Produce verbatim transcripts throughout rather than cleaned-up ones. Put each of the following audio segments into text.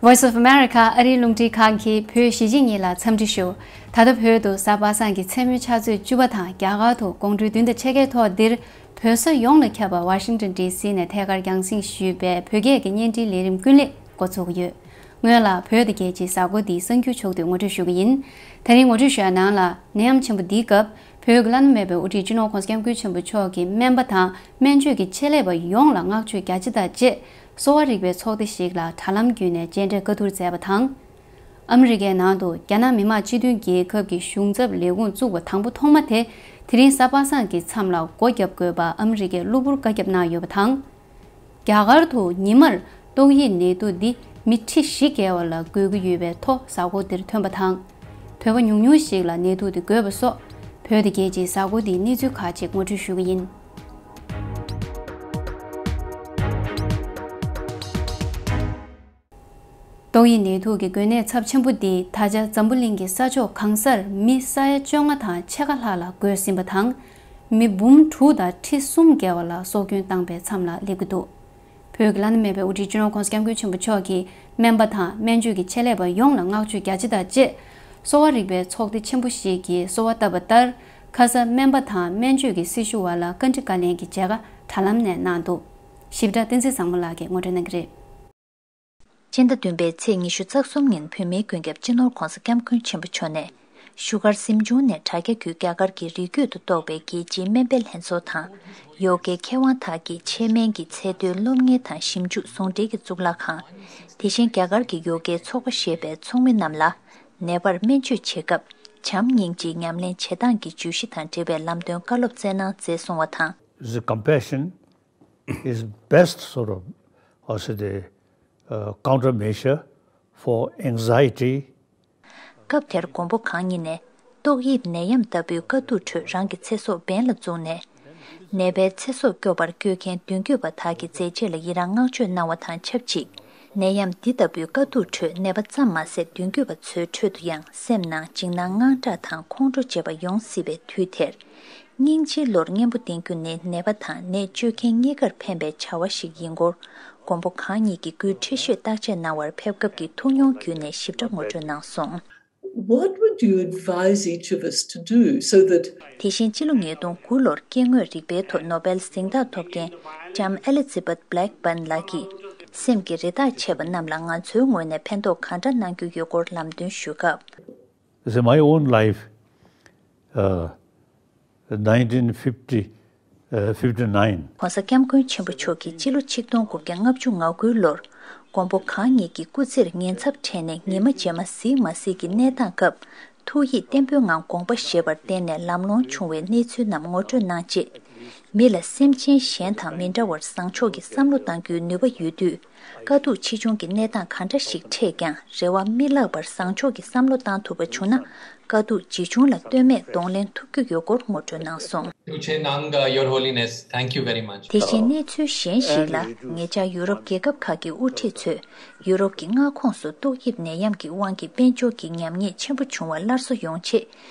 Voice of America ཨ་རིའི་རླུང་འཕྲིན་ཁང་གིས་བོད་གཞིས་བྱེས་གཉིས་ལ་འཚམས་འདྲི་ཞུ། ད་ལྟ་བོད་དུ་གཟའ་པ་སངས་ཀྱི་མཚན་མོའི་ཆུ་ཚོད་བཅུ་པ་དང་རྒྱ་གར་དུ་དགོང་དྲོའི་བདུན་དང་ཕྱེད་ཀའི་ཐོག་འདིར་བོད་ས་ཡོངས་ལ་ཁྱབ་པ་ཝ་ཤིང་ཏོན་ཌི་སི་ནས་ཐད་ཀར་རྒྱང་སྲིང་ཞུས་པའི་བོད་སྐད་ཀྱི་བརྙན་འཕྲིན་ལས་རིམ་ཀུན་ལེགས་འགོ་ཚུགས་ཀྱི་ཡོད། སྔོན་ལ་བོད་དང་རྒྱལ་སྤྱིའི་གཟའ་འཁོར་འདིའི་གསར་འགྱུར་ཕྱོགས་བསྡུས་ངོ་སྤྲོད་ཞུ་གི་ཡིན། དེ་རིང་ངོ་སྤྲོད་ཞུ་ཡ་ནང་ལ་ནད་ཡམས་ཆེན་པོ་འདིའི་སྐབས་བོད་ཀྱི་བླ་ན་མེད་པའི་དབུ་ཁྲིད་སྤྱི་ནོར་༧གོང་ས་༧སྐྱབས་མགོན་ཆེན་པོ་མཆོག་གིས་སྨན་པ་དང་སྨན་བཅོས་ཀྱི་ཆེད་ལས་པ་ཡོངས་ལ་བསྔགས་བརྗོད་རྒྱ་ཆེ་དང་བཅས་གསོ་བ་རིག་པའི་ཚོགས་སྡེ་ཞིག་ལ་དྲ་ལམ་བརྒྱུད་ནས་མཇལ་འཕྲད་བཀའ་བསྡུར་མཛད་པ་དང་། ཨ་མི་རི་ཀའི་ནང་དུ་རྒྱ་ནག་མི་དམངས་སྤྱི་མཐུན་རྒྱལ་ཁབ་ཀྱི་གཞུང་ཚབ་ལས་ཁུངས་བཙུགས་པ་དང་པོ་ཐོག་མ་དེ་དེ་རིང་གཟའ་པ་སངས་ཀྱི་མཚམས་ལ་སྒོ་བརྒྱབ་དགོས་པ་ཨ་མི་རི་ཀའི་གློ་བུར་བཀའ་ཁྱབ་གནང་ཡོད་པ་དང་། རྒྱ་གར་དུ་ཉི་མར་ཏོག་དབྱིབས་ནད་དུག་འདི་མི་ཁྲི་བཞི་བརྒལ་བ་ལ་འགོས་ཀྱི་ཡོད་པའི་ཐོ་གཟའ་འཁོར་འདིར་ཐོན་པ་དང་། བོད་པ་ཉུང་ཉུང་ཞིག་ལ་ནད་དུག་འདི་འགོས་པ་སོགས་བོད་དང་རྒྱལ་སྤྱིའི་གཟའ་འཁོར་འདིའི་གནས་ཚུལ་ཁག་ཅིག་ངོ་སྤྲོད་ཞུ་གི་ཡིན། ཏོག་དབྱིབས་ནད་དུག་གི་འགོས་ནད་ཚབས་ཆེན་པོ་འདིས་ད་ཆ་འཛམ་བུ་གླིང་གི་ས་ཕྱོགས་གང་སར་མི་ས་ཡ་བཅོ་ལྔ་དང་ཕྱེད་ཀ་ལྷག་ལ་འགོས་ཟིན་པ་དང་། མི་འབུམ་དྲུག་དང་ཁྲི་གསུམ་བརྒལ་བ་ལ་སྲོག་སྐྱོན་བཏང་པའི་མཚམས་ལ་སླེབས་ཀྱི་འདུག་བོད་ཀྱི་བླ་ན་མེད་པའི་དབུ་ཁྲིད་སྤྱི་ནོར་༧གོང་ས་༧སྐྱབས་མགོན་ཆེན་པོ་མཆོག་གིས་སྨན་པ་དང་སྨན་བཅོས་ཀྱི་ཆེད་ལས་པ་ཡོངས་ལ་བསྔགས་བརྗོད་རྒྱ་ཆེ་དང་བཅས། གསོ་བ་རིག་པའི་ཚོགས་སྡེ་ཆེན་པོ་ཞིག་གིས་གསོལ་བ་བཏབ་པ་ལྟར། ཁ་ས་སྨན་པ་དང་སྨན་བཅོས་ཀྱི་སྲི་ཞུ་བ་ལ་བཀའ་འདྲི་བཀའ་ལན་གྱི་མཇལ་ཁ་དྲ་ལམ་ནས་གནང་འདུག་ཞིབ་ཕྲ་བསྟན་འཛིན་བཟང་མོ་ལགས་ཀྱིས་ངོ་སྤྲོད་གནང་གི་རེད། སྤྱི་ཟླ་བདུན་པའི་ཚེས་ཉི་ཤུ་རྩ་གསུམ་ཉིན་བོད་མིའི་མགོན་སྐྱབས་སྤྱི་ནོར་༧གོང་ས་༧སྐྱབས་མགོན་ཆེན་པོ་མཆོག་ནས། བཞུགས་སྒར་གཟིམ་ཆུང་ནས་དྲ་རྒྱ་བརྒྱུད་རྒྱ་གར་གྱི་རི་རྒྱུད་དུ་གཏོགས་པའི་རྒྱལ་སྤྱིའི་སྨན་པའི་ལྷན་ཚོགས་དང་། ཡོ་གའི་མཁས་དབང་དག་གི་ཆེད་སྨན་གྱི་ཚད་མཐོའི་སློབ་གཉེར་དང་ཞིབ་འཇུག་ཟུང་འབྲེལ་གྱི་གཙུག་ལག་ཁང་། དེ་བཞིན་རྒྱ་གར་གྱི་ཡོ་གའི་ཚོགས་པ་ཞེས་པའི་ཚོགས་མི་རྣམས་ལ། ནད་པར་སྨན་བཅོས་བྱེད་སྐབས་བྱམས་སྙིང་རྗེའི་ཉམས་ལེན་བྱེད་སྟངས་ཀྱི་བརྗོད་གཞི་དང་འབྲེལ་བའི་ལམ་སྟོན་བཀའ་སློབ་སྩལ་གནང་མཛད་སོང་བ་དང་། The compassion is best sort of, how should I say, the uh, countermeasure for anxiety. སྐབས་དེར་མགོན་པོ་གང་ཉིད་ནས་ཏོག་དབྱིབས་ནད་ཡམས་ལྟ་བུའི་དཀའ་སྡུག་ཁྲོད་རང་གི་ཚེ་སྲོག་འབེན་ལ་བཙུགས་ནས། ནད་པའི་ཚེ་སྲོག་སྐྱོབ་པར་བསྐྱོད་མཁན་མདུན་སྐྱོད་པ་དག་གི་མཛད་རྗེས་ལ་ཡི་རངས་བསྔགས་བརྗོད་གནང་བ་དང་ཆབས་ཅིག་ནད་ཡམས་འདི་ལྟ་བུའི་དཀའ་སྡུག་ཁྲོད་ནད་པ་ཙམ་མ་ཟད་མདུན་སྐྱོད་པ་ཚོའི་ཁྲོད་དུ་ཡང་སེམས་ནང་འཇིགས་སྣང་དངངས་སྐྲག་དང་ཁོང་ཁྲོ་བྱེད་པ་ཡོང་སྲིད་པའི་དུས་དེར། སྙིང་རྗེའི་བློར་གཉེན་པོ་བསྟེན་རྒྱུ་ནི་ནད་པ་དང་ནད་བཅོས་མཁན་གཉིས་ཀར་ཕན་པའི་བྱ་བ་ཞིག་ཡིན་སྐོར། མགོན་པོ་གང་ཉིད་ཀྱིས་སྐུའི་ཁྲི་ཤོད་བརྟག་དཔྱད་གནང་བར་ཕེབས་སྐབས་ཀྱི་ཐུགས་མྱོང་བརྒྱུད་ནས་ཞིབ་ཕྲ་ངོ་སྤྲོད་གནང་སོང་། What would you advise each of us to do so that དེ་བཞིན་ཕྱི་ལོ་ཉིས་སྟོང་དགུ་ལོར་སྐྱེ་དངོས་རིག་པའི་ཐོག་ནོ་བེལ་གཟེངས་རྟགས་ཐོབ་མཁན་ལྕམ་ཨེ་ལི་ཛི་བེད་བྷི་ལེག་བྷན་ལགས་ཀྱིས། སེམས་ཀྱི་རི་དྭགས་བྱེད་པ་རྣམས་ལ་ང་ཚོའི་ངོས་ནས་ཕན་ཐོགས་གང་འདྲ་གནང་རྒྱུ་ཡོད་སྐོར་ལམ་སྟོན་ཞུས་སྐབས། This is my own life, uh, nineteen fifty, uh, fifty-nine. ༸གོང་ས་༸སྐྱབས་མགོན་ཆེན་པོ་མཆོག་གིས་སྤྱི་ལོ་ཆིག་སྟོང་དགུ་བརྒྱ་ལྔ་བཅུ་ང་དགུའི་ལོར། མགོན་པོ་གང་ཉིད་ཀྱི་སྐུ་ཚེར་ཉེན་ཚབས་འཕྲད་ནས་ཉི་མ་རྗེས་མ་གཟིགས་མ་གཟིགས་ཀྱི་གནས་སྟངས་སྐབས། ཐུགས་ཡིད་བརྟན་པོའི་ངང་དགོངས་པ་བཞེས་པར་བརྟེན་ནས་ལམ་ལྷོང་བྱུང་བའི་གནས་ཚུལ་རྣམས་ངོ་སྤྲོད་གནང་རྗེས། མི་ལ་སེམས་ཅན་གཞན་དང་མི་འདྲ་བར་བཟང་ཕྱོགས་ཀྱི་བསམ་བློ་གཏང་རྒྱུའི་ནུས་པ་ཡོད་དུས། དཀའ་སྡུག་ཆེ་ཆུང་གི་གནས་སྟངས་གང་འདྲ་ཞིག་འཕྲད་ཀྱང་རེ་བ་མི་བརླག་པར་བཟང་ཕྱོགས་ཀྱི་བསམ་བློ་བཏང་ཐུབ་པ་བྱུང་ན། དཀའ་སྡུག་ཇི་བྱུང་ལ་ལྟོས་མེད་གདོང་ལེན་ཐུབ་རྒྱུ་ཡོད་སྐོར་ངོ་སྤྲོད་གནང་སོང་། Tuche Nanga, Your Holiness, thank you very much. དེ་བཞིན་གནས་ཚུལ་གཞན་ཞིག་ལ། ཉེ་ཆར་ཡུ་རོབ་རྒྱལ་ཁབ་ཁག་གི་དབུ་ཁྲིད་ཚོས་ཡུ་རོབ་ཀྱི་མངའ་ཁོངས་སུ་ཏོག་དབྱིབས་ནད་ཡམས་ཀྱི་དབང་གིས་དཔལ་འབྱོར་གྱི་ཉམས་ཉེས་ཆེན་པོ་བྱུང་བར་སླར་གསོ་ཡོང་ཆེད།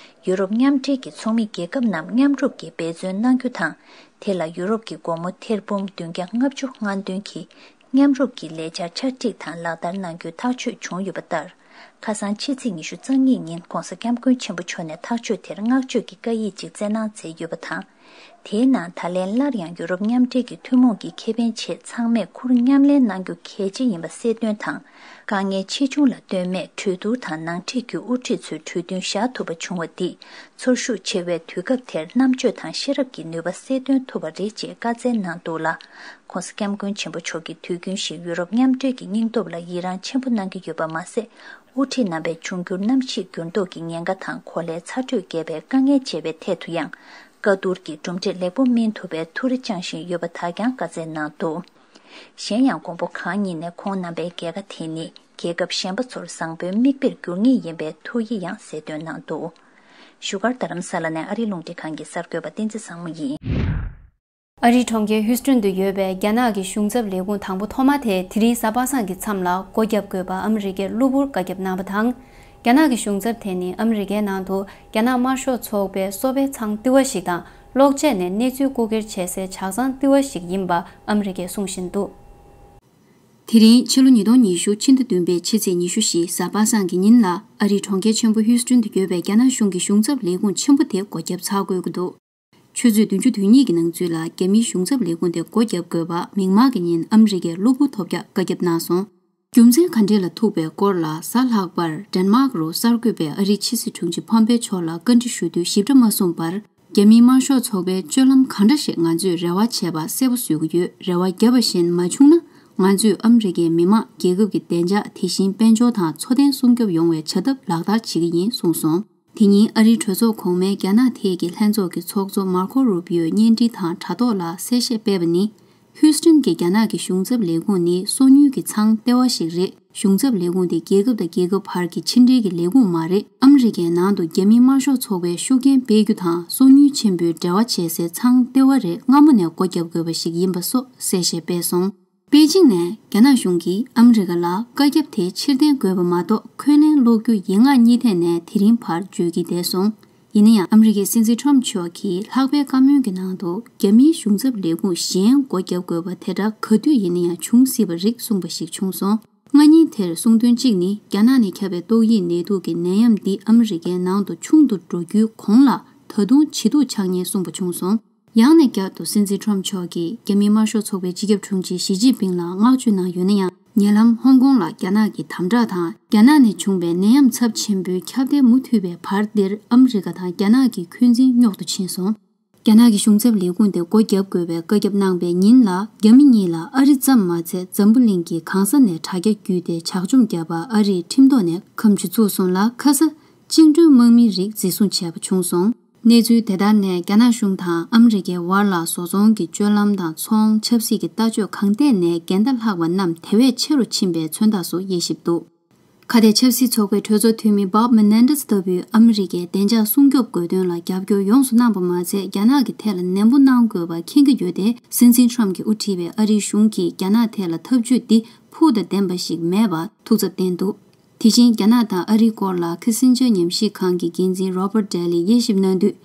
ཡུ་རོབ་མཉམ་འབྲེལ་གྱི་ཚོགས་མི་རྒྱལ་ཁབ་རྣམས་མཉམ་རུབ་ཀྱིས་འབད་བརྩོན་གནང་རྒྱུ་དང་། དེ་ལ་ཡུ་རོབ་ཀྱི་སྒོར་མོ་ཐེར་འབུམ་བདུན་བརྒྱ་ལྔ་བཅུ་ང་བདུན་གྱིས་མཉམ་རུབ་ཀྱི་ལས་འཆར་ཆ་སྒྲིག་དང་ལག་བསྟར་གནང་རྒྱུའི་ཐག་གཅོད་བྱུང་ཡོད་པ་ལྟར། ཁ་སང་ཕྱི་ཚེས་ཉི་ཤུ་རྩ་གཉིས་ཉིན་༸གོང་ས་༸སྐྱབས་མགོན་ཆེན་པོ་མཆོག་ནས་ཐག་གཅོད་དེར་བསྔགས་བརྗོད་ཀྱི་བཀའ་ཡིག་ཅིག་བསྩལ་གནང་མཛད་ཡོད་པ་དང་། དེའི་ནང་ད་ལན་སླར་ཡང་ཡུ་རོབ་མཉམ་འབྲེལ་གྱི་ཐུན་མོང་གི་ཁེ་ཕན་ཆེད་ཚང་མས་ཁུར་མཉམ་ལེན་གནང་རྒྱུ་གལ་ཆེ་ཡིན་པ་གསལ་སྟོན་དང་། དཀའ་ངལ་ཆེ་ཆུང་ལ་ལྟོས་མེད་གྲོས་བསྡུར་དང་ནང་འཁྲིས་ཀྱི་དབུ་ཁྲིད་ཚོའི་གྲོས་མཐུན་བཞག་ཐུབ་པ་བྱུང་བ་འདིས་ཚོར་ཤུགས་ཆེ་བའི་དུས་སྐབས་དེར་རྣམ་དཔྱོད་དང་ཤེས་རབ་ཀྱི་ནུས་པ་གསལ་སྟོན་ཐུབ་པ་རེད་ཅེས་བཀའ་སྩལ་གནང་འདུག་ལ། ༸གོང་ས་༸སྐྱབས་མགོན་ཆེན་པོ་མཆོག་གིས་དུས་རྒྱུན་བཞིན་ཡུ་རོབ་མཉམ་འབྲེལ་གྱི་སྙིང་སྟོབས་ལ་ཡི་རངས་ཆེན་པོ་གནང་གི་ཡོད་པ་མ་ཟད། དབུ་ཁྲིད་རྣམ་པས་འབྱུང་འགྱུར་གནམ་གཤིས་འགྱུར་ལྡོག་གི་ཉེན་ཁ་དང་གོ་ལའི་ཚ་དྲོད་རྒྱས་པའི་དཀའ་ངལ་འཇལ་བའི་ཐད་དུ་ཡང་། བཀའ་བསྡུར་གྱི་གྲུབ་འབྲས་ལེགས་པོ་སྨིན་ཐུབ་པའི་ཐུགས་རེ་བཅངས་བཞིན་ཡོད་པ་དག་ཀྱང་བཀའ་སྩལ་གནང་འདུག་གཞན་ཡང་མགོན་པོ་གང་ཉིད་ནས་ཁོང་རྣམ་པའི་རྒྱལ་ཁ་དེ་ནི་རྒྱལ་ཁབ་གཞན་པ་ཚོར་བཟང་པོའི་མིག་དཔེར་འགྱུར་ངེས་ཡིན་པའི་ཐུགས་ཡིད་ཡང་གསལ་སྟོན་གནང་འདུག་བཞུགས་སྒར་རྡ་རམ་ས་ལ་ནས་ཨ་རིའི་རླུང་འཕྲིན་ཁང་གི་གསར་འགོད་པ་བསྟན་འཛིན་བཟང་མོ་ཡིན། ཨ་རིའི་གྲོང་ཁྱེར་ཧུས་ཀྲོན་དུ་ཡོད་པའི་རྒྱ་ནག་གི་གཞུང་ཚབ་ལས་ཁུངས་དང་པོ་ཐོག་མ་དེ་དེ་རིང་གཟའ་པ་སངས་ཀྱི་མཚམས་ལ་སྒོ་བརྒྱབ་དགོས་པ་ཨ་མི་རི་ཀས་གློ་བུར་བཀའ་ཁྱབ་གནང་བ་དང་། རྒྱ་ནག་གི་གཞུང་ཚབ་དེ་ནི་ཨ་མི་རི་ཀའི་ནང་དུ་རྒྱ་ནག་དམར་ཤོག་ཚོགས་པའི་གསོ་སྤེལ་ཚང་ལྟེ་བ་ཞིག་དང་གློག་ཆས་ནས་གནས་ཚུལ་རྐུ་འཁྱེར་བྱེད་སའི་ཇག་ཚང་ལྟེ་བ་ཞིག་ཡིན་པ་ཨ་མི་རི་ཀས་གསུངས་བཞིན་འདུག་དེ་རིང་ཕྱི་ལོ་ཉིས་སྟོང་ཉི་ཤུ་ཕྱི་ཟླ་བདུན་པའི་ཕྱི་ཚེས་ཉི་ཤུ་བཞི་གཟའ་པ་སངས་ཀྱི་ཉིན་ལ། ཨ་རིའི་གྲོང་ཁྱེར་ཆེན་པོ་ཧིའུ་སི་ཊོན་དུ་ཡོད་པའི་རྒྱ་ནག་གཞུང་གི་གཞུང་ཚབ་ལས་ཁུངས་ཆེན་པོ་དེ་སྒོ་བརྒྱབ་ཚར་དགོས་ཀྱི་འདུག་ཆུ་ཚོད་བདུན་ཅུ་དོན་གཉིས་ཀྱི་ནང་ཚུད་ལ་རྒྱ་མིའི་གཞུང་ཚབ་ལས་ཁུངས་དེ་སྒོ་བརྒྱབ་དགོས་པ་མིག་དམར་གྱི་ཉིན་ཨ་མི་རི་ཀའི་གློ་བུར་ཐོལ་རྒྱག་བཀའ་ཁྱབ་གནང་སོང་། རྒྱུ་མཚན་ག་འདྲས་ལ་ཐུག་པའི་སྐོར་ལ། གཟའ་ལྷག་པར་ཌེན་མཱག་རུ་གསར་འགོད་པའི་ཨ་རིའི་ཕྱི་སྲིད་དྲུང་ཆེ་ཕམ་པེ་ཆོ་ལ་བཀའ་འདྲི་ཞུ་དུས་ཞིབ་ཕྲ་མ་གསུངས་པར། རྒྱ་མིའི་དམར་ཤོག་ཚོགས་པའི་སྤྱོད་ལམ་གང་འདྲ་ཞིག་ང་ཚོས་རེ་བ་བྱས་པ་གསལ་པོ་བཟོ་གི་ཡོད། རེ་བ་བརྒྱབ་པ་བཞིན་མ་བྱུང་ན། ང་ཚོས་ཨ་མི་རི་ཀའི་མི་དམངས། རྒྱལ་ཁབ་ཀྱི་བདེ་འཇགས། དེ་བཞིན་དཔལ་འབྱོར་དང་འཚོ་རྟེན་སྲུང་སྐྱོབ་ཡོང་བའི་བྱ་ཐབས་ལག་བསྟར་བྱེད་ཀྱི་ཡིན་གསུངས་སོང་། དེ་ཉིན་ཨ་རིའི་གྲོས་ཚོགས་གོང་མའི་རྒྱ་ནག་ཐད་ཀྱི་ལྷན་ཚོགས་ཀྱི་ཚོགས་གཙོ་མར་ཁོ་རུ་པིའོས་བརྙན་འཕྲིན་དང་དྲ་ཐོག་ལ་གསལ་བཤད་སྤེལ་བ་ནི། ཧིའུ་སི་ཊོན་གྱི་རྒྱ་ནག་གི་གཞུང་ཚབ་ལས་ཁུངས་ནི་སོ་ཉུལ་གྱི་ཚང་ལྟེ་བ་ཞིག་རེད། གཞུང་ཚབ་ལས་ཁུངས་དེ་རྒྱལ་ཁབ་དང་རྒྱལ་ཁབ་བར་གྱི་ཕྱི་འབྲེལ་གྱི་ལས་ཁུངས་མ་རེད། ཨ་མི་རི་ཀའི་ནང་དུ་རྒྱ་མིའི་དམར་ཤོག་ཚོགས་པའི་ཤུགས་རྐྱེན་སྤེལ་རྒྱུ་དང་སོ་ཉུལ་ཆེན་པོའི་འབྲེལ་བ་བྱེད་སའི་ཚང་ལྟེ་བ་རེད། སྔ་མོ་ནས་སྒོ་བརྒྱབ་དགོས་པ་ཞིག་ཡིན་པ་སོགས་གསལ་བཤད་སྤེལ་སོང་། པེ་ཅིང་ནས་རྒྱ་ནག་གཞུང་གིས་ཨ་མི་རི་ཀ་ལ་བཀའ་ཁྱབ་དེ་ཕྱིར་འཐེན་དགོས་པ་མ་གཏོགས། འཁོན་ལན་སློག་རྒྱུ་ཡིན་ངེས་གཉིས་ཐད་ནས་དེ་རིང་བར་བརྗོད་ཀྱིན་བསྡད་སོང་། ཡིན་ན་ཡང་། ཨ་མི་རི་ཀའི་སྲིད་འཛིན་ཁྲོམ་མཆོག་གིས་ལྷག་པའི་བཀའ་མོལ་གྱི་ནང་དུ། རྒྱ་མིའི་གཞུང་ཚབ་ལས་ཁུངས་གཞན་སྒོ་བརྒྱབ་དགོས་པ་དེ་འདྲ་ག་དུས་ཡིན་ན་ཡང་འབྱུང་སྲིད་པ་རིགས་གསུངས་པ་ཞིག་བྱུང་སོང་། སྔ་ཉིན་དེར་གསུང་དོན་གཅིག་ནི། རྒྱ་ནག་ནས་ཁྱབ་པའི་ཏོག་དབྱིབས་ནད་དུག་གི་ནད་ཡམས་འདི་ཨ་མི་རི་ཀའི་ནང་དུ་ཆུང་དུ་འགྲོ་རྒྱུའི་གོང་ལ། ད་དུང་ཇེ་སྡུག་ཆགས་ཉེན་གསུངས་པ་བྱུང་སོང་། ཡང་ནས་བསྐྱར་དུ་སྲིད་འཛིན་ཁྲོམ་མཆོག་གིས་རྒྱ་མིའི་དམར་ཤོག་ཚོགས་པའི་སྤྱི་ཁྱབ་དྲུང་ཆེ་ཞི་ཅིན་ཕིང་ལ་བསྔགས་བརྗོད་གནང་ཡོད་ན་ཡང་། ཉེ་ལམ་ཧོང་ཀོང་ལ་རྒྱ་ནག་གི་དམ་དྲག་དང་། རྒྱ་ནག་ནས་བྱུང་བའི་ནད་ཡམས་ཚབས་ཆེན་པོའི་ཁྱབ་གདལ་མུ་མཐུད་པའི་བར་འདིར། ཨ་མི་རི་ཀ་དང་རྒྱ་ནག་གི་འཁོན་འཛིན་རྙོག་ཏུ་ཕྱིན་སོང་། རྒྱ་ནག་གི་གཞུང་ཚབ་ལས་ཁུངས་དེ་སྒོ་བརྒྱབ་དགོས་པའི་བཀའ་ཁྱབ་གནང་པའི་ཉིན་ལ། རྒྱ་མི་གཉིས་ལ་ཨ་རི་ཙམ་མ་ཚད། འཛམ་བུ་གླིང་གི་གང་ས་ནས་དྲ་རྒྱ་བརྒྱུད་དེ་ཇག་བཅོམ་བརྒྱབ་པར་ཨ་རིས་ཁྲིམས་ཐོག་ནས་ཁ་མཆུ་བཙུགས་སོང་ལ། ཁ་ས་བཅིངས་འགྲོལ་དམག་མིའི་རིགས་འཛིན་བཟུང་བྱས་པ་བྱུང་སོང་། གནས་ཚུལ་དེ་ལྟར་ནས། རྒྱ་ནག་གཞུང་དང་ཨ་མི་རི་ཀའི་བར་ལ་བཟོ་ཚོང་གི་སྤྱོད་ལམ་དང་། ཚོང་། ཆབ་སྲིད་ཀྱི་ལྟ་སྤྱོད་གང་ཐད་ནས་འགལ་ཟླ་ལྷག་པ་རྣམས་དེ་བས་ཆེ་རུ་ཕྱིན་པའི་མཚོན་རྟགས་སུ་དབྱེ་ཞིབ་འདུག་ཁ་གཏད་ཆབ་སྲིད་ཚོགས་པའི་གྲོས་ཚོགས་འཐུས་མི་Bob Menendez ལྟ་བུས། ཨ་མི་རི་ཀའི་བདེ་འཇགས་སྲུང་སྐྱོབ་དགོས་དོན་ལ་རྒྱབ་སྐྱོར་ཡོངས་སུ་གནང་པ་མ་ཚད། རྒྱ་ནག་གི་ཐད་ལ་ནན་པོ་གནང་དགོས་པ་མཁྱེན་གྱི་ཡོད་དེ། སྲིད་འཛིན་ཁྲོམ་གྱིས་དབུ་ཁྲིད་པའི་ཨ་རིའི་གཞུང་གིས་རྒྱ་ནག་ཐད་ལ་ཐབས་ཇུས་འདི་ཕུགས་དང་ལྡན་པ་ཞིག་མེད་པར་ཐུགས་འཚབ་བསྟན་འདུག་དེ་བཞིན། རྒྱ་ནག་དང་ཨ་རིའི་སྐོར་ལ་ཁི་སིན་ཇར་ཉམས་ཞིབ་ཁང་གི་འགན་འཛིན་Robert Daly དབྱེ་ཞིབ་གནང་དུས།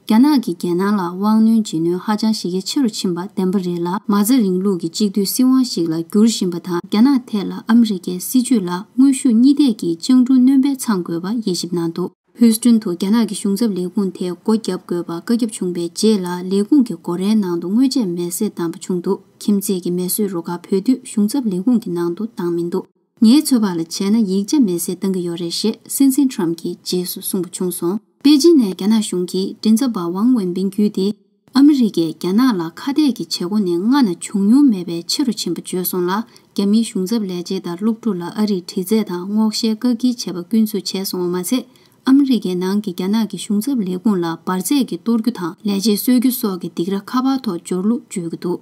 རྒྱ་ནག་གིས་རྒྱལ་ནང་ལ་དབང་གནོད་བྱེད་ནུས་ཧ་ཅང་ཞེ་གལ་ཆེ་རུ་ཕྱིན་པ་བདེན་པ་རེད་ལ། མ་རྩ་རིང་ལུགས་ཀྱི་གཅིག་སྡུད་སྲིད་དབང་ཞིག་ལ་འགྱུར་བཞིན་པ་དང་། རྒྱ་ནག་ཐད་ལ་ཨ་མི་རི་ཀའི་སྲིད་ཇུས་ལ་དངོས་ཤུགས་གཉིས་ཐད་ཀྱིས་སྤྱང་གྲུང་སྣོན་པ་ཚང་དགོས་པ་དབྱེ་ཞིབ་གནང་འདུག་ཧུའུ་སི་ཀྲུན་དུ་རྒྱ་ནག་གི་གཞུང་ཚབ་ལས་ཁུངས་དེ་སྒོ་བརྒྱབ་དགོས་པ་བཀའ་ཁྱབ་བྱུང་བའི་རྗེས་ལ། ལས་ཁུངས་ཀྱི་སྒོ་རའི་ནང་དུ་དངོས་ཆས་མེ་བསྲེགས་བཏང་པ་བྱུང་འདུག་ཁྱིམ་མཚེས་ཀྱི་མེ་གསོད་རུ་ཁག་བོད་དུས་གཞུང་ཚབ་ལས་ཁུངས་ཀྱི་ནང་དུ་བཏང་མི་འདུག་ངའི་ཚོད་དཔག་ལ་བྱས་ན། ཡིག་ཆ་མེ་བསྲེགས་བཏང་གི་ཡོད་རེད་ཞེས་སྲིད་འཛིན་ཁྲོམ་གྱིས་རྗེས་སུ་གསུངས་པ་བྱུང་སོང་། པེ་ཅིན་ནས་རྒྱ་ནག་གཞུང་གི་མགྲིན་ཚབ་པ་ཝང་ཝེན་པིན་བརྒྱུད་དེ། ཨ་མི་རི་ཀས་རྒྱ་ནག་ལ་ཁ་གཏད་ཀྱི་བྱེད་སྒོ་ནི་སྔ་ན་བྱུང་མྱོང་མེད་པའི་ཆེ་རུ་ཕྱིན་པ་བརྗོད་སོང་ལ། རྒྱ་མིའི་གཞུང་ཚབ་ལས་བྱེད་དང་སློབ་ཕྲུག་ལ་ཨ་རིས་དྲི་རྩད་དང་སྔོག་བཤེར་བཀག་སྐྱིལ་བྱས་པ་སྐྱོན་འཛུགས་བྱས་སོང་བ་མ་ཚད། ཨ་མི་རི་ཀའི་ནང་གི་རྒྱ་ནག་གི་གཞུང་ཚབ་ལས་ཁུངས་ལ་འབར་རྫས་ཀྱིས་གཏོར་རྒྱུ་དང་། ལས་བྱེད་གསོད་རྒྱུ་སོགས་ཀྱི་སྡིགས་ར་ཁ་པར་ཐོག་འབྱོར་ལུགས་བརྗོད་ཀྱི་འདུག་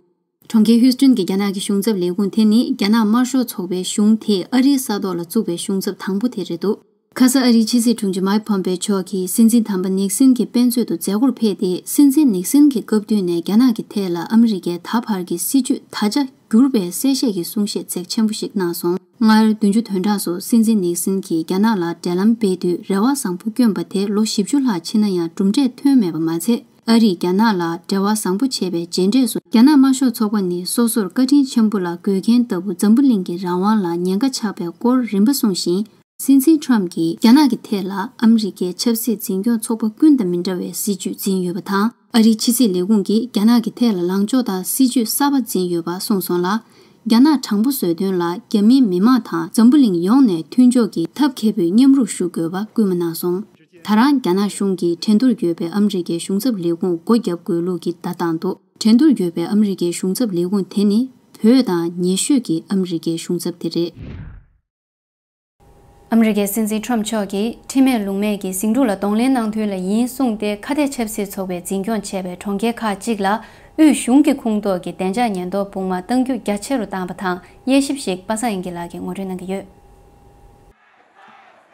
གྲོང་ཁྱེར་ཧུའུ་སི་ཀྲུན་གྱི་རྒྱ་ནག་གི་གཞུང་ཚབ་ལས་ཁུངས་དེ་ནི། རྒྱ་ནག་དམར་ཤོག་ཚོགས་པའི་གཞུང་དེས་ཨ་རིའི་ས་ཐོག་ལ་བཙུགས་པའི་གཞུང་ཚབ་དང་པོ་དེ་རེད་འདུག་ཁ་ས་ཨ་རིའི་ཕྱི་སྲིད་དྲུང་ཆེ་མཱིག་ཕོམ་པེ་མཆོག་གིས་སྲིད་འཛིན་དམ་པ་ནིག་སིན་གྱི་དཔེ་མཛོད་དུ་མཛད་སྒོར་ཕེབས་ཏེ། སྲིད་འཛིན་ནིག་སིན་གྱི་སྐབས་དུས་ནས་རྒྱ་ནག་གི་ཐད་ལ་ཨ་མི་རི་ཀའི་ད་བར་གྱི་སྲིད་ཇུས་ད་ཆ་འགྱུར་བའི་གསལ་བཤད་ཀྱི་གསུང་བཤད་ཚད་ཆེན་པོ་ཞིག་གནང་སོང་། སྔར་བདུན་ཅུ་དོན་གྲངས་སུ་སྲིད་འཛིན་ནིག་སིན་གྱིས་རྒྱ་ནག་ལ་འབྲེལ་ལམ་སྤེལ་དུས། རེ་བ་བཟང་པོ་བསྐྱོན་པ་དེ་ལོ་བཞི་བཅུ་ལྷག་ཕྱིན་ན་ཡང་གྲུབ་འབྲས་ཐོན་མེད་པ་མ་ཚད། ཨ་རིས་རྒྱ་ནག་ལ་འབྲེལ་བ་བཟང་པོ་བྱས་པའི་རྗེས་འབྲས་སུ། རྒྱ་ནག་དམར་ཤོག་ཚོགས་པ་ནི་སོ་སོར་བཀའ་དྲིན་ཆེན་པོ་ལ་འགོད་མཁན་ལྟ་བུ་འཛམ་བུ་གླིང་གི་རང་དབང་ལ་ཉེན་ཁ་ཆགས་པའི་སྐོར་རིམ་པ་གསུངས་ཤིང་། སྲིད་འཛིན་ཁྲོམ་གྱིས་རྒྱ་ནག་གི་ཐད་ལ་ཨ་མི་རི་ཀའི་ཆབ་སྲིད་འཛིན་སྐྱོང་ཚོགས་པ་ཀུན་དང་མི་འདྲ་བའི་སྲིད་ཇུས་འཛིན་ཡོད་པ་དང་། ཨ་རིའི་ཕྱི་སྲིད་ལས་ཁུངས་ཀྱིས་རྒྱ་ནག་གི་ཐད་ལ་ལངས་ཕྱོགས་དང་སྲིད་ཇུས་གསར་པ་འཛིན་ཡོད་པ་གསུངས་སོང་ལ། རྒྱ་ནག་དྲང་པོ་བཟོ་དོན་ལ་རྒྱ་མིའི་མི་དམངས་དང་འཛམ་བུ་གླིང་ཡོངས་ནས་མཐུན་ཕྱོགས་ཀྱི་ཐབས་མཁས་པོས་མཉམ་རུབ་ཞུ་དགོས་པ་སྐུལ་མ་གནང་སོང་། ད་རང་རྒྱ་ནག་གཞུང་གིས་ཁྲིན་ཏུར་ཡོད་པའི་ཨ་མི་རི་ཀའི་གཞུང་ཚབ་ལས་ཁུངས་སྒོ་བརྒྱབ་དགོས་ལུགས་ཀྱི་བརྡ་བཏང་འདུག་ཁྲིན་ཏུར་ཡོད་པའི་ཨ་མི་རི་ཀའི་གཞུང་ཚབ་ལས་ཁུངས་དེ་ནི་བོད་དང་ཉེ་ཤོས་ཀྱི་ཨ་མི་རི་ཀའི་གཞུང་ཚབ་དེ་རེད། ཨ་མི་རི་ཀའི་སྲིད་འཛིན་ཁྲོམ་མཆོག་གིས་ཁྲིམས་མེད་ལུགས་མེད་ཀྱི་ཟིང་འཁྲུག་ལ་གདོང་ལེན་གནང་དོན་ལ་ཡིན་གསུངས་ཏེ། ཁ་གཏད་ཆབ་སྲིད་ཚོགས་པས་འཛིན་སྐྱོང་བྱས་པའི་གྲོང་ཁྱེར་ཁག་ཅིག་ལ་དབུས་གཞུང་གི་ཁོངས་གཏོགས་ཀྱི་བདེ་འཇགས་ཉེན་རྟོག་དཔུང་དམག་གཏང་རྒྱུ་རྒྱ་ཆེ་རུ་བཏང་པ་དང་། དབྱེ་ཞིབ་ཞིག་པ་སངས་དབྱངས་སྐྱིད་ལགས་ཀྱིས་ངོ་སྤྲོད་གནང་གི་ཡོད།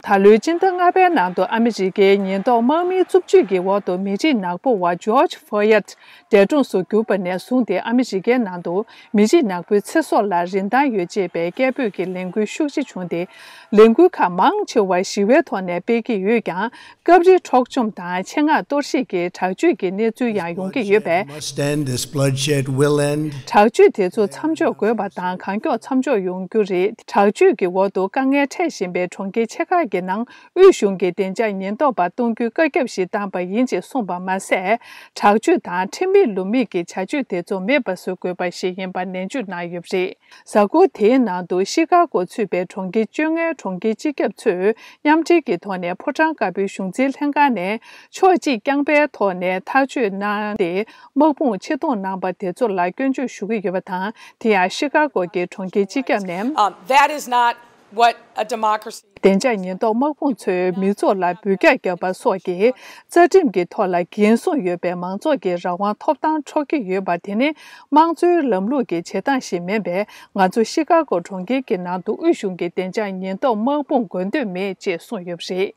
ད་ལོའི་སྤྱི་ཟླ་ལྔ་པའི་ནང་དུ་ཨ་མི་རི་ཀའི་ཉེན་རྟོག་དམག་མིའི་རྩུབ་སྤྱོད་ཀྱི་འོག་ཏུ་མི་རིགས་ནག་པོ་བ་ཇོརྗ་ཕོ་ཡེད་འདས་གྲོངས་སུ་གྱུར་པ་ནས་བཟུང་སྟེ། ཨ་མི་རི་ཀའི་ནང་དུ་མི་རིགས་ནག་པོའི་ཚེ་སྲོག་ལ་རིན་ཐང་ཡོད་ཅེས་པའི་སྐད་འབོད་ཀྱི་ལས་འགུལ་ཤུགས་ཆེ་བྱུང་སྟེ། ལས་འགུལ་ཁག་མང་ཆེ་བ་ཞི་བའི་ཐོག་ནས་སྤེལ་གྱི་ཡོད་ཀྱང་། སྐབས་རེ་འཕྲོག་བཅོམ་དང་ཆེད་མངགས་གཏོར་བཤིག་གི་དྲག་སྤྱོད་ཀྱི་གནས་ཚུལ་ཡང་ཡོང་གི་ཡོད་པས། Must end. This bloodshed will end. དྲག་སྤྱོད་དེ་ཚོ་མཚམས་འཇོག་དགོས་པ་དང་། གང་མགྱོགས་མཚམས་འཇོག་ཡོང་རྒྱུ་རེད། དྲག་སྤྱོད་ཀྱི་འོག་ཏུ་དཀའ་ངལ་འཕྲད་བཞིན་པའི་གྲོང་ཁྱེར་ཆེ་ཁག་གི་ནང་དབུས་གཞུང་གིས་བདེ་འཇགས་ཉེན་རྟོག་པ་གཏོང་རྒྱུའི་བཀའ་ཁྱབ་ཞིག་བཏང་པ་ཡིན་ཅེས་གསུངས་པ་མ་ཟད། དྲག་སྤྱོད་དང་ཁྲིམས་མེད་ལུགས་མེད་ཀྱི་བྱ་སྤྱོད་དེ་ཚོ་མེད་པ་བཟོ་དགོས་པ་ཞིག་ཡིན་པ་ནན་བརྗོད་གནང་ཡོད་པ་རེད། གཟའ་འཁོར་དེའི་ནང་དུ་ཤི་ཀ་གོ་ཚུད་པའི་གྲོང་ཁྱེར་བཅོ་ལྔའི་གྲོང་ཁྱེར་སྤྱི་ཁྱབ་ཚོས་མཉམ་འབྲེལ་གྱི་ཐོག་ནས་ཕོ་བྲང་དཀར་པོའི་གཞུང་འཛིན་ལྷན་ཁང་ནས་ཕྱོགས་གཅིག་རྐྱང་པའི་ཐོག་ནས་ཐག་གཅོད་གནང་སྟེ། དམག་དཔུང་ཕྱིར་གཏོང་གནང་པ་དེ་ཚོ་ལ་སྐྱོན་བརྗོད་ཞུ་གི་ཡོད་པ་དང་། དེ་ཡང་ཤི་ཀ་གོ་གི་གྲོང་ཁྱེར་སྤྱི་ཁྱབ་ནས། Um, that is not what a democracy. བདེ་འཇགས་ཉེན་རྟོག་དམག་དཔུང་ཚོས་མི་ཚོགས་ལ་འབོད་སྐྱག་བརྒྱབ་པ་སོགས་ཀྱི་རྩ་ཁྲིམས་ཀྱི་ཐོག་ལ་འགན་སྲུང་ཡོད་པའི་མང་ཚོགས་ཀྱི་རང་དབང་ཐོབ་ཐང་འཕྲོག་གི་ཡོད་པ་དེ་ནི་དམངས་གཙོའི་ལམ་ལུགས་ཀྱི་བྱེད་སྟངས་ཤིག་མིན་པས། ང་ཚོ་ཤི་ཀ་གོ་གྲོང་ཁྱེར་གྱི་ནང་དུ་དབུས་གཞུང་གི་བདེ་འཇགས་ཉེན་རྟོག་དམག་དཔུང་དགོས་འདོད་མེད་ཅེས་གསུངས་ཡོད་པ་རེད།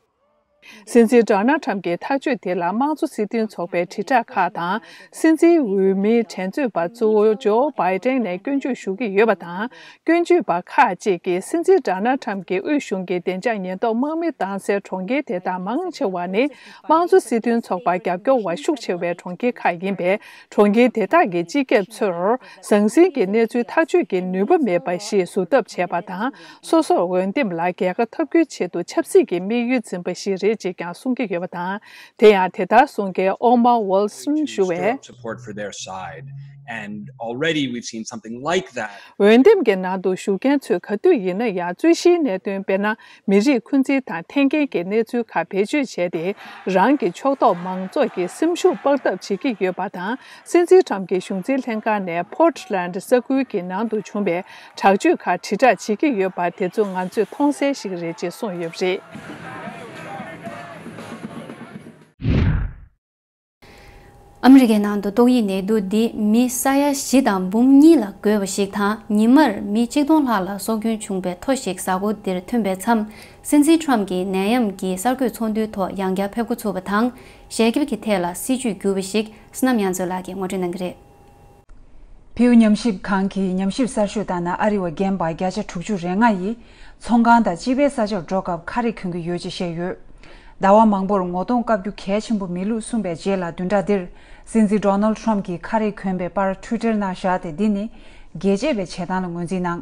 སྲིད་འཛིན་ཌོ་ནལ་ཁྲམ་གྱི་ཐག་གཅོད་དེ་ལ་དམངས་གཙོ་སྲིད་དོན་ཚོགས་པའི་དྲིལ་བསྒྲགས་ཁག་དང་། སྲིད་འཛིན་འོས་མིའི་འགྲན་རྩོད་པ་གཙོ་བོ་ཇོ་བྷའི་ཏན་ནས་སྐྱོན་བརྗོད་ཞུ་གི་ཡོད་པ་དང་། སྐྱོན་བརྗོད་པ་ཁག་ཅིག་གིས་སྲིད་འཛིན་ཌོ་ནལ་ཁྲམ་གྱིས་དབུས་གཞུང་གི་བདེ་འཇགས་ཉེན་རྟོག་དམག་མི་བཏང་སའི་གྲོང་ཁྱེར་དེ་དག་མང་ཆེ་བ་ནི་དམངས་གཙོ་སྲིད་དོན་ཚོགས་པར་རྒྱབ་སྐྱོར་བ་ཤུགས་ཆེ་བའི་གྲོང་ཁྱེར་ཁག་ཡིན་པས། གྲོང་ཁྱེར་དེ་དག་གི་སྤྱི་ཁྱབ་ཚོར་ཟང་ཟིང་གི་གནས་ཚུལ་ཐག་གཅོད་ཀྱི་ནུས་པ་མེད་པ་ཞིག་བཟོ་ཐབས་བྱས་པ་དང་། སོ་སོར་འོས་འདེམས་ལ་རྒྱལ་ཁ་ཐོབ་རྒྱུའི་ཆེད་དུ་ཆབ་སྲིད་ཀྱི་དམིགས་ཡུལ་འཛིན་པ་ཞིག་རེད་ཅེས་ཀྱང་གསུང་གི་ཡོད་པ་དང་། དེ་ཡང་དེ་ལྟར་གསུང་མཁན་ཨོ་མ་ཝོལ་སོན་ཞུ་བས། Support for their side. And already we've seen something like that. འོས་འདེམས་ཀྱི་ནང་དུ་ཞུགས་མཁན་ཚོས་ག་དུས་ཡིན་ན་ཡང་རྩོད་གཞིའི་གནད་དོན། དཔེར་ན། མི་རིགས་འཁོན་འཛིན་དང་འཐེན་འཁྱེར་གྱི་གནས་ཚུལ་ཁག་བེད་སྤྱོད་བྱས་ཏེ། རང་གི་ཕྱོགས་གཏོགས་མང་ཚོགས་ཀྱི་སེམས་ཤུགས་སྤར་ཐབས་བྱེད་ཀྱི་ཡོད་པ་དང་། སྲིད་འཛིན་ཁྲམ་གྱི་གཞུང་འཛིན་ལྷན་ཁང་ནས་པོར་ཊི་ལན་ཌི་ས་ཁུལ་གྱི་ནང་དུ་བྱུང་བའི་དྲག་སྤྱོད་ཁག་དྲིལ་བསྒྲགས་བྱེད་ཀྱི་ཡོད་པ་དེ་ཚོ་ང་ཚོས་མཐོང་གསལ་ཞིག་རེད་ཅེས་གསུངས་ཡོད་པ་རེད། ཨ་མི་རི་ཀའི་ནང་དུ་ཏོག་དབྱིབས་ནད་དུག་འདི་མི་ས་ཡ་བཞི་དང་འབུམ་གཉིས་ལ་འགོས་པ་ཞིག་དང་། ཉི་མར་མི་གཅིག་སྟོང་ལྷག་ལ་སྲོག་སྐྱོན་བྱུང་བའི་ཐོ་ཞིག་གཟའ་འཁོར་འདིར་ཐོན་པའི་མཚམས། སྲིད་འཛིན་ཁྲམ་གྱིས་ནད་ཡམས་ཀྱི་གསར་འགོད་ཚོགས་འདུའི་ཐོག་ཡང་བསྐྱར་ཕེབས་འགོ་ཚུགས་པ་དང་། ཞལ་ཁེབས་ཀྱི་ཐད་ལ་སྲིད་ཇུས་བསྒྱུར་བ་ཞིག་བསོད་ནམས་དབྱངས་མཚོ་ལགས་ཀྱིས་ངོ་སྤྲོད་གནང་གི་རེད། ཕིའུ་ཉམས་ཞིབ་ཁང་གི་ཉམས་ཞིབ་གསར་ཤོས་ལྟར་ན། ཨ་རི་བ་རྒན་པ་བརྒྱ་ཆ་དྲུག་ཅུ་རེ་ལྔ་ཡིས་ཚོང་ཁང་དང་སྤྱི་པའི་ས་ཆར་འགྲོ་སྐབས་ཁ་རས་གོན་གྱི་ཡོད་ཅེས་བཤད་ཡོད། ཟླ་བ་མང་པོར་ངོ་གདོང་བཀབ་རྒྱུ་གལ་ཆེན་པོ་མི་བླུགས་གསུངས་པའི་རྗེས་ལ། བདུན་ཕྲག་འདིར་སྲིད་འཛིན་ཌོ་ནལ་ཁྲམ་གྱིས་ཁ་རས་གོན་པའི་པར་ཊུའི་ཊར་ནང་བཞག་སྟེ། འདི་ནི་རྒྱལ་གཅེས་པའི་བྱེད་སྟངས་ལ་ངོས་འཛིན་གནང་།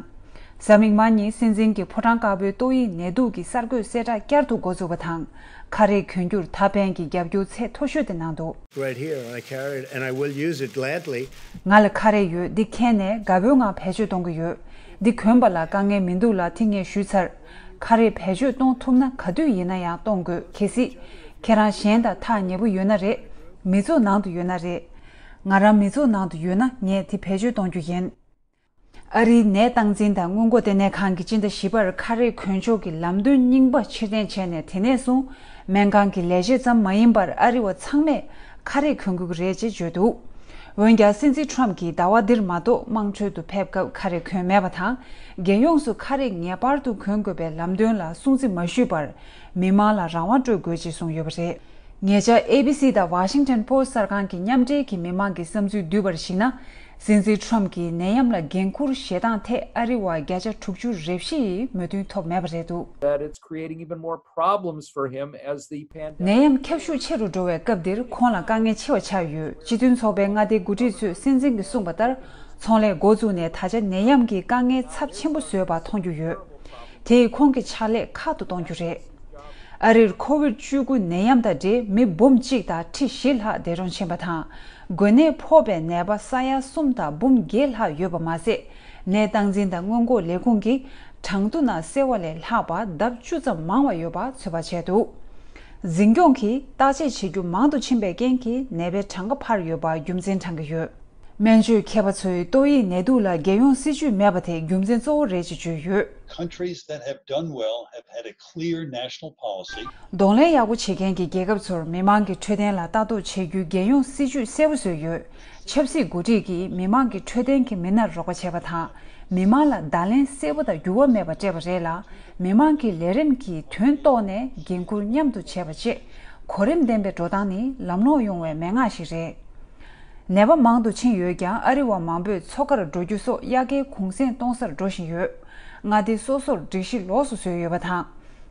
གཟའ་མིག་དམར་ཉིན་སྲིད་འཛིན་གྱི་ཕོ་བྲང་དཀར་པོའི་ཏོག་དབྱིབས་ནད་དུག་གི་གསར་འགོད་གསལ་བསྒྲགས་བསྐྱར་དུ་འགོ་བཙུགས་པ་དང་། ཁ་རས་གོན་རྒྱུར་ད་ཕན་གྱི་རྒྱབ་སྐྱོར་ཚད་མཐོ་ཤོས་དེ་གནང་འདུག Right here, and I carry it, and I will use it gladly. ང་ལ་ཁ་རས་ཡོད། འདི་ཁྱེར་ནས་དགའ་པོའི་ངང་བེད་སྤྱོད་གཏོང་གི་ཡོད། འདི་གོན་པ་ལ་དཀའ་ངལ་མི་འདུག་ལ། དེ་ངས་ཞུས་ཚར། ཁ་རས་བེད་སྤྱོད་གཏོང་ཐུབ་ན་ག་དུས་ཡིན་ན་ཡང་གཏོང་དགོས། གལ་སྲིད་ཁྱེད་རང་གཞན་དང་ཐག་ཉེ་པོ་ཡོད་ན་རེད། མི་ཚོགས་ནང་དུ་ཡོད་ན་རེད། ང་རང་མི་ཚོགས་ནང་དུ་ཡོད་ན་ངས་དེ་བེད་སྤྱོད་གཏོང་རྒྱུ་ཡིན། ཨ་རིའི་ནད་སྟངས་འཛིན་དང་སྔོན་འགོག་ལྟེ་གནས་ཁང་གིས་སྤྱི་ཟླ་བཞི་པར་ཁ་རས་གོན་ཆོག་གི་ལམ་སྟོན་རྙིང་པ་ཕྱིར་འཐེན་བྱས་ནས། དེ་ནས་བཟུང་སྨན་ཁང་གི་ལས་བྱེད་ཙམ་མ་ཡིན་པར་ཨ་རི་བ་ཚང་མས་ཁ་རས་གོན་དགོས་ཀྱི་རེད་ཅེས་བརྗོད་འདུག་འོན་ཀྱང་། སྲིད་འཛིན་ཁྲམ་གྱིས་ཟླ་བ་འདིར་མ་གཏོགས་དམངས་ཁྲོད་དུ་ཕེབས་སྐབས་ཁ་རས་གོན་མེད་པ་དང་། རྒྱལ་ཡོངས་སུ་ཁ་རས་ངེས་པར་དུ་གོན་དགོས་པའི་ལམ་སྟོན་ལ་སྲུང་བརྩི་མ་ཞུས་པར། མི་མང་ལ་རང་དབང་སྤྲོད་དགོས་ཅེས་གསུངས་ཡོད་པ་རེད། ཉེ་ཆར་ཨེ་བི་སི་དང་Washington Post གསར་ཁང་གིས་མཉམ་འབྲེལ་གྱིས་མི་མང་གི་བསམ་ཚུལ་བསྡུས་པར་གཞིགས་ན། སྲིད་འཛིན་ཁྲམ་གྱིས་ནད་ཡམས་ལ་འགན་འཁུར་བཞེས་སྟངས་ཐད་ཨ་རི་བ་བརྒྱ་ཆ་དྲུག་ཅུ་རེ་བཞི་ཡིས་མོས་མཐུན་ཐོབ་མེད་པ་རེད་འདུག That it's creating even more problems for him as the pandemic. ནད་ཡམས་ཁྱབ་ཤུགས་ཆེ་རུ་འགྲོ་བའི་སྐབས་འདིར་ཁོང་ལ་དཀའ་ངལ་ཆེ་བ་ཆགས་ཡོད། སྤྱི་མཐུན་ཚོགས་པའི་མངའ་སྡེའི་འགོ་ཁྲིད་ཚོས་སྲིད་འཛིན་གྱིས་གསུངས་པ་ལྟར། ཚོང་ལས་འགོ་བཙུགས་ནས་ད་ཆ་ནད་ཡམས་ཀྱི་དཀའ་ངལ་ཚབས་ཆེན་པོ་བཟོས་པ་མཐོང་རྒྱུ་ཡོད། དེས་ཁོང་གི་ཕྱག་ལས་ཁག་ཏུ་གཏོང་རྒྱུ་རེད། ཨ་རིར་ཁོ་ཝིཌ་བཅུ་དགུ་ནད་ཡམས་དང་འབྲེལ་མི་འབུམ་གཅིག་དང་ཁྲི་བཞི་ལྷག་འདས་གྲོངས་ཕྱིན་པ་དང་། འགོས་ནད་ཕོག་པའི་ནད་པ་ས་ཡ་གསུམ་དང་འབུམ་བརྒྱད་ལྷག་ཡོད་པ་མ་ཟད། ནད་སྟངས་འཛིན་དང་སྔོན་འགོག་ལས་ཁུངས་ཀྱིས་གྲངས་ཐོ་ནང་གསལ་བ་ལས་ལྷག་པ་ལྡབ་བཅུ་ཙམ་མང་བ་ཡོད་པ་ཚོད་དཔག་བྱས་འདུག་འཛིན་སྐྱོང་གིས་བརྟག་དཔྱད་བྱེད་རྒྱུ་མང་དུ་ཕྱིན་པའི་རྐྱེན་གྱིས་ནད་པའི་གྲངས་ཀ་འཕར་ཡོད་པ་རྒྱུ་མཚན་བགྲང་གི་ཡོད། སྨན་བཅོས་མཁས་པ་ཚོས་ཏོག་དབྱིབས་ནད་དུག་ལ་རྒྱལ་ཡོངས་སྲིད་ཇུས་མེད་པ་དེ་རྒྱུ་མཚན་གཙོ་བོ་རེད་ཅེས་བརྗོད་ཡོད། Countries that have done well have had a clear national policy. གདོང་ལེན་ཡག་པོ་བྱེད་མཁན་གྱི་རྒྱལ་ཁབ་ཚོར་མི་མང་གི་འཕྲོད་བསྟེན་ལ་ལྟ་རྟོག་བྱེད་རྒྱུའི་རྒྱལ་ཡོངས་སྲིད་ཇུས་གསལ་པོ་བཟོས་ཡོད། ཆབ་སྲིད་འགོ་ཁྲིད་ཀྱིས་མི་མང་གི་འཕྲོད་བསྟེན་གྱི་མི་སྣར་རོགས་པ་བྱས་པ་དང་། མི་མང་ལ་བརྡ་ལན་གསལ་པོ་དང་འགྱུར་བ་མེད་པ་སྤྲད་པ་རེད་ལ། མི་མང་གི་ལས་རིམ་གྱི་དོན་རྟོགས་ནས་འགན་འཁུར་མཉམ་དུ་བྱས་པ་བཅས། གོ་རིམ་ལྡན་པའི་འགྲོ་སྟངས་ནི་ལམ་ལྷོང་ཡོང་བའི་མན་ངག་ཞིག་རེད། ནད་པ་མང་དུ་ཕྱིན་ཡོད་ཀྱང་། ཨ་རི་བ་མང་པོས་མཚོ་ཁར་འགྲོ་རྒྱུ་སོགས་དབྱར་ཁའི་གུང་སེང་གཏོང་སར་འགྲོ་བཞིན་ཡོད། མངའ་སྡེ་སོ་སོར་སྒྲིག་གཞི་ལོགས་སུ་བཟོས་ཡོད་པ་དང་།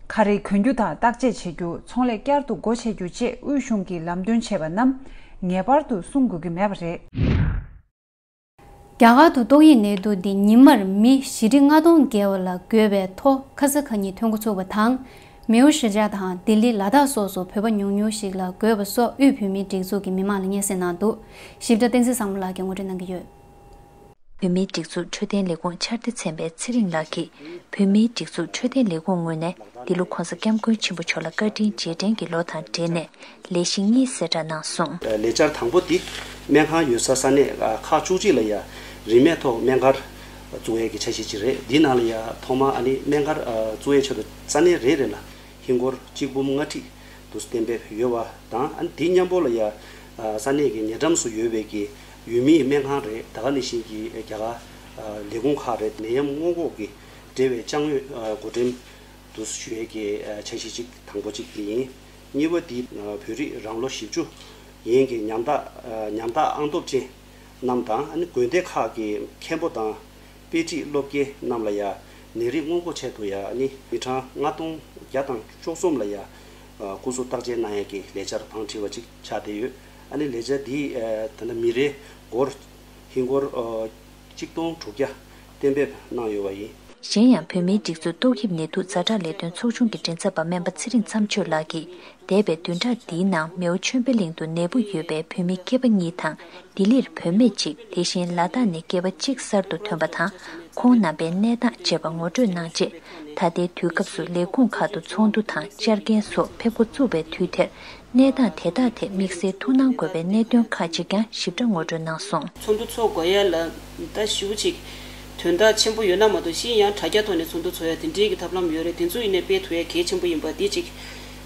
ཁ་རས་གྱོན་རྒྱུ་དང་བརྟག་དཔྱད་བྱེད་རྒྱུ། ཚོང་ལས་བསྐྱར་དུ་སྒོ་ཕྱེ་རྒྱུ་བཅས་དབུས་གཞུང་གིས་ལམ་སྟོན་བྱས་པ་རྣམས་ངེས་པར་དུ་སྲུང་དགོས་ཀྱི་མེད་པ་རེད། རྒྱ་གར་དུ་ཏོག་དབྱིབས་ནད་དུག་འདི་ཉི་མར་མི་བཞི་ཁྲི་ལྔ་སྟོང་བརྒལ་བ་ལ་འགོས་པའི་ཐོ་ཁ་ས་ཁ་ཉིན་ཐོན་འགོ་ཚུགས་པ་དང་། མེའོ་གཞིས་ཆགས་དང་ལྡི་ལི། ལ་དྭགས་སོགས་སུ་བོད་པ་ཉུང་ཉུང་ཞིག་ལ་འགོས་པ་སོགས་དབུས་བོད་མིའི་སྒྲིག་འཛུགས་ཀྱིས་མི་མང་ལ་སྙན་སེང་གནང་འདུག་ཞིབ་ཕྲ་བསྟན་འཛིན་བཟང་མོ་ལགས་ཀྱིས་ངོ་སྤྲོད་གནང་གི་ཡོད། བོད་མིའི་སྒྲིག་འཛུགས་འཕྲོད་བསྟེན་ལས་ཁུངས་ཕྱག་སྡེ་ཚན་པའི་ཚེ་རིང་ལགས་ཀྱིས། བོད་མིའི་སྒྲིག་འཛུགས་འཕྲོད་བསྟེན་ལས་ཁུངས་ངོས་ནས་འདི་ལོ་༸གོང་ས་༸སྐྱབས་མགོན་ཆེན་པོ་མཆོག་ལ་བཀའ་དྲིན་རྗེས་དྲན་གྱི་ལོ་དང་འབྲེལ་ནས་ལས་གཞི་གཉིས་གསལ་བསྒྲགས་གནང་སོང་། ལས་འཆར་དང་པོ་འདི། སྨན་ཁང་ཡོད་ས་ས་གནས་ཁག་བཅུ་གཅིག་ལ་ཡ་རིན་མེད་ཐོག་སྨན་སྒར་བཙུགས་ཡས་ཀྱི་འཆར་གཞི་ཅིག་རེད། འདི་ནང་ལ་ཡ་ཐོག་མར་ཨ་ནི་སྨན་སྒར་བཙུགས་ཡས་ཆེད་དུ་ས་གནས་རེ་རེ་ལ་ཧིན་སྒོར་གཅིག་འབུམ་ལྔ་ཁྲི་དུ་གཏན་འབེབས་ཡོད་པ་དང་། ཨ་ནི་འདི་མཉམ་པོ་ལ་ཡ་ས་གནས་ཀྱི་ཉེ་འགྲམ་སུ་ཡོད་པའི་གི་ཡུལ་མིའི་སྨན་ཁང་རེད། ད་ག་ནང་བཞིན་གྱི་རྒྱ་གར་ལས་ཁུངས་ཁག་རེད། ནད་ཡམས་སྔོན་འགོག་གི་འབྲེལ་བའི་ཅ་དངོས་བགོ་འགྲེམས་དུ་ཞུ་ཡས་ཀྱི་འཆར་གཞི་གཅིག་དང་པོ་གཅིག་དེ་ཡིན། གཉིས་པ་འདི་བོད་རིགས་རང་ལོ་བཞི་བཅུ་ཡན་གྱི་ཉམ་ཐག་ཉམ་ཐག་ཨང་སྟོབས་ཅན་རྣམས་དང་། ཨ་ནི་དགོན་སྡེ་ཁག་གི་མཁན་པོ་དང་དཔེ་ཁྲིད་སློབ་དགེ་རྣམས་ལ་ཡ་ནད་རིགས་སྔོན་འགོག་ཆེད་དུ་ཡ་ཨ་ནི་མི་གྲངས་ལྔ་སྟོང་བརྒྱ་དང་བཅུ་གསུམ་ལ་ཡ་སྐུ་གཟུགས་བརྟག་དཔྱད་གནང་ཡས་ཀྱི་ལས་འཆར་དང་བྲིས་པ་ཅིག་ཆགས་བསྡད་ཡོད། ཨ་ནི་ལས་འཆར་འདི་ད་ལྟ་མི་རེ་སྒོར་ཧིན་སྒོར་གཅིག་སྟོང་དྲུག་བརྒྱ་གཏན་འབེབས་གནང་ཡོད་པ་ཡིན། གཞན་ཡང་། བོད་མིའི་སྒྲིག་འཛུགས་ཏོག་དབྱིབས་ནད་དུག་ཛ་དྲག་ལས་དོན་ཚོགས་ཆུང་གི་མགྲིན་ཚབ་པ་སྨན་པ་ཚེ་རིང་མཚམས་གཅོད་ལགས་ཀྱིས། འདས་པའི་བདུན་ཕྲག་འདིའི་ནང་། མེའོ་ཆོས་འཕེལ་གླིང་དུ་ནད་འབུ་ཡོད་པའི་བོད་མི་སྐྱེས་པ་གཉིས་དང་། ལྡི་ལིར་བུད་མེད་གཅིག་དེ་བཞིན་ལ་དྭགས་ནས་སྐྱེས་པ་གཅིག་གསར་དུ་ཐོན་པ་དང་། ཁོང་རྣམ་པའི་གནས་སྟངས་བཅས་པ་ངོ་སྤྲོད་གནང་རྗེས། ད་ལྟའི་དུས་སྐབས་སུ་ལས་ཁུངས་ཁག་ཏུ་ཚོགས་འདུ་དང་། བཅར་མཁན་སོགས་ཕེབས་འགོ་བཙུགས་པའི་དུས་དེར། གནས་སྟངས་དེ་དག་ཐད་དམིགས་བསལ་ཐུགས་སྣང་དགོས་པའི་གནད་དོན་ཁག་ཅིག་ཀྱང་ཞིབ་ཕྲ་ངོ་སྤྲོད་གནང་སོང་། ཚོགས་འདུ་ཚོགས་དགོས་ཡ་ལ་ད་ཞེ་པོ་ཅིག་དོན་དག་ཆེན་པོ་ཡོད་ན་མ་གཏོགས། གཞན་ཡང་དྲ་རྒྱ་ཐོག་ནས་ཚོགས་འདུ་ཚོགས་ཡ་དེ་འདྲའི་གི་ཐབས་ལམ་ཡོད་རེད། དེ་ཚོ་ཡིན་ནའི་སྤེལ་ཐུབ་ཡ་གལ་ཆེན་པོ་ཡིན་པ་དེ་ཅིག་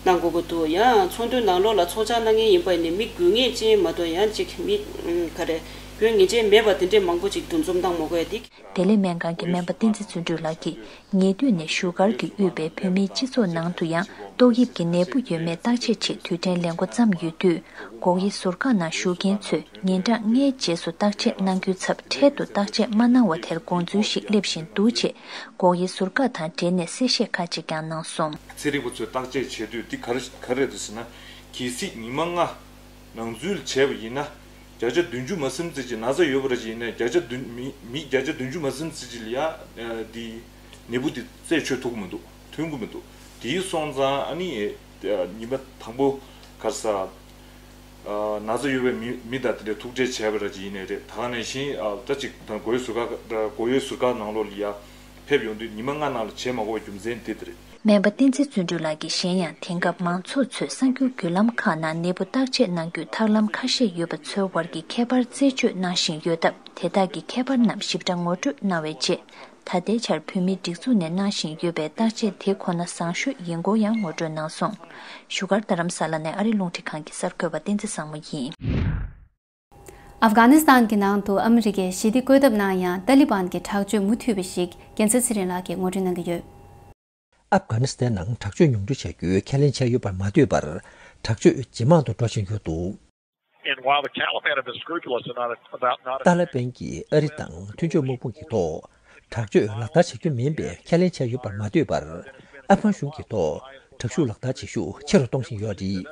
གནང་དགོས་ཀྱི་འདུག་ཡང་ཚོགས་འདུའི་ནང་ལོགས་ལ་ཚོགས་བཅར་གནང་མཁན་ཡིན་པ་ཡིན་ནའི་མི་དགོས་ངེས་ཅན་མ་གཏོགས། ཡང་ཅིག་མི་ག་རེ་དགོས་ངེས་ཅན་མེད་པ་དེ་འདྲའི་མང་པོ་ཅིག་འདུ་འཛོམས་གནང་མ་དགོས་ཡ་དེ། བདེ་ལེགས་སྨན་ཁང་གི་སྨན་པ་བསྟན་འཛིན་བརྩོན་འགྲུས་ལགས་ཀྱིས། ཉེ་དུས་ནས་བཞུགས་སྒར་གྱིས་དབུས་པའི་བོད་མིའི་སྤྱི་ཚོགས་ནང་དུ་ཡང་ཏོག་དབྱིབས་ཀྱི་ནད་འབུ་ཡོད་མེད་བརྟག་དཔྱད་ཆེད་དུས་དྲན་ལས་འགོ་བརྩམས་ཡོད་དུས། སྒོག་དབྱེ་ཟུར་བཀག་ནང་ཞུགས་མཁན་ཚོས་ཉིན་གྲངས་ལྔའི་རྗེས་སུ་བརྟག་དཔྱད་གནང་རྒྱུའི་ཚབ། འཕྲལ་དུ་བརྟག་དཔྱད་མ་གནང་བ་དེར་དགོངས་ཚུལ་ཞིག་སླེབས་བཞིན་འདུག་ཅེས། སྒོག་དབྱེ་ཟུར་བཀག་དང་འབྲེལ་ནས་གསལ་བཤད་ཁག་ཅིག་ཀྱང་གནང་སོང་། ཚན་རིག་པ་ཚོས་བརྟག་དཔྱད་བྱེད་དུས་འདི་ག་རེ་ག་རེ་རེད་ཟེར་ན། གལ་སྲིད་ཉི་མ་ལྔ་ནང་འཛུལ་བྱས་པ་ཡིན་ན། བརྒྱ་ཆ་བདུན་ཅུ་མ་ཟིན་ཙམ་ཅིག་ན་ཚ་ཡོད་པ་རེད་ཅིག་ཡིན་ན། བརྒྱ་ཆ་བདུན་མི་མི་བརྒྱ་ཆ་བདུན་ཅུ་མ་ཟིན་ཙམ་ཅིག་ལ་ཡ་འདི་ནད་འབུ་འདི་རྩད་ཆོད་ཐུབ་ཀྱི་མི་འདུག་ཐོན་གྱི་མི་འདུག་དེ་སོང་ཙང་ཨ་ནི་ཉི་མ་དང་པོ་ག་རེ་ཟ། ན་ཚ་ཡོད་པའི་མི་མི་དང་དེ་འདྲའི་ཐུག་འཕྲད་བྱས་པ་རེད་ཅིག་ཡིན་ནའི་རེད། ད་ག་ནང་བཞིན་ད་ཅིག་དང་སྒོ་དབྱེ་ཟུར་བཀག་སྒོ་དབྱེ་ཟུར་བཀག་ནང་ལོགས་ལ་ཡ་ཕེབས་ཡོང་དུས་ཉི་མ་ལྔ་ནང་ལ་བྱེད་མ་དགོས་པའི་རྒྱུ་མཚན་འདི་དེ་རེད། སྨན་པ་བསྟན་འཛིན་བརྩོན་འགྲུས་ལགས་ཀྱིས་གཞན་ཡང་དེང་སྐབས་མང་ཚོགས་ཚོས་གསར་འགྱུར་བརྒྱུད་ལམ་ཁག་ནང་ནད་འབུ་བརྟག་དཔྱད་གནང་རྒྱུའི་ཐབས་ལམ་ཁ་ཤས་ཡོད་པ་ཚོའི་བར་གྱི་ཁྱད་པར་རྩད་གཅོད་གནང་བཞིན་ཡོད་སྟབས། དེ་དག་གི་ཁྱད་པར་རྣམས་ཞིབ་ཕྲ་ངོ་སྤྲོད་གནང་བའི་རྗེས། ད་ལྟའི་ཆར་བོད་མིའི་སྒྲིག་འཛུགས་ནས་གནང་བཞིན་ཡོད་པའི་བརྟག་དཔྱད་དེ་ཁོ་ན་བཟང་ཤོས་ཡིན་སྐོར་ཡང་ངོ་སྤྲོད་གནང་སོང་། བཞུགས་སྒར་རྡ་རམ་ས་ལ་ནས་ཨ་རི་རླུང་འཕྲིན་ཁང་གི་གསར་འགོད་པ་བསྟན་འཛིན་བཟང་མོ་ཡིན། ཨབ་གྷ་ནི་སི་ཐན་གྱི་ནང་དུ་ཨ་མི་རི་ཀས་ཞི་བདེ་བཀོད་ཐབས་གནང་ཡང་། ཏཱ་ལི་བན་གྱི་དྲག་སྤྱོད་མུ་མཐུད་པ་ཞིག་རྒྱལ་མཚན་ཚེ་རིང་ལགས་ཀྱིས་ངོ་སྤྲོད་གནང་གི་ཡོད། ཨབ་གྷ་ནི་སི་ཐན་ནང་དྲག་སྤྱོད་ཉུང་འཕྲི་བྱ་རྒྱུའི་ཁས་ལེན་བྱས་ཡོད་པར་མ་ལྟོས་པར། དྲག་སྤྱོད་ཇེ་མང་དུ་འགྲོ་བཞིན་ཡོད་འདུག And while the Taliban have been scrupulous about not ཏཱ་ལི་བན་གྱིས་ཨ་རི་དང་མཐུན་ཕྱོགས་དམག་དཔུང་གི་ཐོག་དྲག་སྤྱོད་ལག་བསྟར་བྱ་རྒྱུ་མིན་པའི་ཁས་ལེན་བྱས་ཡོད་པར་མ་ལྟོས་པར། ཨབ་གྷན་གཞུང་གི་ཐོག་དྲག་ཤུགས་ལག་བསྟར་བྱེད་ཤུགས་ཆེ་རུ་གཏོང་བཞིན་ཡོད་པ་རེད།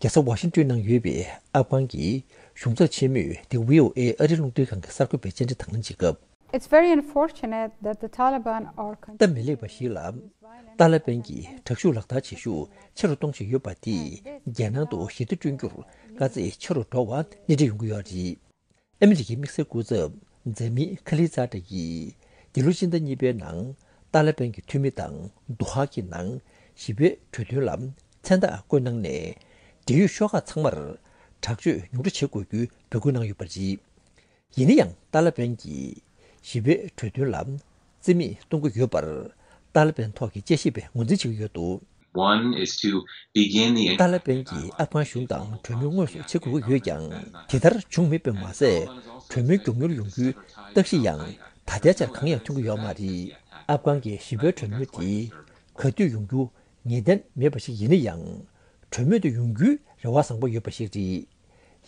རྒྱལ་ས་ཝ་ཤིང་ཏོན་ནང་ཡོད་པའི་ཨབ་གྷན་གྱི་གཞུང་ཚབ་ཆེན་མོས་འདི་བྷི་ཨོ་ཨེ་ཨ་རི་རླུང་འཕྲིན་ཁང་གི་གསར་འགོད་པའི་བཅར་འདྲི་དང་ལེན་བྱེད་སྐབས། It's very unfortunate that the Taliban are སྟབས་མི་ལེགས་པ་ཞིག་ལ། ཏཱ་ལི་བན་གྱིས་དྲག་ཤུགས་ལག་བསྟར་བྱེད་ཤུགས་ཆེ་རུ་གཏོང་བཞིན་ཡོད་པ་དེས་རྒྱལ་ནང་དུ་ཞི་བདེ་བསྐྲུན་རྒྱུར་དཀའ་ཚེགས་ཆེ་རུ་འགྲོ་བ་སྣེ་ཁྲིད་ཡོང་གི་ཡོད་པ་རེད། ཨ་མི་རི་ཀའི་དམིགས་བསལ་སྐུ་ཚབ་འཛད་མི་ཁ་ལི་ཛ་ཏྲ་ཡིས་འདི་ལོའི་སྤྱི་ཟླ་གཉིས་པའི་ནང་ཏཱ་ལི་བན་གྱི་འཐུས་མི་དང་དོ་ཧ་གྱི་ནང་ཞི་བའི་གྲོས་མཐུན་ལ་མཚན་རྟགས་བཀོད་གནང་ནས། འབྲེལ་ཡོད་ཤོག་ཁག་ཚང་མར་དྲག་སྤྱོད་ཉུང་འཕྲི་བྱེད་དགོས་རྒྱུའི་འབོད་སྐུལ་གནང་ཡོད་པ་རེད། ཡིན་ན་ཡང་ཏཱ་ལི་བན་གྱིས་ཞི་བའི་གྲོས་མཐུན་ལ་རྩིས་མེད་གཏོང་གི་ཡོད་པར་ཏཱ་ལི་བན་ཐོག་གི་དཔྱད་ཞིབ་པས་ངོས་འཛིན་བྱེད་ཀྱི་ཡོད་འདུག One is to begin the ཏཱ་ལི་བན་གྱིས་ཨབ་གྷན་གཞུང་དང་གྲོས་མོལ་དངོས་སུ་བྱེད་དགོས་ཀྱི་ཡོད་ཀྱང་། དེ་ལྟར་བྱུང་མེད་པས་མ་ཟད། གྲོས་མོལ་མགྱོགས་མྱུར་ཡོང་རྒྱུའི་རྟགས་གཞི་ཡང་ ད་ལྟའི་ཆར་གང་ཡང་ཐོན་གྱི་ཡོད་མ་རེད། ཨབ་གྷན་གྱི་ཞི་བའི་གྲོས་མོལ་དེ་ག་དུས་ཡོང་རྒྱུ་ངེས་གཏན་མེད་པ་ཞིག་ཡིན་ན་ཡང་། གྲོས་མོལ་དུ་ཡོང་རྒྱུའི་རེ་བ་བཟང་པོ་ཡོད་པ་ཞིག་རེད།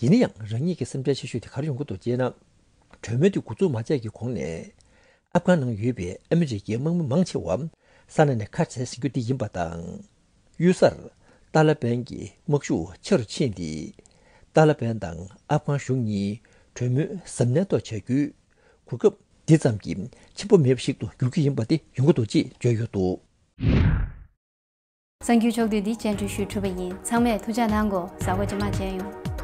ཡིན་ན་ཡང་རང་ཉིད་ཀྱི་སེམས་ཁྲལ་ཆེ་ཤོས་དེ་ག་རེ་ཡོང་གི་འདུག་ཅེ་ན། གྲོས་མོལ་དེ་འགོ་འཛུགས་མ་བྱས་ཀྱི་གོང་ནས། ཨབ་གྷན་ནང་ཡོད་པའི་ཨ་མི་རི་ཀའི་དམག་མི་མང་ཆེ་བ་ས་གནས་ནས་ཁ་བྲལ་ཟིན་རྒྱུ་དེ་ཡིན་པ་དང་། གཡུལ་སར་ཏཱ་ལ་པན་གྱི་དམག་ཤུགས་ཆེ་རུ་ཕྱིན་ཏེ། ཏཱ་ལ་པན་དང་ཨབ་གྷན་གཞུང་གཉིས་གྲོས་མོལ་གཟབ་ནན་ཐོག་བྱ་རྒྱུའི་གོ་སྐབས་འདི་ཙམ་གྱིས་ཆེན་པོ་མེད་པ་ཞིག་ཏུ་འགྱུར་གྱི་ཡིན་པ་དེ་ཡོང་གི་འདུག་ཅེས་བརྗོད་ཡོད་འདུག། གསར་འགྱུར་ཕྱོགས་བསྡུས་འདི་སྤྱན་འདྲེན་ཞུས་གྲུབ་པ་ཡིན། ཚང་མས་ཐུགས་ཅག་གནང་དགོས། གཟའ་འཁོར་རྗེས་མ་མཇལ་ཡོང་།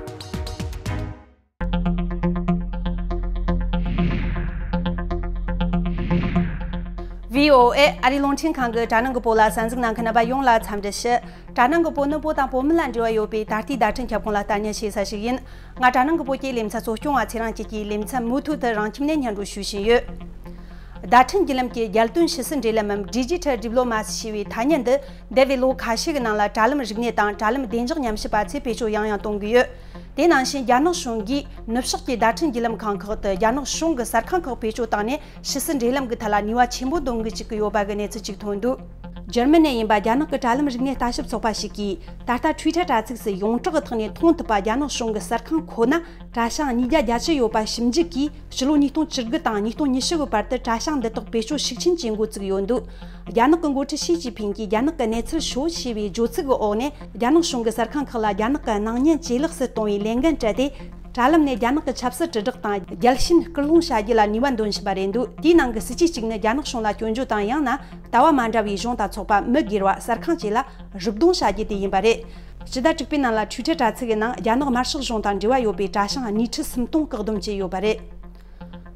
བྷི་ཨོ་ཨེ་ཨ་རིའི་རླུང་འཕྲིན་ཁང་གི་དྲ་ནང་གི་པོ་ལ་གསན་གཟིགས་གནང་མཁན་རྣམ་པ་ཡོངས་ལ་འཚམས་འདྲི་ཞུ། དྲ་ནང་གི་པོ་ནི་བོད་དང་བོད་མི་ལ་འབྲེལ་བ་ཡོད་པའི་ད་ལྟའི་བརྡ་འཕྲིན་ཁྱབ་ཁོངས་ལ་ལྟ་ཉན་བྱེད་ས་ཞིག་ཡིན། ང་དྲ་ནང་གི་པོ་སྐྱེས་ལེ་ཚན་གཙོ་སྐྱོང་བ་ཚེ་རིང་སྐྱིད་ཀྱིས་ལེ་ཚན་མུ་མཐུད་དུ་རང་ཁྱིམ་ནས་སྙན་སྒྲོན་ཞུ་བཞིན་ཡོད། བརྡ་འཕྲིན་བརྒྱུད་ལམ་གྱི་རྒྱལ་དོན་ཕྱི་སྲིད་འབྲེལ་ལམ་མམ་Digital Diplomacy ཞེས་པའི་ཐ་སྙད་འདི་འདས་པའི་ལོ་ཁ་ཤས་ཀྱི་ནང་ལ་དྲ་ལམ་རིག་གནས་དང་དྲ་ལམ་བདེ་འཇགས་ཉམས་ཞིབ་པ་ཚོས་བེད་སྤྱོད་ཡང་ཡང་གཏོང་གི་ཡོད། དེ་ནང་བཞིན་རྒྱ་ནག་གཞུང་གིས་ནུབ་ཕྱོགས་ཀྱི་བརྡ་འཕྲིན་བརྒྱུད་ལམ་ཁང་ཁག་ཏུ་རྒྱ་ནག་གཞུང་གི་གསར་ཁང་ཁག་བེད་སྤྱོད་བཏང་ནས་ཕྱི་སྲིད་འབྲེལ་ལམ་གྱི་ཐད་ལ་ནུས་པ་ཆེན་པོ་འདོན་གྱི་བཅུག་གི་ཡོད་པ་གི་གནས་ཚུལ་ཅིག་ཐོན་འདུག། འཇར་མ་ནི་ཡིན་པ་རྒྱ་ནག་གི་དྲ་ལམ་རིག་གནས་ལྟ་ཞིབ་ཚོགས་པ་ཞིག་གིས་ད་ལྟ་Twitter་དྲ་ཚིགས་སུ་ཡོངས་གྲགས་ཀྱི་ཐོག་ནས་མཐོང་ཐུབ་པ་རྒྱ་ནག་གཞུང་གི་གསར་ཁང་ཁོ་ན་དྲ་བྱང་ཉིས་བརྒྱ་བརྒྱད་ཅུ་ཡོད་པ་ཞིབ་འཇུག་གིས་ཕྱི་ལོ་ཉིས་སྟོང་བཅུ་དགུ་དང་ཉིས་སྟོང་ཉི་ཤུ་གི་བར་དུ་དྲ་བྱང་འདི་དག་བེད་སྤྱོད་ཤུགས་ཆེན་བྱེད་འགོ་བཙུགས་ཡོད་འདུག། རྒྱ་ནག་གི་འགོ་ཁྲིད་ཞི་ཅིན་ཕིང་གིས་རྒྱ་ནག་གི་གནས་ཚུལ་ཤོད་ཞེས་པའི་བརྗོད་ཚིག་གི་འོག་ནས་རྒྱ་ནག་གཞུང་གི་གསར་ཁང་ཁག་ལ་རྒྱ་ནག་གི་སྣང་བརྙན་ཇེ་ལེགས་སུ་གཏོང་བའི་ལས་འགན་སྤྲད་དེ། དྲ་ལམ་ནས་རྒྱ་ནག་གི་ཆབ་སྲིད་དྲིལ་བསྒྲགས་དང་རྒྱལ་ཞེན་སྐུལ་སློང་བྱ་རྒྱུ་ལ་ནུས་པ་འདོན་བཞིན་པ་རེད་འདུག། དེའི་ནང་གི་སྲིད་ཇུས་གཅིག་ནི་རྒྱ་ནག་གཞུང་ལ་སྐྱོན་བརྗོད་དང་ཡང་ན་ལྟ་བ་མ་འདྲ་བའི་གཞུང་དང་ཚོགས་པ་མི་སྒེར་བ་གསར་ཁང་བཅས་ལ་རུབ་རྡུང་བྱ་རྒྱུ་དེ་ཡིན་པ་རེད། སྤྱི་ཟླ་དྲུག་པའི་ནང་ལ་Twitter་དྲ་ཚིགས་ཀྱི་ནང་རྒྱ་ནག་དམར་ཤོག་གཞུང་དང་འབྲེལ་བ་ཡོད་པའི་དྲ་བྱང་ཉིས་ཁྲི་སུམ་སྟོང་བཀག་སྡོམ་བྱས་ཡོད་པ་རེད།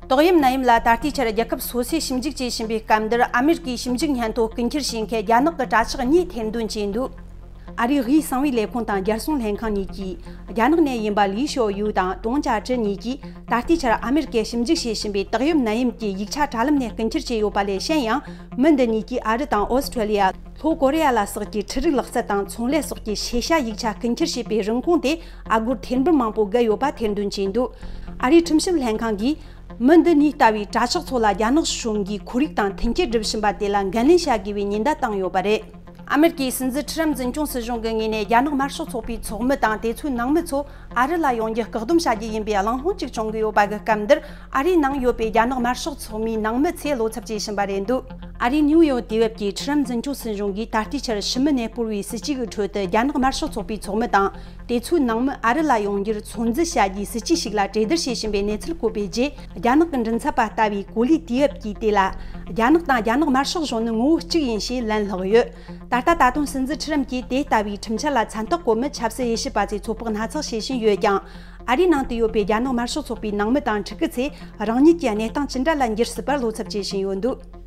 ཏོག་དབྱིབས་ནད་ཡམས་ལ་ད་ལྟའི་ཆར་རྒྱལ་ཁབ་སོ་སོས་ཞིབ་འཇུག་བྱེད་བཞིན་པའི་སྐབས་འདིར་ཨ་མེ་རི་ཀའི་ཞིབ་འཇུག་སྙན་ཐོ་རྐུ་འཁྱེར་བྱེད་མཁན་རྒྱ་ནག་གི་གྲྭ་ཆག་གཉིས་ཐེར་འདོན་བྱས་འདུག། ཨ་རིའི་དབུས་གསང་བའི་ལས་ཁུངས་དང་རྒྱལ་སྲུང་ལྷན་ཁང་གཉིས་ཀྱིས་རྒྱ་ནག་ནས་ཡིན་པ་ལི་ཞོ་ཡུ་དང་ཏོང་ཅཱ་ཀྲི་གཉིས་ཀྱིས་ད་ལྟའི་ཆར་ཨ་མེ་རི་ཀས་ཞིབ་འཇུག་བྱེད་བཞིན་པའི་ཏོག་དབྱིབས་ནད་ཡམས་ཀྱི་ཡིག་ཆ་དྲ་ལམ་ནས་རྐུ་འཁྱེར་བྱས་ཡོད་པ་ལས་གཞན་ཡང་མི་འདི་གཉིས་ཀྱིས་ཨ་རི་དང་ཨོ་སི་ཁྲུ་ལི་ཡ། ལྷོ་ཀོ་རི་ཡ་ལ་སོགས་ཀྱི་འཕྲུལ་རིག་ལག་རྩལ་དང་ཚོང་ལས་སོགས་ཀྱི་ཤེས་བྱ་ཡིག་ཆ་རྐུ་འཁྱེར་བྱས་པའི་རིན་གོང་དེ་ཨ་སྒོར་ཐེར་འབུམ་མང་པོ་བརྒལ་ཡོད་པ་ཐེར་འདོན་བྱས་འདུག། ཨ་རིའི་ཁྲིམས་ཞིབ་ལྷན་ཁང་གིས་མི་འདི་གཉིས་ལྟ་བུའི་གྲྭ་ཆག་ཚོ་ལ་རྒྱ་ནག་གཞུང་གིས་ཁོར་ཡུག་དང་མཐུན་རྐྱེན་སྒྲུབ་བཞིན་པ་དེ་ལ་འགན་ལེན་བྱ་དགོས་པའི་ཉེན་བརྡ་བཏང་ཡོད་པ་རེད། ཨ་མེ་རི་ཀའི་སྲིད་འཛིན་ཁྲི་རམ་འཛིན་སྐྱོང་སྲིད་གཞུང་གི་ངོས་ནས་རྒྱ་ནག་དམར་ཤོག་ཚོགས་པའི་ཚོགས་མི་དང་དེ་ཚོའི་ནང་མི་ཚོ་ཨ་རི་ལ་ཡོང་རྒྱུ་བཀག་སྡོམ་བྱ་རྒྱུ་ཡིན་པའི་གླེང་སློང་ཅིག་བྱུང་གི་ཡོད་པ་གི་སྐབས་འདིར། ཨ་རིའི་ནང་ཡོད་པའི་རྒྱ་ནག་དམར་ཤོག་ཚོགས་མིའི་ནང་མི་ཚོས་བློ་འཚབ་བྱེད་བཞིན་པ་རེད་འདུག། ཨ་རིའི་ནིའུ་ཡོག་དུས་བབ་ཀྱིས་ཁྲི་རམ་འཛིན་སྐྱོང་སྲིད་གཞུང་གིས་ད་ལྟའི་ཆར་ཞི་མི་ནས་སྤོར་བའི་སྲིད་ཇུས་ཀྱི་ཁྲོད་དུ་རྒྱ་ནག་དམར་ཤོག་ཚོགས་པའི་ཚོགས་མི་དང་དེ་ཚོའི་ནང་མི་ཨ་རི་ལ་ཡོང་རྒྱུར་ཚོད་འཛིན་བྱ་རྒྱུའི་སྲིད་ཇུས་ཤིག་ལ་གྲོས་བསྡུར་བྱེད་བཞིན་པའི་གནས་ཚུལ་བཀོད་པའི་རྗེས། རྒྱ་ནག་གི་མགྲིན་ཚབ་པ་ལྟ་བུའི་གོ་ལའི་དུས་བབ་ཀྱིས་དེ་ལ་རྒྱ་ནག་དང་རྒྱ་ནག་དམར་ཤོག་གཞུང་ནི་ངོ་བོ་གཅིག་ཡིན་ཞེས་ལན་བསློགས་ཡོད། ད་ལྟ་ད་དུང་སྲིད་འཛིན་ཁྲི་རམ་གྱིས་དེ་ལྟ་བུའི་ཁྲིམས་འཆར་ལ་མཚན་རྟགས་བཀོད་མི་ཆབ་སྲིད་དབྱེ་ཞིབ་པ་ཚོས་ཚོད་དཔག་སྣ་ཚོགས་བྱེད་བཞིན་ཡོད་ཀྱང་། ཨ་རིའི་ནང་དུ་ཡོད་པའི་རྒྱ་ནག་དམར་ཤོག་ཚོགས་པའི་ནང་མི་དང་ཕྲུ་གུ་ཚོས་རང་ཉིད་ཀྱི་གནས་སྟངས་ཅི་འདྲ་ལ་འགྱུར་སྲིད་པར་བློ་འཚབ་བྱེད་བཞིན་ཡོད་འདུག།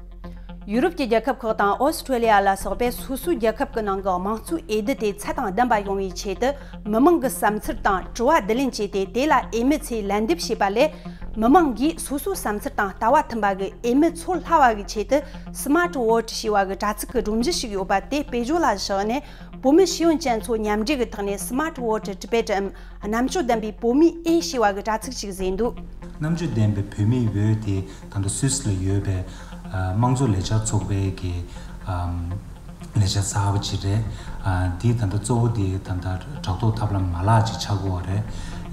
ཡུ་རོབ་ཀྱི་རྒྱལ་ཁབ་ཁག་དང་ཨོ་སི་ཁྲུ་ལི་ཡ་ལ་སོགས་པའི་སོ་སོའི་རྒྱལ་ཁབ་ཀྱི་ནང་གི་དམངས་གཙོའི་འོས་བསྡུ་དེ་ཚད་དང་ལྡན་པ་ཡོང་བའི་ཆེད་དུ། མི་མང་གི་བསམ་ཚུལ་དང་དྲི་བ་བསྡུ་ལེན་བྱས་ཏེ། དེ་ལ་འོས་མི་ཚོས་ལན་འདེབས་བྱས་པ་ལས། མི་མང་གིས་སོ་སོའི་བསམ་ཚུལ་དང་ལྟ་བ་མཐུན་པ་གི་འོས་མི་ཚོར་སླ་བ་གི་ཆེད་དུ། སི་མ་ཊི་ཝོ་ཊི་ཞེས་པ་གི་དྲ་ཚིགས་ཀྱི་སྒྲོམ་གཞི་ཞིག་ཡོད་པ་དེ་དཔེ་བརྗོད་ལ་བཞག་ནས། བོད་མི་ཤེས་ཡོན་ཅན་ཚོ་མཉམ་འབྲེལ་གྱི་ཐོག་ནས་སི་མ་ཊི་ཝོ་ཊི་ཊི་བེ་ཊི་འམ། རྣམ་དཔྱོད་ལྡན་པའི་བོད་མིའི་འོས་ཞེས་པ་གི་དྲ་ཚིགས་ཤིག་བཟོས་འདུག། རྣམ་དཔྱོད་ལྡན་པའི་བོད་མིའི་འོས་དེ་ད་ལྟ་སུད་སི་ལ་ཡོད་པའི་ཨ་དམངས་གཙོ་ལས་འཆར་ཚོགས་པའི་གི་ཨམ་ལས་འཆར་གསར་པ་ཅིག་རེད། ཨ་འདི་ད་ལྟ་གཙོ་བོ་དེ་ད་ལྟ་དྲ་ཐོག་ཐབས་ལམ་མ་ལག་ཅིག་ཆགས་ཀྱི་ཡོད་རེད།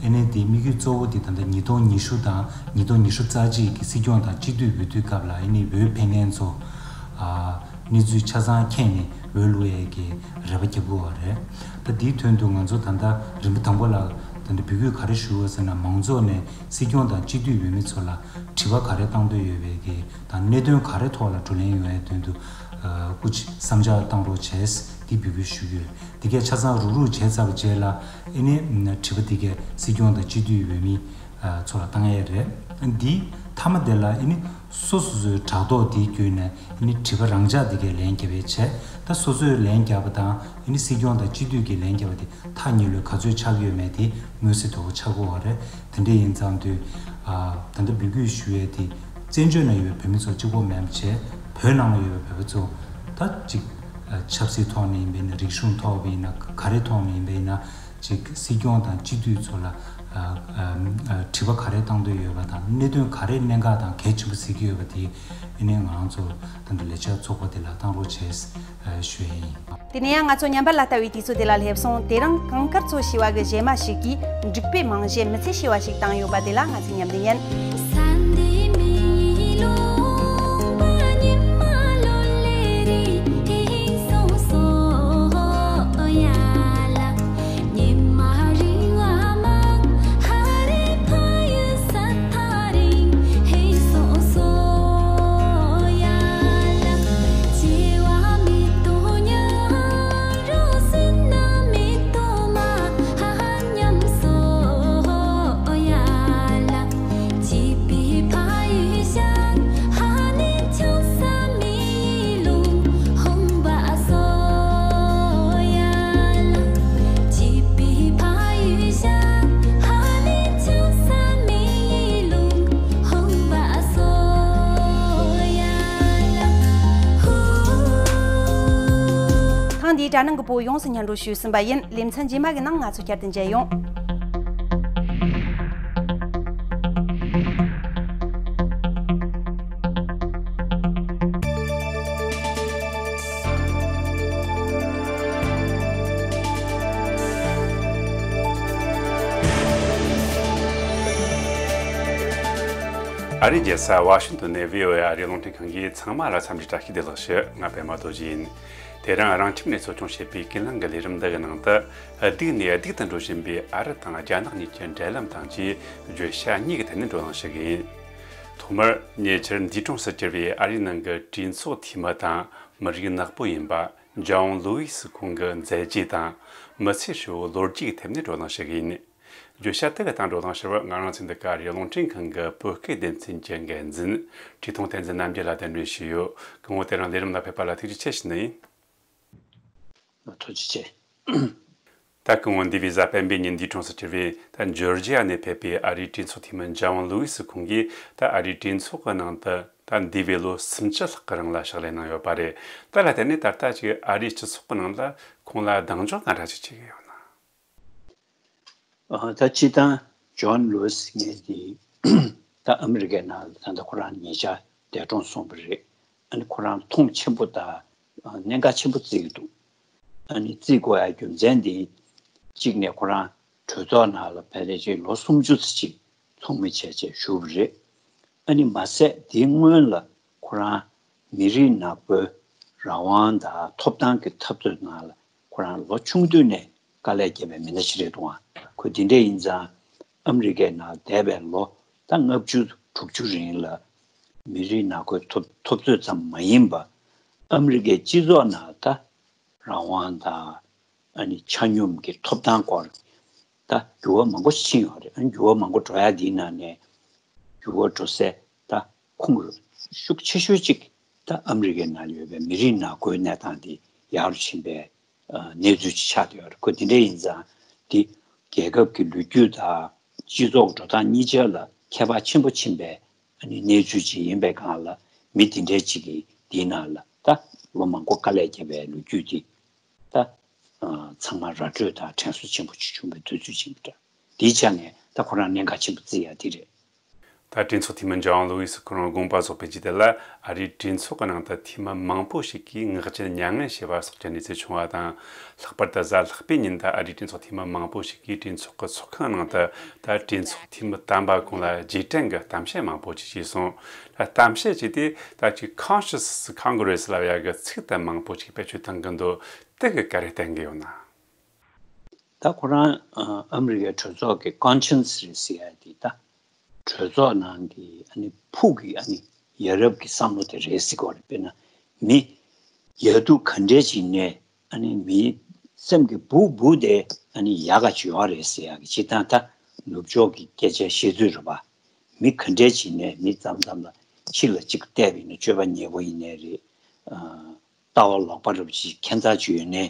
ཨ་ནི་དེའི་དམིགས་ཡུལ་གཙོ་བོ་དེ་ད་ལྟ་ཉིས་སྟོང་ཉི་ཤུ་དང་ཉིས་སྟོང་ཉི་ཤུ་རྩ་གཅིག་གི་སྲིད་སྐྱོང་དང་སྤྱི་འཐུས་འོས་བསྡུའི་སྐབས་ལ་ཨ་ནི་འོས་འཕེན་མཁན་ཚོ་ཨ། གནས་ཚུལ་ཆ་ཚང་མཁྱེན་ནས་འོས་བླུག་ཡས་ཀྱི་རེ་བ་རྒྱག་གི་ཡོད་རེད། ད་དེའི་དོན་དུ་ང་ཚོ་ད་ལྟ་རིམ་པ་དང་པོ་ལ་ད་ལྟ་འབོད་སྐུལ་ག་རེ་ཞུ་དགོས་ཟེར་ན། མང་ཚོགས་ནས་སྲིད་སྐྱོང་དང་སྤྱི་འཐུས་འོས་མི་ཚོ་ལ་དྲི་བ་ག་རེ་བཏང་འདོད་ཡོད་པའི་གི་དང་གནད་དོན་ག་རེ་ཐོག་ལ་བགྲོ་གླེང་ཡོང་ཡས་དོན་དུ་སྐུ་མཁྱེན་བསམ་འཆར་བཏང་རོགས་བྱས། འདི་འབོད་སྐུལ་ཞུ་གི་ཡོད། འདི་གས་ཆ་ཚང་རུག་རུག་བྱས་ཚར་བའི་རྗེས་ལ་ཨ་ནི་དྲི་བ་འདི་གས་སྲིད་སྐྱོང་དང་སྤྱི་འཐུས་འོས་མི་ཚོ་ལ་བཏང་ཡས་རེད། འདི་མཐའ་མ་དེ་ལ་ཨ་ནི་སོ་སོ་སོའི་དྲ་ཐོག་དེའི་བརྒྱུད་ནས་ཨ་ནི་དྲི་བ་རང་འཇགས་དེ་གས་ལན་བརྒྱབ་པའི་བྱས། ད་སོ་སོས་ལན་བརྒྱབ་པ་དང་ཨ་ནི་སྲིད་སྐྱོང་དང་སྤྱི་འཐུས་ཀྱིས་ལན་བརྒྱབ་པ་དེ་ཐག་ཉེ་ལོས་ག་ཚོད་ཆགས་ཡོད་མེད་དེ་མངོན་གསལ་དོད་པོ་ཆགས་ཀྱི་ཡོད་རེད། དེ་འདྲ་ཡིན་ཙང་དུས་ད་ལྟ་འབོད་སྐུལ་ཞུ་ཡས་དེ་བཙན་བྱོལ་ནང་ཡོད་པའི་བོད་མི་ཚོ་གཅིག་པོ་མིན་པ་བྱས། བོད་ནང་ལ་ཡོད་པའི་བོད་པ་ཚོ་ད་ཅིག་ཆབ་སྲིད་ཐོག་ནས་ཡིན་པས་ན། རིག་གཞུང་ཐོག་ཡིན་ན། ག་རེ་ཐོག་ནས་ཡིན་པས་ན། ཅིག་སྲིད་སྐྱོང་དང་སྤྱི་འཐུས་ཚོ་ལ་ ཨ་ཨ་དྲི་བ་ག་རེ་བཏང་འདོད་ཡོད་པ་དང་གནད་དོན་ག་རེ་གནད་འགག་དང་གལ་ཆེན་པོ་གཟིགས་ཀྱི་ཡོད་པ་དེ་ཨ་ནི་ང་རང་ཚོ་ད་ལྟ་ལས་འཆར་ཚོགས་པ་དེ་ལ་བཏང་རོགས་བྱས་ཞུ་ཡ་ཡིན། དེ་ནས་ཡང་ང་ཚོ་ཉམས་པ་ལ་ལྟ་བའི་དུས་ཚོད་དེ་ལ་སླེབས་སོང་། དེ་རིང་གངས་དཀར་མཚོ་ཞེས་པ་གི་གཞས་མ་ཞིག་གིས་འབྲུག་པའི་རྨང་གཞི་མི་ཚེ་ཞེས་པ་ཞིག་བཏང་ཡོད་པ་དེ་ལ་ང་ཚོས་ཉམས་ལེན་ཡིན། ཐེངས་འདིའི་དྲ་ནང་གི་བོད་ཡོངས་སུ་སྙན་སྒྲོན་ཞུས་ཟིན་པ་ཡིན། ལེ་ཚན་རྗེས་མ་གི་ནང་ང་ཚོ་བསྐྱར་དུ་མཇལ་ཡོང་། ཨ་རིའི་རྒྱལ་ས་ཝ་ཤིང་ཏོན་ནས་བྷི་ཨོ་ཨེ་ཨ་རིའི་རླུང་འཕྲིན་ཁང་གིས་ཚང་མ་ལ་འཚམས་འདྲི་བཀྲ་ཤིས་བདེ་ལེགས་ཞུ། ང་པད་མ་རྡོ་རྗེ་ཡིན། དེ་རིང་རང་ཁྱིམ་ནས་གཙོ་སྐྱོང་བྱེད་པའི་ཀུན་གླེང་གི་ལས་རིམ་འདི་གི་ནང་དུ་སྡུག་ནས་སྡུག་ཏུ་འགྲོ་བཞིན་པའི་ཨ་རི་དང་རྒྱ་ནག་གཉིས་ཀྱི་འབྲེལ་ལམ་དང་བཅས་བརྗོད་བྱ་གཉིས་ཀྱི་ཐད་ནས་བགྲོ་གླེང་ཞུ་གི་ཡིན། ཐོག་མར་ཉེ་ཆར་འདས་གྲོངས་སུ་གྱུར་བའི་ཨ་རིའི་ནང་གི་གྲོས་ཚོགས་འཐུས་མི་དང་མི་རིགས་ནག་པོ་ཡིན་པ་ཇོན་ལུ་ཝི་སི་ཁོང་གི་མཛད་རྗེས་དང་མི་ཚེ་ཧྲིལ་བོ་ལོ་རྒྱུས་ཀྱི་ཐད་ནས་བགྲོ་གླེང་ཞུ་གི་ཡིན། བརྗོད་བྱ་དེ་གི་སྟེང་བགྲོ་གླེང་ཞུ་བར་ང་རང་ཚོའི་འདི་ག་རེད། རླུང་འཕྲིན་ཁང་གི་བོད་སྐད་སྡེ་ཚན་གྱི་འགན་འཛིན་བཀྲས་མཐོང་བསྟན་འཛིན་རྣམ་རྒྱལ་ལགས་གདན་འདྲེན་ཞུས་ཡོད། སྐུ་ངོ་དེ་རིང་ལས་རིམ་ལ་ཕེབས་པ་ལ་ཐུགས་རྗེ་ཆེ་ཞུ་ནི་ཡིན། ཐུགས་རྗེ་ཆེ། ད་སྐུ་ངོ་འདས་པའི་གཟའ་སྤེན་པའི་ཉིན་འདས་གྲོངས་སུ་གྱུར་བའི་ད་ཇོར་ཇི་ཡ་ནས་ཕེབས་པའི་ཨ་རིའི་གྲོས་ཚོགས་འཐུས་མི་ཇོན་ལུ་ཝི་སི་ཁོང་གིས་ད་ཨ་རིའི་གྲོས་ཚོགས་ཀྱི་ནང་དུ་ད་འདས་པའི་ལོ་སུམ་ཅུ་ལྷག་གི་རིང་ལ་ཕྱག་ལས་གནང་ཡོད་པ་རེད། ད་ལ་བརྟེན་ནས་ད་ལྟ་ཅིག་ཨ་རིའི་སྤྱི་ཚོགས་ཀྱི་ནང་ལ་ཁོང་ལ་གདེང་འཇོག་ག་འདྲ་ཅིག་བྱེད་ཀྱི་ཡོད་ན། ཨ། ད་སྤྱིར་བཏང་ཇོན་ལུའི་སི་ངེས་དེ་ད་ཨ་མི་རི་ཀའི་ནང་ལ་ད་ལྟ་ཁོ་རང་ཉེ་ཆར་འདས་གྲོངས་སོང་བ་རེད། ཨ་ནི་ཁོ་རང་མཐོང་ཆེན་པོ་དང་གནད་འགག་ཆེན་པོ་བརྩི་གི་འདུག་ཨ་ནི་བརྩི་དགོས་ཡ་རྒྱུ་མཚན་དེ་གཅིག་ནས་ཁོ་རང་གྲོས་ཚོགས་ནང་ལ་ཕལ་ཆེར་ལོ་སུམ་ཅུ་ཙམ་ཅིག་ཚོགས་མི་བྱས་བྱས་བཞུགས་པ་རེད། ཨ་ནི་མ་ཟད་དེའི་སྔོན་ལ་ཁོ་རང་མི་རིགས་ནག་པོའི་རང་དབང་དང་ཐོབ་ཐང་གི་འཐབ་རྩོད་ནང་ལ་ཁོ་རང་ལོ་ཆུང་དུས་ནས་དཀའ་ལས་བརྒྱབ་པའི་མི་སྣ་ཞིག་རེད་འདུག་ཨང་། ཁོ་དེ་འདྲ་ཡིན་ཙང་ཨ་མི་རི་ཀའི་ནང་བསྡད་པའི་ལོ་ད་ལྔ་བཅུ་དྲུག་ཅུ་རིང་ལ་མི་རིགས་ནག་པོའི་འཐབ་འཐབ་རྩོད་ཙམ་མ་ཡིན་པ་ཨ་མི་རི་ཀའི་སྤྱི་ཚོགས་ནང་ད་རང་དབང་དང་ཨ་ནི་ཆ་སྙོམས་ཀྱི་ཐོབ་ཐང་སྐོར་ད་འགྱུར་བ་མང་པོ་ཕྱིན་ཡོད་རེད། ཨ་ནི་འགྱུར་བ་མང་པོ་འགྲོ་ཡ་འདིའི་ནང་ནས་འགྱུར་བ་འགྲོ་སའི་ད་ཁུངས་ཤུགས་ཆེ་ཤོས་གཅིག་ད་ཨ་མི་རི་ཀའི་ནང་ཡོད་པའི་མི་རིགས་ནག་པོའི་གནས་སྟངས་འདི་ཡག་རུ་ཕྱིན་པའི་གནས་ཚུལ་ཅིག་ཆགས་བསྡད་ཡོད་རེད། ཁོ་དེ་འདྲ་ཡིན་ཙང་འདི་རྒྱལ་ཁབ་ཀྱི་ལོ་རྒྱུས་དང་སྤྱི་ཚོགས་འགྲོ་སྟངས་གཉིས་ཆར་ལ་ཁྱད་པར་ཆེན་པོ་ཕྱིན་པའི་ཨ་ནི་གནས་ཚུལ་ཅིག་ཡིན་པའི་སྒང་ལ་མི་དེ་འདྲའི་ཅིག་གིས་འདིའི་ནང་ལ་ད་ལོ་མང་པོ་དཀའ་ལས་བརྒྱབ་པའི་ལོ་རྒྱུས་དེ་ད་ཚང་མ་ར་སྤྲོད་དང་དྲན་གསོ་ཆེན་པོ་ཅིག་བྱུང་བའི་དུས་ཚོད་ཅིག་ཡིན་པ་འདྲ། དེའི་ཆ་ནས་ད་ཁོ་རང་གནད་འགག་ཆེན་པོ་བརྩི་ཡ་དེ་རེད། ད་གྲོས་ཚོགས་འཐུས་མི་ཇོན་ལུ་ཝི་སི་ཁོ་རང་དགོངས་པ་རྫོགས་པའི་རྗེས་དེ་ལ་ཨ་རིའི་གྲོས་ཚོགས་ཀྱི་ནང་དུ་འཐུས་མི་མང་པོ་ཞིག་གིས་ངག་རྒྱུན་མྱ་ངན་བྱས་པ་སོགས་ཀྱི་གནས་ཚུལ་བྱུང་བ་དང་། ལྷག་པར་དུ་གཟའ་ལྷག་པའི་ཉིན་དུ་ཨ་རིའི་གྲོས་ཚོགས་འཐུས་མི་མང་པོ་ཞིག་གིས་གྲོས་ཚོགས་ཀྱི་ཚོགས་ཁང་ནང་དུ་ད་གྲོས་ཚོགས་འཐུས་མི་དམ་པ་ཁོང་ལ་རྗེས་དྲན་གྱི་གཏམ་བཤད་མང་པོ་ཞིག་བྱས་སོང་། ད་གཏམ་བཤད་བྱས་ཏེ་ད་ཅིག་Conscious Congress ལབ་ཡ་གི་ཚིག་དེ་མང་པོ་ཞིག་བེད་སྤྱོད་གཏང་གི་འདུག་དེ་གི་ག་རེ་བསྟན་གི་ཡོད་ན། ད་ཁོ་རང་ཨ་མི་རི་ཀའི་གྲོས་ཚོགས་ཀྱི་Conscience་རེད་ཟེར་ཡ་དེ་ད་གྲོས་ཚོགས་ནང་གི་ཨ་ནི་ཕུགས་ཀྱི་ཨ་ནི་ཡ་རབས་ཀྱི་བསམ་བློ་དེ་རེད་ཟེར་གི་རེད། དཔེར་ན་མི་ཡ་དུ་ག་འདྲས་ཅིག་ནས་ཨ་ནི་མིའི་སེམས་ཀྱི་སྦུག་སྦུག་དེ་ཨ་ནི་ཡག་ག་ཅིག་ཡོད་རེད་ཟེར་ཡ་གི་སྤྱིར་བཏང་ད་ནུབ་ཕྱོགས་ཀྱི་སྐད་ཆ་བཤད་ཚུལ་རེད་པ། མི་ག་འདྲས་ཅིག་ནས་མི་ཙམ་ཙམ་ལ་ཕྱི་ལ་གཅིག་བལྟས་པ་ཡིན་ན་སྤྱོད་པ་ཉེས་པོ་ཡིན་ནའི་རེད། ལྟ་བ་ལོག་པ་རབ་ཅིག་ཁྱད་མཚར་ཅིག་ཡོད་ནའི་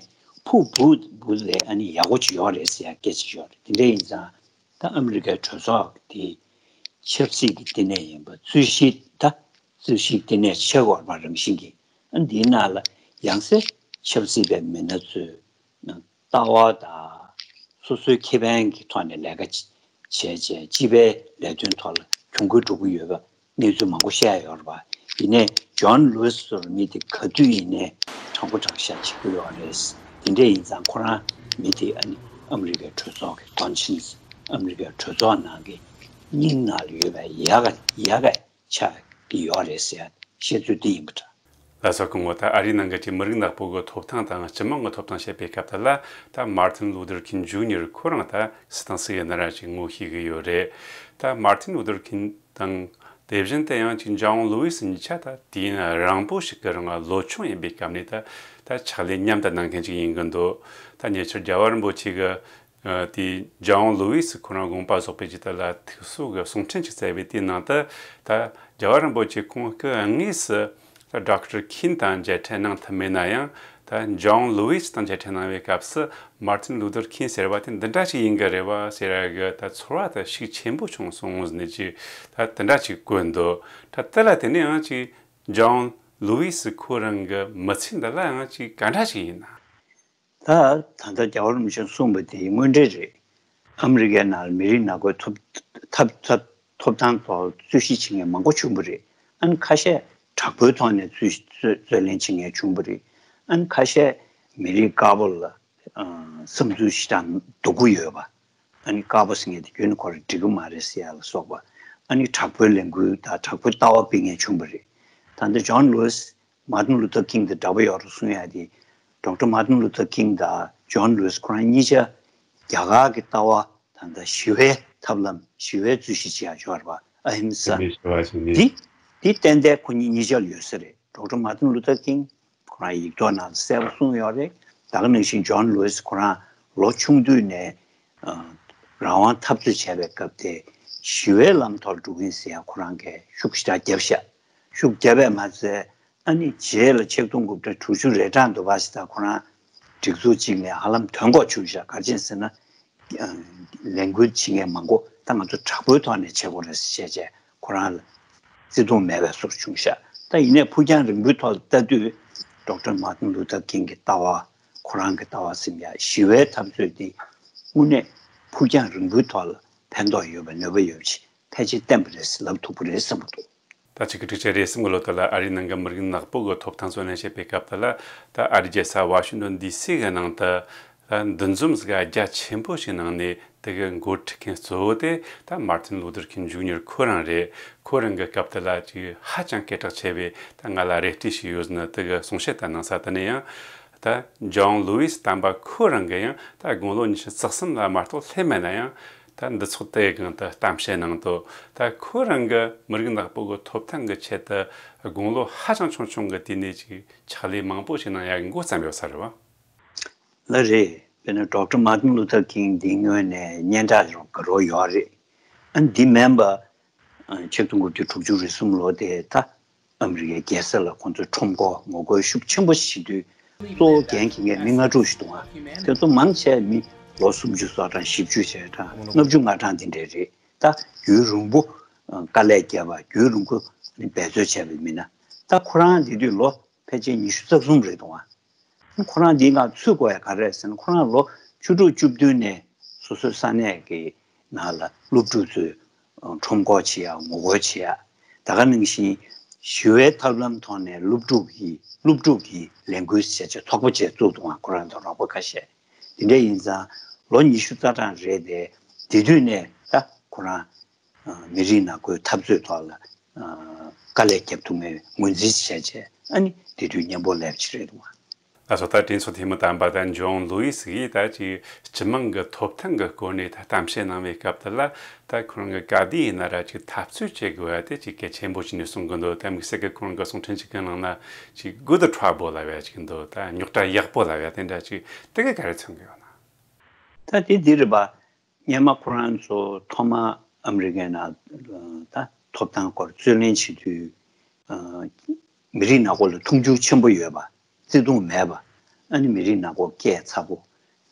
ཕུགས་སྦུག་སྦུག་ལ་ཨ་ནི་ཡག་པོ་ཅིག་ཡོད་རེད་ཟེར་ཡ་སྐད་ཆ་ཡོད་རེད། དེ་འདྲ་ཡིན་ཙང་ད་ཨ་མི་རི་ཀའི་གྲོས་ཚོགས་དེ་ཆབ་སྲིད་ཀྱི་བསྟི་གནས་ཡིན་པ་རྩོད་གཞི་ད་རྩོད་གཞི་བསྟི་གནས་ཆགས་ཡོད་པ་རང་བཞིན་གྱིས་ཨ་འདིའི་ནང་ལ་ཡང་སེ་ཆབ་སྲིད་པའི་མི་སྣ་ཚོས་ལྟ་བ་དང་སོ་སོའི་ཁེ་ཕན་གྱི་ཐོག་ནས་ལས་ཀ་བྱེད་ བྱས་བྱས་སྤྱི་པའི་ལས་དོན་ཐོག་ལ་གྱོང་གུན་འགྲོ་གི་ཡོད་པ་གནས་ཚུལ་མང་པོ་བཤད་ཡོད་རེད་པ། ཡིན་ནའི་ཇོན་ལུའི་སི་ཟེར་བའི་མི་དེ་ག་དུས་ཡིན་ནའི་དྲང་པོ་དྲང་བཞག་བྱེད་ཀྱི་ཡོད་རེད། དེ་འདྲ་ཡིན་ཙང་ཁོ་རང་མི་དེ་ཨ་ནི་ཨ་མི་རི་ཀའི་གྲོས་ཚོགས་ཀྱི་དོན་ཆེན། ཨ་མི་རི་ཀའི་གྲོས་ཚོགས་ནང་གི་སྙིང་ནང་ལ་ཡོད་པའི་ཡག་ག་ཡག་ག་ཆགས་ཀྱི་ཡོད་རེད་ཟེར་ཡ་བཤད་ཚུལ་འདི་ཡིན་པ་འདྲ། ལགས་སོ། སྐུ་ངོ། ད་ཨ་རིའི་ནང་གི་ཅིག་མི་རིགས་ནག་པོ་གི་ཐོབ་ཐང་དང་སྤྱི་དམངས་ཀྱི་ཐོབ་ཐང་བཤད་པའི་སྐབས་དེ་ལ། ད་མར་ཏིན་ལུ་ཐར་ཁིང་ཇུ་ནིར་ཁོ་རང་ད་སུ་དང་སུ་ཡིན་ན་ར་ཅིག་ངོ་ཤེས་ཀྱི་ཡོད་རེད། ད་མར་ཏིན་ལུ་ཐར་ཁིང་དང་དེ་བཞིན་དུ་ཡང་ཅིག་ཇོན་ལུའི་སི་གཉིས་ཆ་ད་དུས་ཡུན་རིང་པོ་ཞིག་གི་རིང་ལོ་ཆུང་ཡིན་པའི་སྐབས་ནས་ད་ད་ཕྱག་ལས་མཉམ་དུ་གནང་མཁན་ཅིག་ཡིན་གྱི་འདུག་ད་ཉེ་ཆར་རྒྱལ་བ་རིན་པོ་ཆེ་གི་ཨ་དེ་ཇོན་ལུའི་སི་ཁོ་རང་དགོངས་པ་རྫོགས་པའི་རྗེས་དེ་ལ་ཐུགས་གསོ་གི་གསུང་འཕྲིན་ཅིག་བསྩལ་བའི་དེའི་ནང་དུ། ད་རྒྱལ་བ་རིན་པོ་ཆེ་ཁོང་སྐུ་དངོས་སུ་ད་ཌོག་ཊར་ཁིན་དང་མཇལ་འཕྲད་གནང་ཐུབ་མེད་ན་ཡང་། ད་ཇོན་ལུའི་སི་དང་མཇལ་འཕྲད་གནང་བའི་སྐབས་སུ་མར་ཏིན་ལུ་ཐར་ཁིན་ཟེར་བ་དེ་འདི་འདྲ་ཞིག་ཡིན་གི་རེད་བ་ཟེར་ཡ་གི་ད་ཚོར་བ་ད་ཤུགས་ཆེན་པོ་བྱུང་སོང་ཟེར་ནས་ཅིག་ད་དེ་འདྲ་ཞིག་བཀོད་འདུག་ད་དེ་ལ་དེ་ནས་ཡང་ཅིག་ཇོན་ལུའི་སི་ཁོ་རང་གི་མི་ཚེ་འདི་ལ་ཡང་ཅིག་ག་འདྲ་ཞིག་ཡིན་ན། ད་ད་ལྟ་རྒྱལ་བ་རིན་པོ་ཆེས་གསུངས་པ་དེ་དངོས་འབྲེལ་རེད། ཨ་མི་རི་ཀའི་ནང་ལ་མི་རིགས་ནག་པོའི་ཐོབ་ཐབ་ཐབ་ཐོབ་ཐང་ཐོག་རྩོད་གཞི་བྱེད་མཁན་མང་པོ་བྱུང་བ་རེད། ཨ་ནི་ཁ་ཤས་དྲག་པོའི་ཐོག་ནས་རྩོད་རྩོད་རྩོད་ལེན་བྱེད་མཁན་བྱུང་བ་རེད། ཨ་ནི་ཁ་ཤས་མི་རིགས་དཀར་པོ་ལ་ཨ་བསམ་ཚུལ་ཞེ་དྲག་སྡུག་པོ་ཡོད་པ། ཨ་ནི་དཀར་པོ་ཟེར་མཁན་དེ་ཁྱོན་ནས་ཁོ་རང་འགྲིག་གི་མ་རེད་ཟེར་ཡ་ལ་སོགས་པ། ཨ་ནི་དྲག་པོའི་ལས་འགུལ་དང་དྲག་པོའི་ལྟ་བ་སྤེལ་མཁན་བྱུང་བ་རེད། ད་ལྟ་ཇོན་ལུའི་སི་མར་ཏིན་ལུ་ཐར་ཁིང་དང་འདྲ་པོ་ཡོད་རེད་གསུང་ཡ་དེ། ཌོག་ཊར་མར་ཏིན་ལུ་ཐར་ཁིང་དང་ཇོན་ལུའི་སི་ཁོ་རང་གཉིས་ཆ་རྒྱ་གར་གྱི་ལྟ་བ་ད་ལྟ་ཞི་བའི་ཐབས་ལམ་ཞི་བའི་རྩོད་གཞི་བྱེད་ཡ་ཡོད་རེད་པ། ཨ་ཧིམ་ས། ཞི་བའི་ཞི་བ་ཞིག་ནི། འདི་འདི་ཏན་ཏན་ཁོ་གཉིས་གཉིས་ཆར་ཡོད་ས་རེད། ཌོག་ཊར་མར་ཏིན་ལུ་ཐར་ཁིང་ཁོ་རང་ཡིག་ཐོག་ནང་ལ་གསལ་པོ་གསུངས་ཡོད་རེད། ད་ག་ནང་བཞིན་ཇོན་ལུའི་སི་ཁོ་རང་ལོ་ཆུང་དུས་ནས་ཨ་རང་དབང་འཐབ་རྩོད་བྱས་པའི་སྐབས་དེ་ཞི་བའི་ལམ་ཐོག་ལ་འགྲོ་གི་ཡིན་ཟེར་ཡ་ཁོ་རང་གིས་ཤུགས་ཞེ་དྲག་བརྒྱབ་ཤག་ཤུགས་བརྒྱབ་པས་མ་ཚད། ཨ་ནི་རྗེས་ལ་ཆིག་སྟོང་དགུ་བརྒྱ་དྲུག་ཅུ་རེ་གྲངས་དུ་བ་ཞིག་དང་ཁོ་རང་སྒྲིག་འཛུགས་གཅིག་ནས་ཧ་ལམ་ཐོན་འགོག་བྱུང་ཤག་ག་རེ་བྱས་ཟེར་ན། ཨ་ལས་འགུལ་བྱེད་མཁན་མང་པོ་ད་ང་ཚོ་དྲག་པོའི་ཐོག་ནས་བྱེད་དགོས་རེད་ཟེར་བྱས་བྱས་ཁོ་རང་ལ་བརྩེ་དུང་མེད་པའི་བཟོ་འདྲ་བྱུང་ཤག་ད་ཡིན་ནའི་ཕུགས་རྒྱང་རིང་པོའི་ཐོག་ལ་ལྟ་དུས་ཌོག་ཊར་མར་ཏིན་ལུ་ཐར་ཁིང་གི་ལྟ་བ། ཁོ་རང་གི་ལྟ་བ་ཟེར་ཡ་ཞི་བའི་འཐབ་རྩོད་འདི་དངོས་གནས་ཕུགས་རྒྱང་རིང་པོའི་ཐོག་ལ་ཕན་ཐོགས་ཡོད་པའི་ནུས་པ་ཡོད་པ་ཞིག་ཕལ་ཆེར་བསྟན་པ་རེད་ཟེར་ལབ་ཐུབ་ཀྱི་རེད་བསམ་གྱི་འདུག་ད་ཆིག་སྟོང་དགུ་བརྒྱ་བརྒྱད་ཅུ་གྱ་གསུམ་གྱི་ལོ་དེ་ལ་ཨ་རིའི་ནང་གི་མི་རིགས་ནག་པོ་གི་ཐོབ་ཐང་རྩོད་ལེན་བྱེད་པའི་སྐབས་དེ་ལ། ད་ཨ་རིའི་རྒྱལ་ས་ཝ་ཤིང་ཏོན་ཌི་སི་གི་ནང་དུ་ད་འདུ་འཛོམས་ཟིག་རྒྱ་ཆེན་པོ་ཞིག་གནང་ནས། དེ་གི་འགོ་ཁྲིད་མཁན་གཙོ་བོ་དེ་ད་མར་ཏིན་ལུ་ཐར་ཁིང་ཇུ་ནིར་ཁོ་རང་རེད། ཁོ་རང་གི་སྐབས་དེ་ལ་ཅིག་ཧ་ཅང་སྐད་གྲགས་ཆེ་བའི་ད་ང་ལ་རེ་ལྟོས་ཤིག་ཡོད་ཟེར་ནས་དེ་གི་གསུང་བཤད་དེ་གནང་ས་དེ་ནས་ཡང་། ད་ཇོན་ལུའི་སི་དམ་པ་ཁོ་རང་གིས་ཡང་ད་དགུང་ལོ་ཉི་ཤུ་རྩ་གསུམ་ལ་མ་གཏོགས་སླེབས་མེད་ན་ཡང་། ད་འདི་ཚོགས་དེའི་སྒང་དུ་གཏམ་བཤད་གནང་དོ། ད་ཁོ་རང་གི་མི་རིགས་ནག་པོ་གི་ཐོབ་ཐང་གི་ཆེད་དུ་དགུང་ལོ་ཧ་ཅང་ཆུང་ཆུང་གི་དུས་ནས་ཅིག་ཕྱག་ལས་མང་པོ་ཞིག་གནང་ཡག་གི་འགོ་བརྩམས་ཡོད་ས་རེད་བ། ལགས་རེད། དཔེར་ན་ཌོག་ཊར་མར་ཏིན་ལུ་ཐར་ཁིང་འདི་སྔོན་ནས་སྙན་གྲགས་རོ་ག་རོ་ཡོད་རེད། ཨ་འདི་མིན་པ། ཨ་ཆིག་སྟོང་དགུ་བརྒྱ་དྲུག་ཅུ་རེ་གསུམ་ལོ་དེ་ད་ཨ་མི་རི་ཀའི་རྒྱལ་ས་ལ་ཁོང་ཚོས་ཁྲོམ་སྐོར་ངོ་རྒོལ་ཤུགས་ཆེན་པོ་བྱེད་དུས། གཙོ་བོ་འགན་འཁྱེར་མཁན་མི་ལྔ་དྲུག་ཞིག་འདུག་ཨ། དེ་ཚོ་མང་ཆེ་མི་ལོ་སུམ་ཅུ་སོ་གྲངས་བཞི་བཅུ་ཞེ་གྲངས་ལྔ་བཅུ་ང་གྲངས་འདི་འདྲས་རེད། ད་རྒྱུན་རིང་པོ་དཀའ་ལས་བརྒྱབ་པ། རྒྱུན་རིང་པོ་འབད་རྩོལ་བྱས་པ་མིན་ན། ད་ཁོ་རང་འདི་དུས་ལོ་ཕལ་ཆེར་ཉི་ཤུ་རྩ་གསུམ་རེད་འདུག་ཨ། ཁོ་རང་འདིའི་ནང་ཚུད་དགོས་ཡ་ག་རེ་རེད་ཟེར་ན། ཁོ་རང་ལོ་བཅུ་དྲུག་བཅུ་བདུན་ནས་སོ་སོའི་ས་གནས་ཀྱི་ནང་ལ་སློབ་ཕྲུག་ཚོའི་ཁྲོམ་སྐོར་བྱེད་ཡ། ངོ་རྒོལ་བྱེད་ཡ། ད་ག་ནང་བཞིན་ཞི་བའི་ཐབས་ལམ་ཐོག་ནས་སློབ་ཕྲུག་གི་སློབ་ཕྲུག་གི་ལས་འགུལ་བྱས་བྱས་ཚོགས་པ་བྱས་བཙུགས་འདུག་ཨ། ཁོ་རང་དང་རོགས་པ་ཁ་ཤས། དེ་འདྲ་ཡིན་ཙང་ལོ་ཉི་ཤུ་རྩ་གྲངས་རེད་དེ། དེ་དུས་ནས་ད་ཁོ་རང་མི་རིགས་ནག་པོའི་འཐབ་རྩོད་ཐོག་ལ་དཀའ་ལས་རྒྱབ་ཐུབ་མཁན་ངོས་འཛིན་བྱས་བྱས། ཨ་ནི་དེ་དུས་མཉམ་པོ་སླེབས་ཀྱི་རེད་འདུག་ཨ། ལགས་སོ། ད་དྲིན་གཟོ་ཐེ་མུ་དམ་པ་དང་ཇོན་ལུའི་སི་ཡིས་ད་ཅིག་སྤྱི་དམངས་ཀྱི་ཐོབ་ཐང་གི་སྐོར་ནས་ད་གཏམ་བཤད་གནང་བའི་སྐབས་དེ་ལ། ད་ཁོ་རང་གི་ག་དུས་ཡིན་ན་ར་ཅིག་འཐབ་རྩོད་བྱེད་དགོས་ཡ་དེ་ཅིག་གལ་ཆེན་པོ་ཞིག་ནས་གསུང་གི་འདུག་ད་དམིགས་བསལ་གྱི་ཁོ་རང་གི་གསུང་འཕྲིན་ཅིག་གི་ནང་ན་ཅིག་good trouble ལབ་ཡ་ཅིག་འདུག་ད་རྙོག་དྲ་ཡག་པོ་ལབ་ཡ་དེ་འདྲ་ཅིག་དེ་ག་ག་རེ་མཚོན་གི་ཡོད་ན། ད་དེ་འདི་རེད་པ། སྔོན་མ་ཁོ་རང་ཚོ་ཐོག་མ་ཨ་མི་རི་ཀའི་ནང་ད་ཐོབ་ཐང་སྐོར་རྩོད་ལེན་བྱེད་དུས། མི་རིགས་ནག་པོ་ལ་མཐོང་ཆུང་ཆེན་པོ་ཡོད་པ། བརྩེ་དུང་མེད་པ། ཨ་ནི་མི་རིགས་ནག་པོ་སྐད་ཚ་པོ།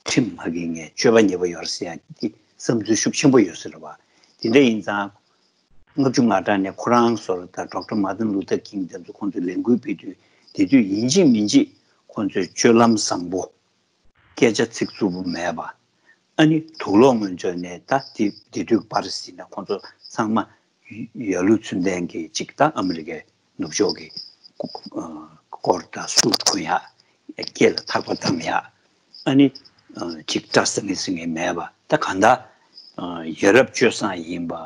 ཁྲིམས་མ་འགལ་མཁན། སྤྱོད་པ་ཉེས་པ་ཡོད་རེད་ཟེར་ཡ་གི་བསམ་ཚུལ་ཤུགས་ཆེན་པོ་ཡོད་ས་རེད་པ། དེ་འདྲ་ཡིན་ཙང་། ལྔ་བཅུ་ང་གྲངས་ནས་ཁོ་རང་ཚོར་ད་ཌོག་ཊར་མར་ཏིན་ལུ་ཐར་ཁིང་དེ་ཚོ་ཁོང་ཚོས་ལས་འགུལ་སྤེལ་དུས། དེ་དུས་ཡིན་གཅིག་མིན་གཅིག་ཁོང་ཚོས་སྤྱོད་ལམ་བཟང་པོ། སྐད་ཆ་ཚིག་རྩུབ་པོ་མེད་པ། ཨ་ ཨ་ནི་དུག་ལོག་སྔོན་འཇོག་ནས་ད་དེ་དེ་དུས་པར་སི་ནས་ཁོང་ཚོ་ཚང་མ་ཡ་ལུ་ཚུན་ལྡན་གྱི་ཅིག་ད་ཨ་མི་རི་ཀའི་ནུབ་ཕྱོགས་ཀྱི་སྐོར་དང་སུ་གོན་ཡག་སྐེ་ལ་ཐག་པ་བསྡམ་ཡག་ཨ་ནི་ཅིག་སྐྲ་སེར་ངེ་སེར་ངེ་མེད་པ་ད་གང་ལྟར་ཡ་རབས་སྤྱོད་བཟང་ཡིན་པ།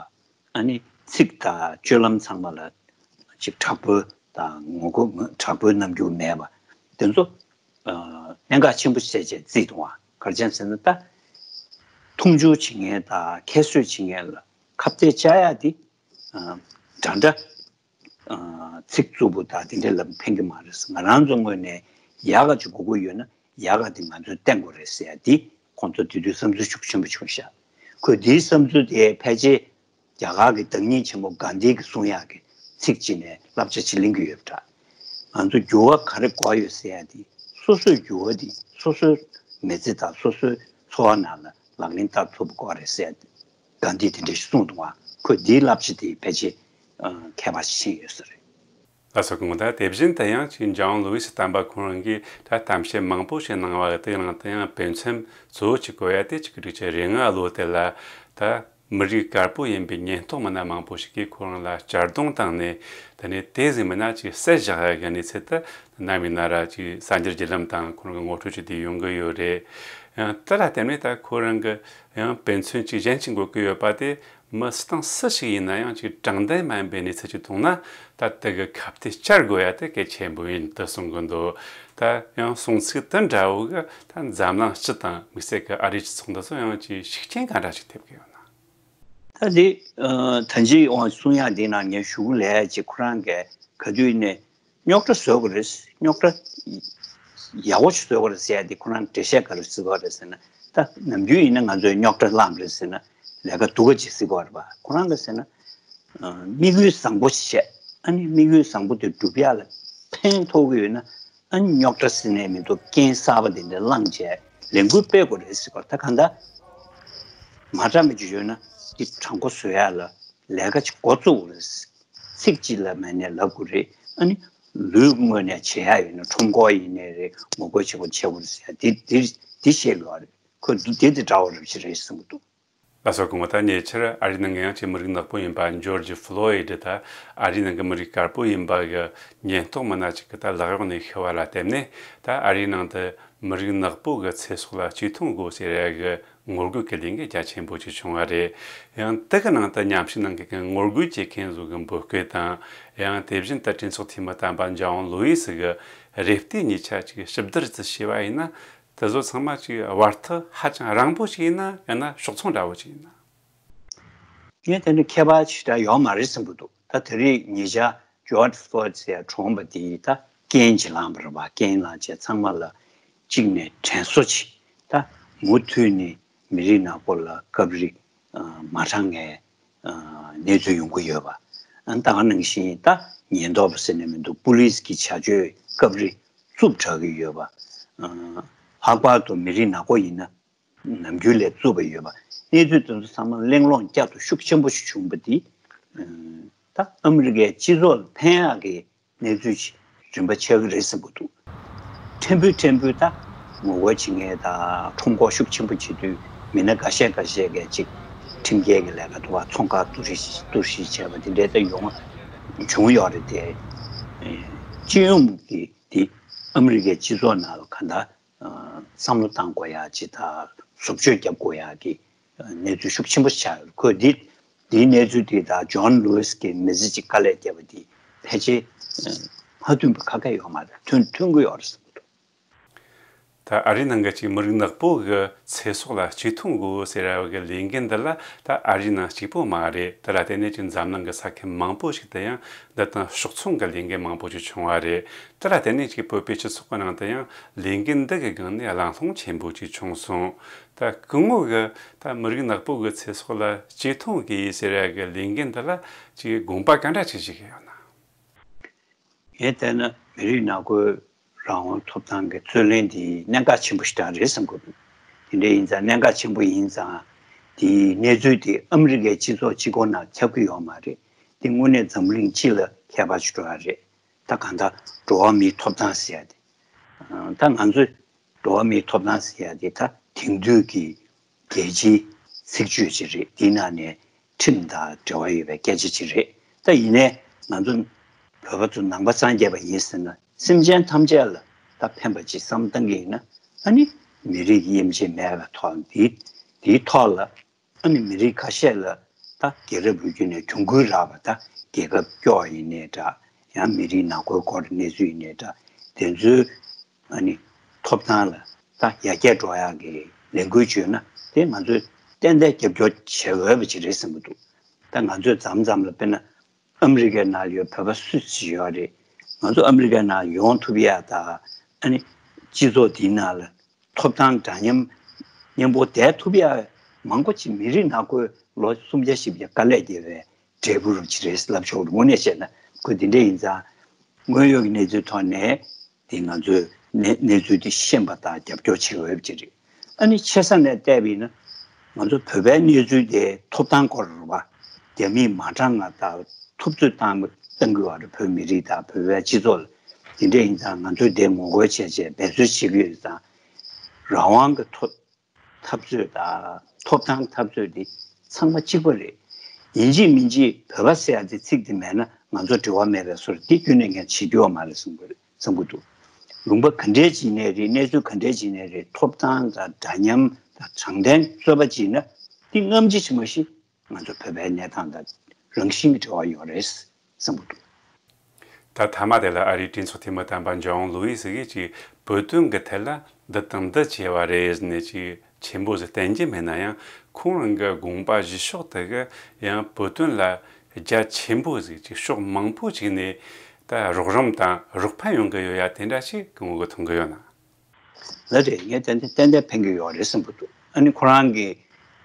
ཨ་ནི་ཚིག་དང་སྤྱོད་ལམ་ཚང་མ་ལ་ཅིག་དྲག་པོ་དང་ངོ་རྒོལ་དྲག་པོའི་རྣམ་འགྱུར་མེད་པ་དེ་ཚོ་གནད་འགག་ཆེན་པོ་བྱས་བྱས་བརྩིས་འདུག་བ། ག་རེ་བྱས་ཟེར་ན་ད་མཐོང་ཆུང་བྱེད་མཁན་དང་ཁྱད་གསོད་བྱེད་མཁན་ལ་ཁ་གཏད་བཅག་ཡག་དེ་འདྲ་འདྲ་ཚིག་རྩུབ་པོ་དང་དེ་འདྲ་ལ་ཕན་གྱི་མ་རེད། ང་རང་ཚོ་ངོས་ནས་ཡག་ག་ཅིག་དགོས་ཀྱི་ཡོད་ན་ཡག་ག་དེ་ང་ཚོས་བསྟན་དགོས་རེད་ཟེར་ཡ་དེ་ཁོང་ཚོ་དེ་དུས་བསམ་ཚུལ་ཤུགས་ཆེན་པོ་བྱུང་ཤག་ཁོས་དེའི་བསམ་ཚུལ་དེ་ཕལ་ཆེར་རྒྱ་གར་གྱི་བདག་ཉིད་ཆེན་པོ་གྷན་དྷི་གིས་གསུང་ཡག་གི་ཚིག་ཅིག་ནས་བསླབ་བྱ་ཅིག་ལེན་གྱི་ཡོད་པ་འདྲ། ང་ཚོ་འགྱུར་བ་ག་རེ་དགོས་ཡོད་ཟེར་ཡ་དེ་སོ་སོས་འགྱུར་བ་དེ་སོ་སོའི་མི་ཚེ་དང་སོ་སོའི་འཚོ་བ་ནང་ལ་ལག་ལེན་བསྟར་ཐུབ་པ་དགོས་རེད་ཟེར་ཡ་དེ་གྷན་དྷི་དེ་འདྲ་ཞིག་གསུངས་འདུག་བ། ཁོས་དེའི་བསླབ་བྱ་དེ་ཕལ་ཆེར་ཁྱད་པར་ཞིག་ཕྱིན་ཡོད་ས་རེད། ལགས་སོ། གོང་དུ་དེ་བཞིན་དུ་ཡང་ཅིག་ཇོན་ལུ་ཝིས་བསྟན་པ་ཁོང་རང་གིས་ད་གཏམ་བཤད་མང་པོ་ཞིག་གནང་བ་དེའི་ནང་དུ་ཡང་དཔེ་མཚོན་གཙོ་བོ་ཅིག་བཀོད་ཡ་དེ་ཆིག་སྟོང་དགུ་བརྒྱ་རེ་ལྔ་ལོ་དེ་ལ་ད་མི་རིགས་དཀར་པོ་ཡིན་པའི་ཉེན་རྟོག་མི་སྣ་མང་པོ་ཞིག་གིས་ཁོ་རང་ལ་གཅར་རྡུང་བཏང་ནས་དེ་ནས་དེ་ཟིན་མིན་ན་ཅིག་བསད་བཞག་ཡ་གི་གནས་ཚུལ་དེ་ནམ་ཡིན་ན་ར་ཅིག་གསར་འགྱུར་བརྒྱུད་ལམ་དང་ཁོ་རང་གི་ངོ་སྤྲོད་ཅིག་དེ་ཡོང་གི་ཡོད་རེད། ཡང་དེ་ལ་བརྟེན་ནས་ད་ཁོ་རང་གི་ཡང་དཔེ་མཚོན་ཅིག་གཞན་ཅིག་འགོད་ཀྱི་ཡོད་པ་དེ། མི་སུ་དང་སུ་ཞིག་ཡིན་ན་ཡང་ཅིག་དྲང་བདེན་མ་ཡིན་པའི་གནས་ཚུལ་ཅིག་མཐོང་ན་ད་དེ་གི་ཁ་གཏད་བཅག་དགོས་ཡ་དེ་གལ་ཆེན་པོ་ཡིན་དུ་གསུང་གི་འདུག་ད་ཡང་གསུང་ཚིག་དེ་འདྲ་བོ་གི་ད་འཛམ་གླིང་སྤྱི་དང་དམིགས་བསལ་གི་ཨ་རིའི་སྤྱི་ཚོགས་འདི་ཚོ་ཡང་ཅིག་ཤུགས་རྐྱེན་ག་འདྲ་ཞིག་ཐེབས་ཀྱི་ཡོད་ན། ད་དེ་ད་ཅི་ཡང་གསུང་ཡ་དེ་ན་ངས་ཞུ་གི་ལས་ཅིག་ཁོ་རང་གི་ག་དུས་ནས་རྙོག་དྲ་བཟོ་དགོས་རེད། རྙོག་དྲ་ཡག་པོ་ཞིག་བཟོ་དགོས་རེད་ཟེར་ཡ་དེ་ཁོ་རང་འགྲེལ་བཤད་ག་རེ་བཟོ་དགོས་རེད་ཟེར་ན། ད་ནམ་རྒྱུན་ཡིན་ན་ང་ཚོས་རྙོག་དྲ་བསླངས་རེད་ཟེར་ན་ལས་ཀ་སྡུག་ག་ཅིག་བཟོ་དགོས་རེད་པ། ཁོ་རང་གིས་ཟེར་ན་དམིགས་ཡུལ་བཟང་པོ་ཞིག་བྱས། ཨ་ནི་དམིགས་ཡུལ་བཟང་པོ་དེ་འགྲུབ་ཡ་ལ་ཕན་ཐོགས་ཀྱི་ཡོད་ན་ཨ་ནི་རྙོག་དྲ་ཟེར་ནས་མི་འདུག་རྐྱེན་གསར་པ་དེ་འདྲ་བསླངས་བྱས་ལས་འགུལ་སྤེལ་དགོས་རེད་ཟེར་བ། ད་གང་ལྟར་མ་དྲང་མི་ཅིག་ཡོད་ན་དེ་དྲང་པོ་བཟོ་ཡ་ལ་ལས་ཀ་ཅིག་འགོ་བཙུགས་དགོས་རེད། ཚིག་གཅིག་ལ་མ་ནས་ལབ་དགོས་རེད། ཨ་ནི་ལུས་ངོས་ནས་བྱེད་ཡ་ཡོད་ན་ཁྲོམ་སྐོར་ཡིན་ནའི་རེད། ངོ་རྒོལ་བྱེད་དགོས་བྱེད་དགོས་རེད་ཟེར་ཡ་དེ་དེ་དེ་བཤད་དགོས་རེད། ཁོས་འདི་དེ་དེ་འདྲ་བོ་རེད་ཞིག་རེད་བསམ་གྱི་འདུག་ལགས་སོ། གོང་མ་ད་ཉེ་ཆར་ཨ་རིའི་ནང་གི་ཡང་ཅིག་མི་རིགས་ནག་པོ་ཡིན་པ་ཇོར་ཇི་ཕློ་ཡིད་ད་ཨ་རིའི་ནང་གི་མི་རིགས་དཀར་པོ་ཡིན་པ་གི་ཉེན་རྟོག་མི་སྣ་ཅིག་གི་ད་ལག་གཡོག་ནས་ཤི་བ་ལ་བརྟེན་ནས་ད་ཨ་རིའི་ནང་དུ་མི་རིགས་ནག་པོ་གི་ཚེ་སྲོག་ལ་གཅིག་མཐུན་དགོས་ཟེར་ཡ་གི་ངོ་རྒོལ་གྱི་ལས་འགུལ་རྒྱ་ཆེན་པོ་ཅིག་བྱུང་བ་རེད། ཡང་དེ་གི་ནང་དུ་མཉམ་ཞུགས་གནང་མཁན་གྱི་ངོ་རྒོལ་བྱེད་མཁན་ཚོ་གི་འབོད་སྐུལ་དང་། ཡང་དེ་བཞིན་དུ་གྲོས་ཚོགས་འཐུས་མི་དམ་པ་ཇོན་ལུ་ཝིས་གི་རེ་ལྟོས་ཉིས་ཆ་ཅིག་ཞིབ་བསྡུར་ཅིག་བྱས་པ་ཡིན་ན། དེ་ཚོ་ཚང་མ་ཅིག་བར་ཐག་ཧ་ཅང་རིང་པོ་ཞིག་ཡིན་ན་ཡང་ན་ཕྱོགས་མཚུངས་འདྲ་བོ་ཞིག་ཡིན་ན། ངས་དེ་འདྲ་ཁྱད་པར་ཅིག་འདྲ་ཡོད་མ་རེད་བསམ་གྱི་འདུག་ད་དེ་རིང་ཉེ་ཆར་ཇོར་ཇི་ཕློ་ཡིད་ཟེར་ཡ་གྲོངས་པ་དེ་ད་རྐྱེན་ཅིག་བསླངས་པ་རེད་པ། རྐྱེན་བསླངས་བྱས་ཚང་མ་ལ་གཅིག་ནས་དྲན་གསོ་ཅིག་ད་མུ་མཐུད་ནས་མི་རིགས་ནག་པོ་ལ་སྐབས་རེ་མ་དྲང་ངའི་གནས་ཚུལ་ཡོང་གི་ཡོད་པ། ཨ་ད་ག་ནང་བཞིན་ད་ཉེན་རྟོག་པ་ཟེར་ནས་མི་འདུག་པུ་ལིས་ཀྱི་བྱ་སྤྱོད་སྐབས་རེ་རྩུབ་དྲགས་ཀྱི་ཡོད་པ། ལྷག་པར་དུ་མི་རིགས་ནག་པོ་ཡིན་ན་ནམ་རྒྱུན་ལས་རྩུབ་པ་ཡོད་པ། གནས་ཚུལ་དེ་ཚོ་ཚང་མ་གླེང་སློང་བསྐྱར་དུ་ཤུགས་ཆེན་པོ་ཞིག་བྱུང་བ་འདི་ད་ཨ་མི་རི་ཀའི་སྤྱི་ཚོགས་ལ་ཕན་ཡག་གི་གནས་ཚུལ་ཞིག་རིམ་པ་ཆགས་ཀྱི་རེད་བསམ་གྱི་འདུག་ཕྲན་བུ་ཕྲན་བུ་ད་ངོ་རྒོལ་བྱེད་མཁན་དང་ཁྲོམ་སྐོར་ཤུགས་ཆེན་པོ་བྱེད་དུས་མི་སྣ་འགའ་ཤས་འགའ་ཤས་ཀྱིས་ཅིག་ཁྲིམས་འགལ་གྱི་ལས་ཀ་འདུག་པ། ཚོང་ཁང་བསྡུ་རིས་བསྡུ་རིས་བྱས་པ་དེ་འདྲའི་ད་ཡོང་བྱུང་ཡོད་རེད་དེ། སྤྱི་ཡོངས་ཀྱི་དེ་ཨ་མི་རི་ཀའི་སྤྱི་ཚོགས་ནང་ལ་གང་ལྟར་བསམ་བློ་བཏང་དགོས་ཡག་ཅིག་དང་བཟོ་བཅོས་རྒྱབ་དགོས་ཡག་གི་གནས་ཚུལ་ཤུགས་ཆེན་པོ་ཆགས་ཡོད། ཁོས་འདི་འདིའི་གནས་ཚུལ་འདི་དང་ཇོན་ལུ་ཝིས་ཀྱིས་མི་ཚེ་གཅིག་དཀའ་ལས་བརྒྱབ་པ་འདི་ཕལ་ཆེར་མ་མཐུན་པ་ག་གེ་ཡོད་མ་རེད། མཐུན་མཐུན་གྱི་ཡོད་རེད་བསམ་གྱི་འདུག་ད་ཨ་རིའི་ནང་གི་ཅིག་མི་རིགས་ནག་པོ་གི་ཚེ་སྲོག་ལ་གཅིག་མཐུན་དགོས་ཟེར་བ་གི་ལས་འགན་འདི་ལ་ད་ཨ་རིའི་ནང་གཅིག་པོ་མ་རེད། དེ་ལ་བརྟེན་ནས་ཅིག་འཛམ་གླིང་གི་ས་ཁུལ་མང་པོ་ཞིག་ཏུ་ཡང་འདི་དང་ཕྱོགས་མཚུངས་ཀྱི་ལས་འགན་མང་པོ་ཞིག་བྱུང་བ་རེད། དེ་ལ་བརྟེན་ནས་ཅིག་བོད་པའི་སྤྱི་ཚོགས་ཀྱི་ནང་དུ་ཡང་ལས་འགན་འདི་གི་སྒང་ནས་གླེང་སློང་ཆེན་པོ་ཅིག་བྱུང་སོང་། ད་སྐུ་ངོ་གི་ད་མི་རིགས་ནག་པོ་གི་ཚེ་སྲོག་ལ་གཅིག་མཐུན་དགོས་ཟེར་ཡ་གི་ལས་འགན་འདི་ལ་ཅིག་དགོངས་པ་ག་འདྲ་ཅིག་བཞེས་ཀྱི་ཡོད་ན། ངས་བལྟས་ན་མི་རིགས་ནག་པོའི་རང་དབང་ཐོབ་ཐང་གི་རྩོད་གླེང་འདི་གནད་འགག་ཆེན་པོ་ཞིག་རང་རེད་བསམ་གྱི་འདུག་དེ་འདྲ་ཡིན་ཙང་གནད་འགག་ཆེན་པོ་ཡིན་ཙང་དེའི་གནས་ཚུལ་དེ་ཨ་མི་རི་ཀའི་སྤྱི་ཚོགས་སྤྱི་ཁོག་ནང་ཁྱབ་ཀྱི་ཡོད་མ་རེད། དེ་དངོས་གནས་འཛམ་གླིང་སྤྱི་ལ་ཁྱད་པར་ཞིག་འགྲོ་ཡ་རེད། ད་གང་ལྟར་འགྲོ་བ་མིའི་ཐོབ་ཐང་ཟེར་ཡ་དེ། ད་ང་ཚོས་འགྲོ་བ་མིའི་ཐོབ་ཐང་ཟེར་ཡ་དེ་ད་དེང་དུས་ཀྱི་ རྒྱལ་སྤྱིའི་ཚིག་བརྗོད་ཅིག་རེད། དེའི་ནང་ནས་ཁྲིམས་དང་འབྲེལ་བ་ཡོད་པའི་སྐད་ཆ་ཅིག་རེད། ད་ཡིན་ནའི་ང་ཚོ་བོད་པ་ཚོ་ནང་པ་སངས་རྒྱས་པ་ཡིན་ཟེར་ན། སེམས་ཅན་ཐམས་ཅད་ལ་ད་ཕན་པ་ཅིག་བསམ་བཏང་གི་ཡིན་ན། ཨ་ནི་མི་རིགས་དབྱེ་འབྱེད་མེད་པའི་ཐོག་འདི་དེའི་ཐོག་ལ། ཨ་ནི་མི་རིགས་ཁ་ཤས་ལ་ད་རྒྱལ་རབས་ལོ་རྒྱུས་ནས་གྱོང་གུན་རག་པ། ད་རྒྱལ་ཁབ་སྐྱོ་བ་ཡིན་ནའི་འདྲ། ཡང་མི་རིགས་ནག་པོའི་སྐོར་གནས་ཚུལ་ཡིན་ནའི་འདྲ། དེ་ཚོའི་ཨ་ནི་ཐོབ་ཐང་ལ་ད་ཡར་རྒྱས་འགྲོ་ཡག་གི་ལས་འགུལ་བྱུང་ན། དེ་ང་ཚོས་ཏན་ཏན་རྒྱབ་སྐྱོར་བྱེད་འོས་པ་ཅིག་རེད་བསམ་གྱི་འདུག་ད་ང་ཚོས་མཚམས་མཚམས་ལ་དཔེར་ན་ཨ་མི་རི་ཀའི་ནང་ཡོད་བོད་པ་སུ་ཞིག་ཡོད་རེད། ང་ཚོ་ཨ་མི་རི་ཀའི་ནང་ཡོང་ཐུབ་ཡག་དང་། ཨ་ནི་སྤྱི་ཚོགས་འདིའི་ནང་ལ་ཐོབ་ཐང་འདྲ་མཉམ་མཉམ་པོ་བསྡད་ཐུབ་ཡག་མང་པོ་ཅིག་མི་རིགས་ནག་པོས་ལོ་སུམ་བརྒྱ་བཞི་བརྒྱ་དཀའ་ལས་བརྒྱབ་པའི་འབྲས་བུ་རུ་ཅིག་རེད་ལབ་ཆོག་རེད། དངོས་གནས་བཤད་ན་ཁོ་འདི་འདྲ་ཡིན་ཙང་། དངོས་ཡོད་ཀྱི་གནས་ཚུལ་ཐོག་ནས་དེ་ང་ཚོས་གནས་གནས་ཚུལ་དེ་ཤེས་པ་དང་རྒྱབ་སྐྱོར་བྱེད་འོས་པ་ཅིག་རེད། ཨ་ནི་ཆེ་ས་ནས་བལྟས་པ་ཡིན་ན། ང་ཚོ་བོད་པའི་གནས་ཚུལ་དེ་ཐོབ་ཐང་སྐོར་རེད་པ། རྒྱ་མིས་མ་དྲང་ང་ད་ཐུབ་ཚོད་བཏང་བཏང་གི་ཡོད་རེད། བོད་མི་རིགས་དང་བོད་པའི་སྤྱི་ཚོགས་ལ། དེ་འདྲ་ཡིན་ཙང་ང་ཚོས་དེ་ངོ་རྒོལ་བྱས་བྱས་འབད་རྩོལ་བྱེད་ཀྱི་ཡོད་ཙང་། རང་དབང་གི་ཐོབ་འཐབ་རྩོད་དང་ཐོབ་ཐང་འཐབ་རྩོད་དེ་ཚང་མ་གཅིག་པ་རེད། ཡིན་གཅིག་མིན་གཅིག་བོད་པ་ཟེར་ཡག་དེ་ཚིག་དེ་མེད་ན་ང་ཚོ་འབྲེལ་བ་མེད་པའི་བཟོ་འདྲ། དེ་ཁྱོན་ནས་ངས་བྱེད་རྒྱུ་ཡོད་མ་རེད་བསམ་གི་རེད། བསམ་གྱི་འདུག་ལུང་པ་ག་འདྲས་ཅིག་ནས་རེད། གནས་ཚུལ་ག་འདྲས་ཅིག་ནས་རེད། ཐོབ་ཐང་དང་འདྲ་མཉམ་དང་དྲང་བདེན་རྩོད་པ་བྱེད་ན། དེ་སྔ་ཕྱི་ཕྱི་མ་ཤེས། ང་ཚོ་བོད་པའི་གནས་སྟངས་དང་རང་བཞིན་གྱི་འབྲེལ་བ་ཡོད་རེད་བསམ་གྱི་འདུག་ད་མཐའ་མ་དེ་ལ་ཨ་རིའི་གྲོས་ཚོགས་འཐུས་མི་དམ་པ་ཇོན་ལུའི་སི་གིས་ཅིག་བོད་དོན་གྱི་ཐད་ལ་འདི་དང་འདི་བྱས་པ་རེད་ཟེར་ནས་ཅིག་ཆེན་པོ་ཟིག་བསྟན་གྱི་མེད་ན་ཡང་། ཁོང་རང་གི་དགོངས་པ་བཞེས་ཕྱོགས་དེ་གི་ཡང་བོད་དོན་ལ་རྒྱ་ཆེན་པོ་ཟིག་ཅིག་ཕྱོགས་མང་པོ་ཅིག་ནས་ད་རོགས་རམ་དང་རོགས་ཕན་ཡོང་གི་ཡོད་ཡ། དེ་འདྲ་ཞིག་ངོ་གི་མཐོང་གི་ཡོད་ན། ལགས་རེད། ངས་ཏན་ཏན་ཏན་ཏན་ཕན་གྱི་ཡོད་རེད་བསམ་གྱི་འདུག་ཨ་ནི་ཁོ་རང་གིས་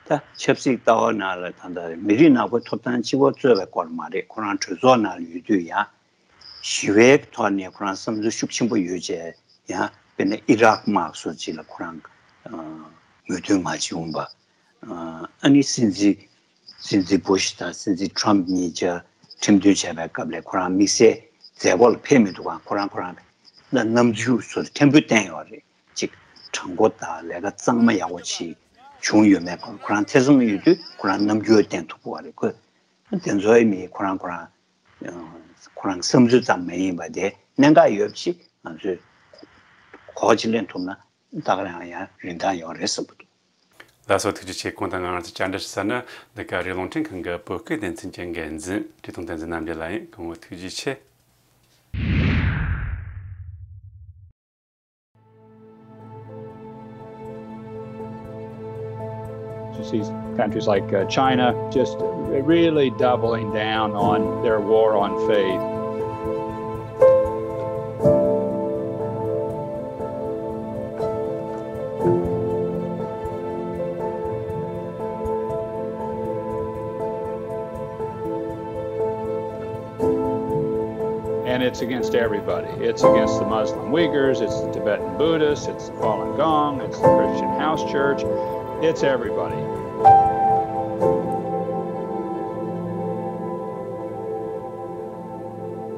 ད་ཆབ་སྲིད་ལྟ་བ་ནང་ལ་ད་ལྟ་མི་རིགས་ནག་པོའི་ཐོབ་ཐང་གཅིག་པོ་རྩོད་པའི་སྐོར་མ་རེད། ཁོ་རང་གྲོས་ཚོགས་ནང་ལ་ཡོད་དུས་ཡང་ཞི་བའི་ཐོག་ནས་ཁོ་རང་བསམ་ཚུལ་ཤུགས་ཆེན་པོ་ཡོད་བྱས། ཡང་དཔེར་ན་ཨི་རག་དམག་སོགས་ཅིག་ལ་ཁོ་རང་མོས་མཐུན་མ་བྱུང་བ། ཨ་ནི་སྲིད་འཛིན་སྲིད་འཛིན་བུ་ཤི་དང་སྲིད་འཛིན་ཊམ་གཉིས་ཆ་ཁྲིམས་མཐུན་བྱས་པའི་སྐབས་ལ་ཁོ་རང་དམིགས་བསལ་མཛད་སྒོ་ལ་ཕེབས་མི་འདུག་ག་ཁོ་རང་ཁོ་རང་ལ་རྣམ་འགྱུར་སོགས་ཕྲན་བུ་བསྟན་ཡོད་རེད། ཅིག་དྲང་པོ་དང་ལས་ཀ་གཙང་མ་ཡག་པོ་ཞིག་བྱུང་ཡོད་མེད་སྐོར་ཁོ་རང་ཐེ་ཚོམ་ཡོད་དུས་ཁོ་རང་རྣམ་འགྱུར་བསྟན་ཐུབ་པ་རེད། ཁོས་དེ་ཚོའི་མི་ཁོ་རང་ཁོ་རང་ཁོ་རང་བསམ་ཚུལ་ཙམ་མ་ཡིན་པ་དེ་གནད་འགག་ཡོད་པ་ཞིག་ང་ཚོས་གོ་ཅིག་ལེན་ཐུབ་ན། ད་ག་རང་ཡང་རིན་ཐང་ཡོད་རེད་བསམ་གྱི་འདུག་ལགས་སོ། ཐུགས་རྗེ་ཆེ། ཁོང་དང་ང་རང་ཚོ་བཅར་འདྲི་ཞུ་ས་ནི་འདི་ག་རི་རླུང་འཕྲིན་ཁང་གི་བོད་སྐད་སྡེ་ཚན་གྱི་འགན་འཛིན་བཀྲས་མཐོང་བསྟན་འཛིན་རྣམ་རྒྱལ་ལགས་ཡིན། སྐུ་ངོ་ཐུགས་རྗེ་ཆེ། You see countries like uh, China just really doubling down on their war on faith. And it's against everybody. It's against the Muslim Uyghurs, it's the Tibetan Buddhists, it's the Falun Gong, it's the Christian House Church, it's everybody.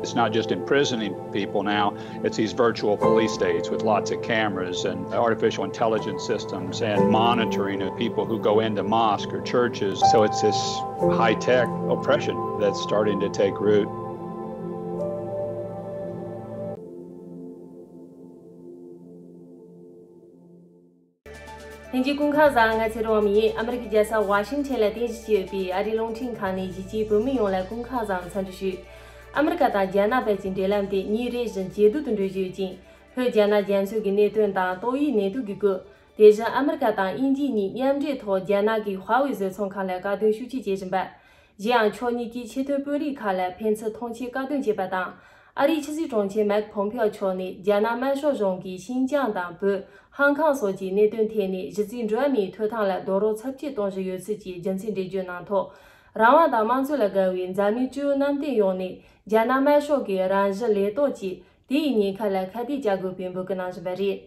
It's not just imprisoning people now, it's these virtual police states with lots of cameras and artificial intelligence systems and monitoring of people who go into mosques or churches. So it's this high tech oppression that's starting to take root. ལྷན་རྒྱས་སྐུ་ཁམས་བཟང་། ང་ཚེ་རིང་དབང་མོ་ཡིན། ཨ་མི་རི་ཀའི་རྒྱལ་ས་ཝ་ཤིང་ཊོན་ལ་རྟེན་གཞི་བྱས་ཡོད་པའི་ཨ་རིའི་རླུང་འཕྲིན་ཁང་ནས་གཞིས་བྱེས་བོད་མི་ཡོངས་ལ་སྐུ་ཁམས་བཟང་འཚམས་འདྲི་ཞུ། ཨ་མི་རི་ཀ་དང་རྒྱ་ནག་བར་གྱི་འབྲེལ་ལམ་དེ་ཉིན་རེ་བཞིན་ཇེ་སྡུག་ཏུ་འགྲོ་བཞིན་ཡོད་ཅིང་། ལྷོ་རྒྱ་ནག་རྒྱ་མཚོ་གི་གནད་དོན་དང་ཏོག་དབྱིབས་ནད་དུག་གི་སྐོར། དེ་བཞིན་ཨ་མི་རི་ཀ་དང་དབྱིན་ཇི་གཉིས་མཉམ་འབྲེལ་ཐོག་རྒྱ་ནག་གི་ཧྭ་ཝེ་བཟོ་ཚོང་ཁང་ལ་བཀག་སྡོམ་ཤུགས་ཆེ་བྱེད་བཞིན་པ། གཞན་ཡང་ཕྱོགས་གཉིས་ཀྱི་ཆེས་མཐོའི་དཔོན་རིགས་ཁག་ལ་ཕན་ཚུན་ཐོངས་མཆན་བཀག་སྡོམ་བྱས་པ་དང་། ཨ་རིའི་ཕྱི་སྲིད་དྲུང་ཆེ་མེག་ཕོམ་ཕིའོ་མཆོག་ནས་རྒྱ་ནག་དམར་ཤོག་གཞུང་གིས་ཤིན་ཅང་དང་བོད། ཧང་ཀང་སོགས་ཀྱི་གནད་དོན་ཐད་ནས་གཞི་རྩའི་འགྲོ་བ་མིའི་ཐོབ་ཐང་ལ་རྡོག་རོལ་ཚབས་ཆེ་གཏོང་བཞིན་ཡོད་ཚུལ་གྱི་རྒྱུ་མཚན་འགྲེལ་བརྗོད་གནང་ཐོག་རང་དབང་དང་དམངས་གཙོ་ལ་དགའ་བའི་འཛམ་གླིང་སྤྱི་བོ་གནམ་བསྟན་ཡོངས་ནས་རྒྱ་ནག་དམར་ཤོག་གི་རང་བཞིན་ལས་རྟོག་གིས་དེ་ཡི་ཉེན་ཁ་ལ་ཁ་གཏད་གཅོག་དགོས་པའི་འབོད་སྐུལ་གནང་བཞིན་པ་རེད།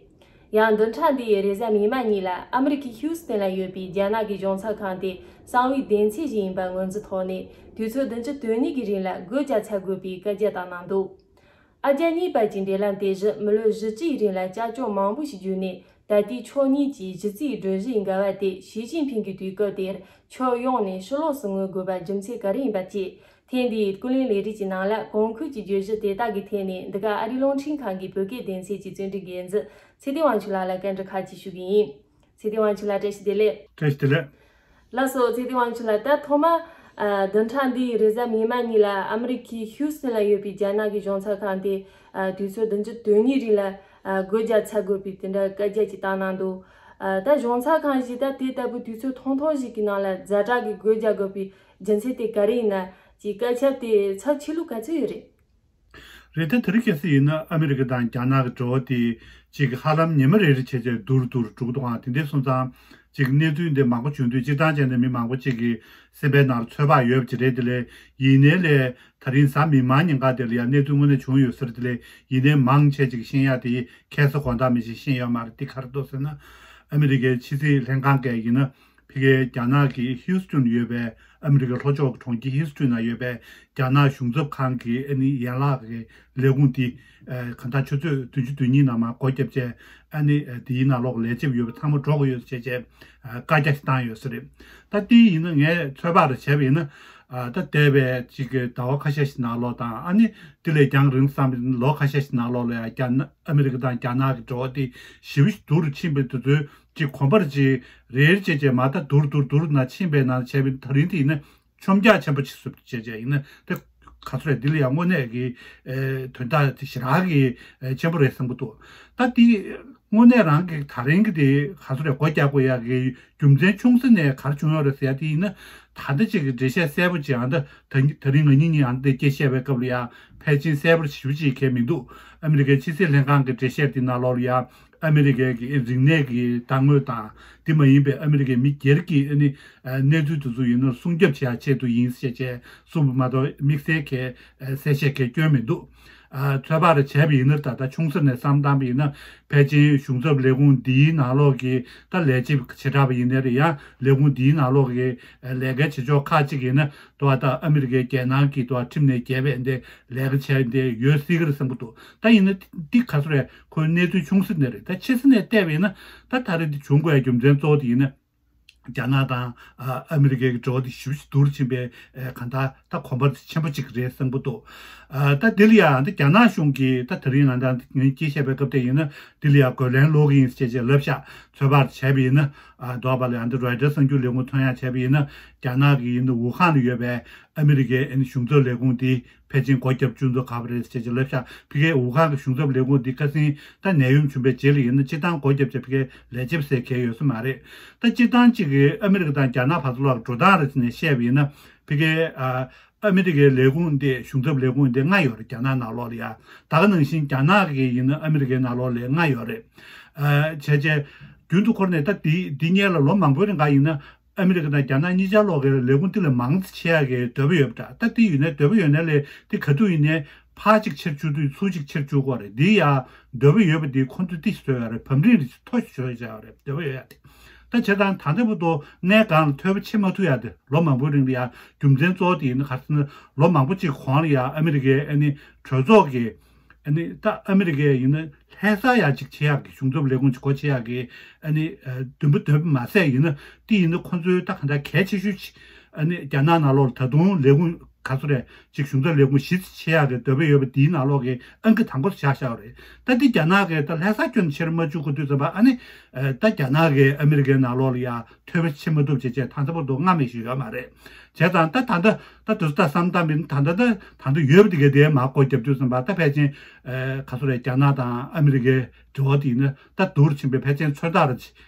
ཡང་བདུན་ཕྲག་འདིའི་རེས་གཟའ་མིག་དམར་ཉིན་ལ་ཨ་མི་རི་ཀའི་ཧིའུ་སི་ཏན་ལ་ཡོད་པའི་རྒྱ་ནག་གི་གཞུང་ཚབ་ཁང་དེ་གསང་བའི་སྡེ་ཚན་ཞིག་ཡིན་པ་ངོས་འཛིན་ཐོག་ནས་དུས་ཚོད་བདུན་ཅུ་དོན་གཉིས་ཀྱི་རིང་ལ་སྒོ་བརྒྱབ་ཚར་དགོས་པའི་བཀའ་རྒྱ་བཏང་གནང་འདུག་ཨ་རྒྱ་གཉིས་བར་གྱི་འབྲེལ་ལམ་དེ་བཞིན་མི་ལོ་བཞི་བཅུའི་རིང་ལ་བསྐྱར་སྐྱོང་མང་པོ་ཞིག་བརྒྱུད་ནས་ ད་ལྟའི་ཕྱོགས་གཉིས་ཀྱི་གཞི་རྩའི་གྲོས་གཞིའི་འགལ་བ་དེ་ཞི་ཅིན་ཕིང་གིས་དུས་སྐབས་དེར་ཕྱོགས་ཡོངས་ནས་ཕྱི་ལོགས་སུ་མངོན་དགོས་པ་རྒྱུ་མཚན་ག་རེ་ཡིན་པ་བཅས། ཐེངས་འདིའི་ཀུན་གླེང་ལས་རིམ་གྱི་ནང་ལ་གོང་འཁོད་ཀྱི་བརྗོད་གཞི་དེ་དག་གི་ཐད་ནས། འདི་ག་ཨ་རིའི་རླུང་འཕྲིན་ཁང་གི་བོད་སྐད་སྡེ་ཚན་གྱི་རྩོམ་སྒྲིག་འགན་འཛིན་ཚེ་བརྟན་དབང་ཕྱུག་ལགས་ལ་བཀའ་འདྲི་ཁག་ཅིག་ཞུ་གི་ཡིན། ཚེ་བརྟན་དབང་ཕྱུག་ལགས། བཀྲ་ཤིས་བདེ་ལེགས། བཀྲ་ཤིས་བདེ་ལེགས། ལགས་སོ། ཚེ་བརྟན་དབང་ཕྱུག་ལགས། ད་ཐོག་མར་ཨ་བདུན་ཕྲག་འདིའི་རེས་གཟའ་མིག་དམར་ཉིན་ལ་ཨ་མི་རི་ཀའི་ཧིའུ་སི་ཊོན་ལ་ཡོད་པའི་རྒྱ་ནག་གི་གཞུང་ཚབ་ཁང་དེ་ཨ་དུས་ཚོད་བདུན་ཅུ་དོན་གཉིས་རིང་ལ་ཨ་སྒོ་རྒྱག་ཚར་དགོས་པའི་དེ་འདྲ་བཀའ་རྒྱ་ཅིག་བཏང་གནང་འདུག་ཨ་ད་གཞུང་ཚབ་ཁང་ཞིག་ད་དེ་ལྟ་བུའི་དུས་ཚོད་ཐུང་ཐུང་ཞིག་གི་ནང་ལ་ཛ་དྲག་གི་སྒོ་རྒྱག་དགོས་པའི་རྒྱུ་མཚན་དེ་ག་རེ་ཡིན་ན། ཅིག་བཀའ་ཁྱབ་དེ་ཚབས་ཆེ་ལུགས་ག་ཚོད་ཡོད་རེད། རེད། ད་དེ་རིང་ཁ་སང་ཡིན་ན་ཨ་མི་རི་ཀ་དང་རྒྱ་ནག་གི་འབྲེལ་བ་དེ་ཅིག་ཧ་ལམ་ཉི་མ་རེ་རེ་བྱས་བྱས་སྡུག་རུ་སྡུག་རུ་འགྲོ་གི་འདུག་ཨང་། དེ་འདྲ་སོང་ཙང་ཅིག་གནས་ཚུལ་འདི་མང་པོ་བྱུང་དུས་སྤྱིར་བཏང་བྱས་ནས་མི་མང་པོ་ཅིག་གི་སེམས་པའི་ནང་ལ་ཚོད་དཔག་ཡོད་པ་ཅིག་རེད། དེ་ལས་ཡིན་ནའི་ལས་ད་རིང་གཟའ་མིག་དམར་ཉིན་ག་དེ་ལ་ཡང་གནས་ཚུལ་དངོས་གནས་བྱུང་ཡོད་ཟེར། དེ་ལས་ཡིན་ནའི་མང་ཆེ་ཅིག་ཤེས་ཡག་དེ་ཁ་སང་དགོང་དག་མི་ཞིག་ཤེས་ཡོད་མ་རེད། དེ་ག་རེ་འདུག་ཟེར་ན། ཨ་མི་རི་ཀའི་ཕྱི་སྲིད་ལྷན་ཁང་གིས་ཡིན་ན། ཕ་གིའི་རྒྱ་ནག་གི་ཧིའུ་སི་ཊོན་ཡོད་པའི་ཨ་མི་རི་ཀའི་ལྷོ་ཕྱོགས་ཀྱི་གྲོང་ཁྱེར་ཧིའུ་སི་ཊོན་ན་ཡོད་པའི་རྒྱ་ནག་གཞུང་ཚབ་ཁང་གི་ཨ་ནི་ཡན་ལག་གི་ལས་ཁུངས་དེ་ཨ་གང་ལྟར་ཆུ་ཚོད་བདུན་ཅུ་དོན་གཉིས་ནང་མར་སྒོ་བརྒྱབ་བྱས། ཨ་ནི་ཨ་དེའི་ནང་ལོགས་ལས་བྱེད་ཡོད་པ་ཚང་མ་འགྲོ་དགོས་ཡོད་ཟེར་བྱས་བྱས་ཨ་བཀའ་རྒྱ་ཞིག་བཏང་ཡོད་ས་རེད། ད་དེ་ཡིན་ན་ངས་ཚོད་དཔག་རེ་བྱས་པ་ཡིན་ན། ཨ་ད་འདས་པའི་ཅིག་གི་ཟླ་བ་ཁ་ཤས་ཤིག་ནང་ལོགས་དང་། ཨ་ནི་དེ་ལས་ཀྱང་རིང་བསམ་པའི་ལོ་ཁ་ཤས་ཤིག་ནང་ལོགས་ལ་ཡང་རྒྱ་ནག་ཨ་མི་རི་ཀ་དང་རྒྱ་ནག་གི་འབྲེལ་བ་དེ་ཞེ་པོ་ཞིག་སྡུག་རུ་ཕྱིན་པའི་དུས་ཚོད་ཅིག་གོམ་པ་རེ་ཅིག་རེ་རེ་བྱས་བྱས་མར་ད་སྡུག་རུ་སྡུག་རུ་སྡུག་རུ་ན་ཕྱིན་པའི་ནང་བྱས་པའི་ད་རིང་དེ་ཡིན་ན་མཆོང་རྒྱག་ཆེན་པོ་ཅིག་བཟོས་བྱས་བྱས་ཡིན་ན་དེ་ག་ཚོད་རེད། འདི་ལ་ཡང་དངོས་གནས་ཀྱི་ཨེ་དོན་དག་དེ་ཞེ་དྲག་གི་ཨེ་ཆེན་པོ་རེད་བསམ་གྱི་འདུག་ད་དེ་དངོས་གནས་རང་གི་ད་རིང་གི་དེ་ག་ཚོད་རེད། སྒོ་རྒྱག་དགོས་ཡག་གི་རྒྱུ་མཚན་ཆུང་ས་ནས་ག་རེ་བྱུང་ཡོད་རེད་ཟེར་ཡ་དེ་ཡིན་ན། ད་ལྟ་ཅིག་གི་འགྲེལ་བཤད་གསལ་པོ་ཅིག་ཨ་ད་ད་ད་རིང་ང་གཉིས་གཉིས་ཨ་ད་སྐད་བཤད་པའི་སྐབས་ལ་ཡང་ཕལ་ཆེར་གསལ་པོ་ཞེ་པོ་ཅིག་གང་མི་འདུག་ཨ་མི་རི་ཀའི་ཕྱི་སྲིད་ལྷན་ཁང་གི་འགྲེལ་བཤད་དེ་ནང་ལོགས་ལ་ཡང་ཨ་མི་རི་ཀའི་གི་རིག་གནས་ཀྱི་དར་ངོས་དང་། དེ་མ་ཡིན་པའི་ཨ་མི་རི་ཀའི་མི་སྒེར་གྱི་ཨ་ནི་ཨ་གནས་ཚུལ་དེ་ཚོ་ཡིན་ན་སྲུང་སྐྱོབ་བྱེད་ཡ་ཆེད་དུ་ཡིན་ཟེར་བྱས་གསུངས་པ་མ་གཏོགས་དམིགས་བསལ་གྱི་ཨ་གསལ་བཤད་གང་བསྐྱོན་མི་འདུག་ཨ་ཚོད་དཔག་རེ་བྱས་པ་ཡིན་ན། ད་ལྟ་ཆུང་ས་ནས་བསམ་བཏང་པ་ཡིན་ན། ཕལ་ཆེར་གཞུང་ཚབ་ལས་ཁུངས་འདིའི་ནང་ལོགས་ཀྱི་ད་ལས་བྱེད་བྱེ་བྲག་པ་ཡིན་ནའི་རེད། ཡང་ལས་ཁུངས་འདིའི་ནང་ལོགས་ཀྱི་ལས་ཀའི་བྱེད་ཕྱོགས་ཁག་ཅིག་ཡིན་ན་དུ་བ་ད་ཨ་མི་རི་ཀའི་རྒྱལ་ནང་གི་དུ་བ་ཁྲིམས་ནས་འགལ་བའི་འདི་ལས་ཀ་བྱས་འདི་ཡོད་སྲིད་ཀྱི་རེད་བསམ་གྱི་འདུག་ད་ཡིན་ན་འདི་ག་ཚོད་རེད། ཁོའི་གནས་ཚུལ་ཆུང་ས་ནས་རེད། ད་ཆེ་ས་ནས་བལྟས་པ་ཡིན་ན། ད་ད་རེས་འདི་བྱུང་དགོས་ཡ་རྒྱུ་མཚན་གཙོ་བོ་དེ་ཡིན་ན། རྒྱ་ནག་དང་ཨ་ཨ་མི་རི་ཀའི་འབྲེལ་བ་དེ་ཞེ་པོ་ཅིག་སྡུག་རུ་ཕྱིན་པའི་ཨ་གང་ལྟར་ད་གོམ་པ་ཆེན་པོ་ཅིག་རེད་བསམ་གྱི་འདུག་ཨ་ད་འདི་ལ་ཡང་ད་རྒྱ་ནག་གཞུང་གིས་ད་ད་རིང་ང་ད་ངས་སྐད་བཤད་པའི་སྐབས་དེ་ཡིན་ན་འདི་ལ་ཡང་རྒོལ་ལན་སློག་གི་ཡིན་ཟེར་བྱས་ལབ་ཤག་ཚོད་དཔག་བྱས་པ་ཡིན་ན། ཨ་འདོགས་པ་ལ་ཡང་ད་རོའི་ཊར་གསར་འགྱུར་ལས་ཁུངས་ཐོན་ཡག་བྱས་པ་ཡིན་ན། རྒྱ་ནག་གི་ཡིན་ན་ཝུ་ཧན་ལ་ཡོད་པའི་ཨ་མི་རི་ཀའི་ཨ་ནི་གཞུང་ཚབ་ལས་ཁུངས་དེ་ཕལ་ཆེར་སྒོ་བརྒྱབ་བཅུག་འདུག་ག་པ་རེད་ཟེར་བྱས་ལབ་ཤག་ཕ་གིའི་ཝུ་ཧན་གྱི་གཞུང་ཚབ་ལས་ཁུངས་འདི་ཁ་སང་ད་ནད་ཡམས་བྱུང་བའི་རྗེས་ལ་ཡིན་ན་སྤྱིར་བཏང་སྒོ་བརྒྱབ་བྱས་ཕ་གིའི་ལས་བྱེད་ཟེར་གང་ཡོད་ས་མ་རེད། ད་སྤྱིར་བཏང་གཅིག་གི་ཨ་མི་རི་ཀ་དང་རྒྱ་ནག་བར་དུ་ལ་འགྲོ་སྟངས་རེ་ནས་བཤད་པ་ཡིན་ན། ཕ་གིའི་ཨ་ཨ་མི་རི་ཀའི་ལས་ཁུངས་འདི་གཞུང་ཚབ་ལས་ཁུངས་འདི་ལྔ་ཡོད་རེད། རྒྱ་ནག་ནང་ལོགས་ལ་ཡ། ད་ག་ནང་བཞིན་རྒྱ་ནག་གི་ཡིན་ན་ཨ་མི་རི་ཀའི་ནང་ལོགས་ལ་ལྔ་ཡོད་རེད། ཨ་བྱས་བྱས་རྒྱུན་དུ་འཁོར་ནས་ད་འདི་འདི་སྔོན་ལ་ལོ་མང་པོའི་རིང་ག་ཡིན་ན། ཨ་མི་རི་ཀ་དང་རྒྱ་ནག་གཉིས་ཆར་ལོག་གི་ལས་ཁུངས་འདི་ལ་མང་ཙམ་ཕྱེ་ཡག་གི་འདོད་པ་ཡོད་པ་འདྲ། ད་འདི་ཡོད་ནའི་འདོད་པ་ཡོད་ནའི་ལས་འདི་ག་དུས་ཡིན་ནའི་ཕར་གཅིག་ཕྱིར་བཅུག་དུས་ཚུར་གཅིག་ཕྱིར་བཅུག་དགོས་རེད། འདི་ཡ་འདོད་པ་ཡོད་པ་འདི་ཁོང་ཚོས་འདི་ཞིག་བཟོས་ཡོད་རེད། བམ་རིམ་རེ་ཞིག་མཐོ་ཞིག་བཟོས་ཡོད་རེད། འདོད་པ་ཡོད་ཡ་དེ། ད་བྱས་ཙང་ད་ལྟ་བར་དུ་གནས་གང་ལ་ཐོས་པ་བྱེད་མ་ཐུབ་ཡ་དེ་ལོ་མང་པོའི་རིང་ལ་ཡ་རྒྱུ་མཚན་གཙོ་བོ་དེ་ཡིན་ན་ག་རེ་ཟེར་ན། ལོ་མང་པོ་གཅིག་གོང་ལ་ཡ་ཨ་མི་རི་ཀའི་ཨ་ནི་གྲོས་ཚོགས་ཀྱི་ཨ་ནི་ད་ཨ་མི་རི་ཀའི་ཡིན་ན་ལྷ་ས་ཡ་གཅིག་ཕྱེ་ཡག་གི་གཞུང་ཚབ་ལས་ཁུངས་གཅིག་སྒོ་ཕྱེ་ཡག་གི་ཨ་ནི་ཨ་འདུན་པ་འདོན་པ་མ་ཟད་ཡིན་ན། དེ་ཡིན་ན་ཁོང་ཚོའི་ད་གང་ལྟར་གལ་ཆེ་ཤོས་ཅིག་ཨ་ནི་རྒྱ་ནག་ནང་ལོགས་ལ་ད་དུང་ལས་ཁུངས་ག་ཚོད་རེད་ཅིག་གཞུང་ཚབ་ལས་ཁུངས་བཞི་ཙམ་ཕྱེ་ཡག་གི་འདོད་པ་ཡོད་པ་དེའི་ནང་ལོགས་ཀྱི་ཨང་ཀི་དང་པོར་བཞག་བཞག་པ་རེད། ད་དེ་རྒྱ་ནག་གིས་ད་ལྷ་ས་སྐྱོན་ཕྱིར་མ་བཅུག་གོ་དུས་ཙམ་པ་ཨ་ནི་ཨ་ད་རྒྱ་ནག་གིས་ཨ་མི་རི་ཀའི་ནང་ལོགས་ལ་ཡ་ཐོས་པ་བྱེད་མ་ཐུབ་བྱས་བྱས་ད་ལྟ་བར་དུ་སྔ་མེད་ཞིག་ཡོད་མ་རེད། བྱས་ཙང་ད་ད་ལྟ་ད་དུས་ད་བསམ་བཏང་མིན་ད་ལྟ་ད་ད་ལྟ་ཡོད་པ་དེ་གའི་དེ་མར་སྒོ་བརྒྱབ་དུས་ཙམ་པ་ད་ཕལ་ཆེར་ཨ་ག་ཚོད་རེད། རྒྱ་ནག་དང་ཨ་མི་རི་ཀའི་འབྲེལ་བ་དེ་ཡིན་ན་ད་སྡུག་རུ་ཕྱིན་པའི་ཕལ་ཆེར་ཚོད་ལྟ་རེ་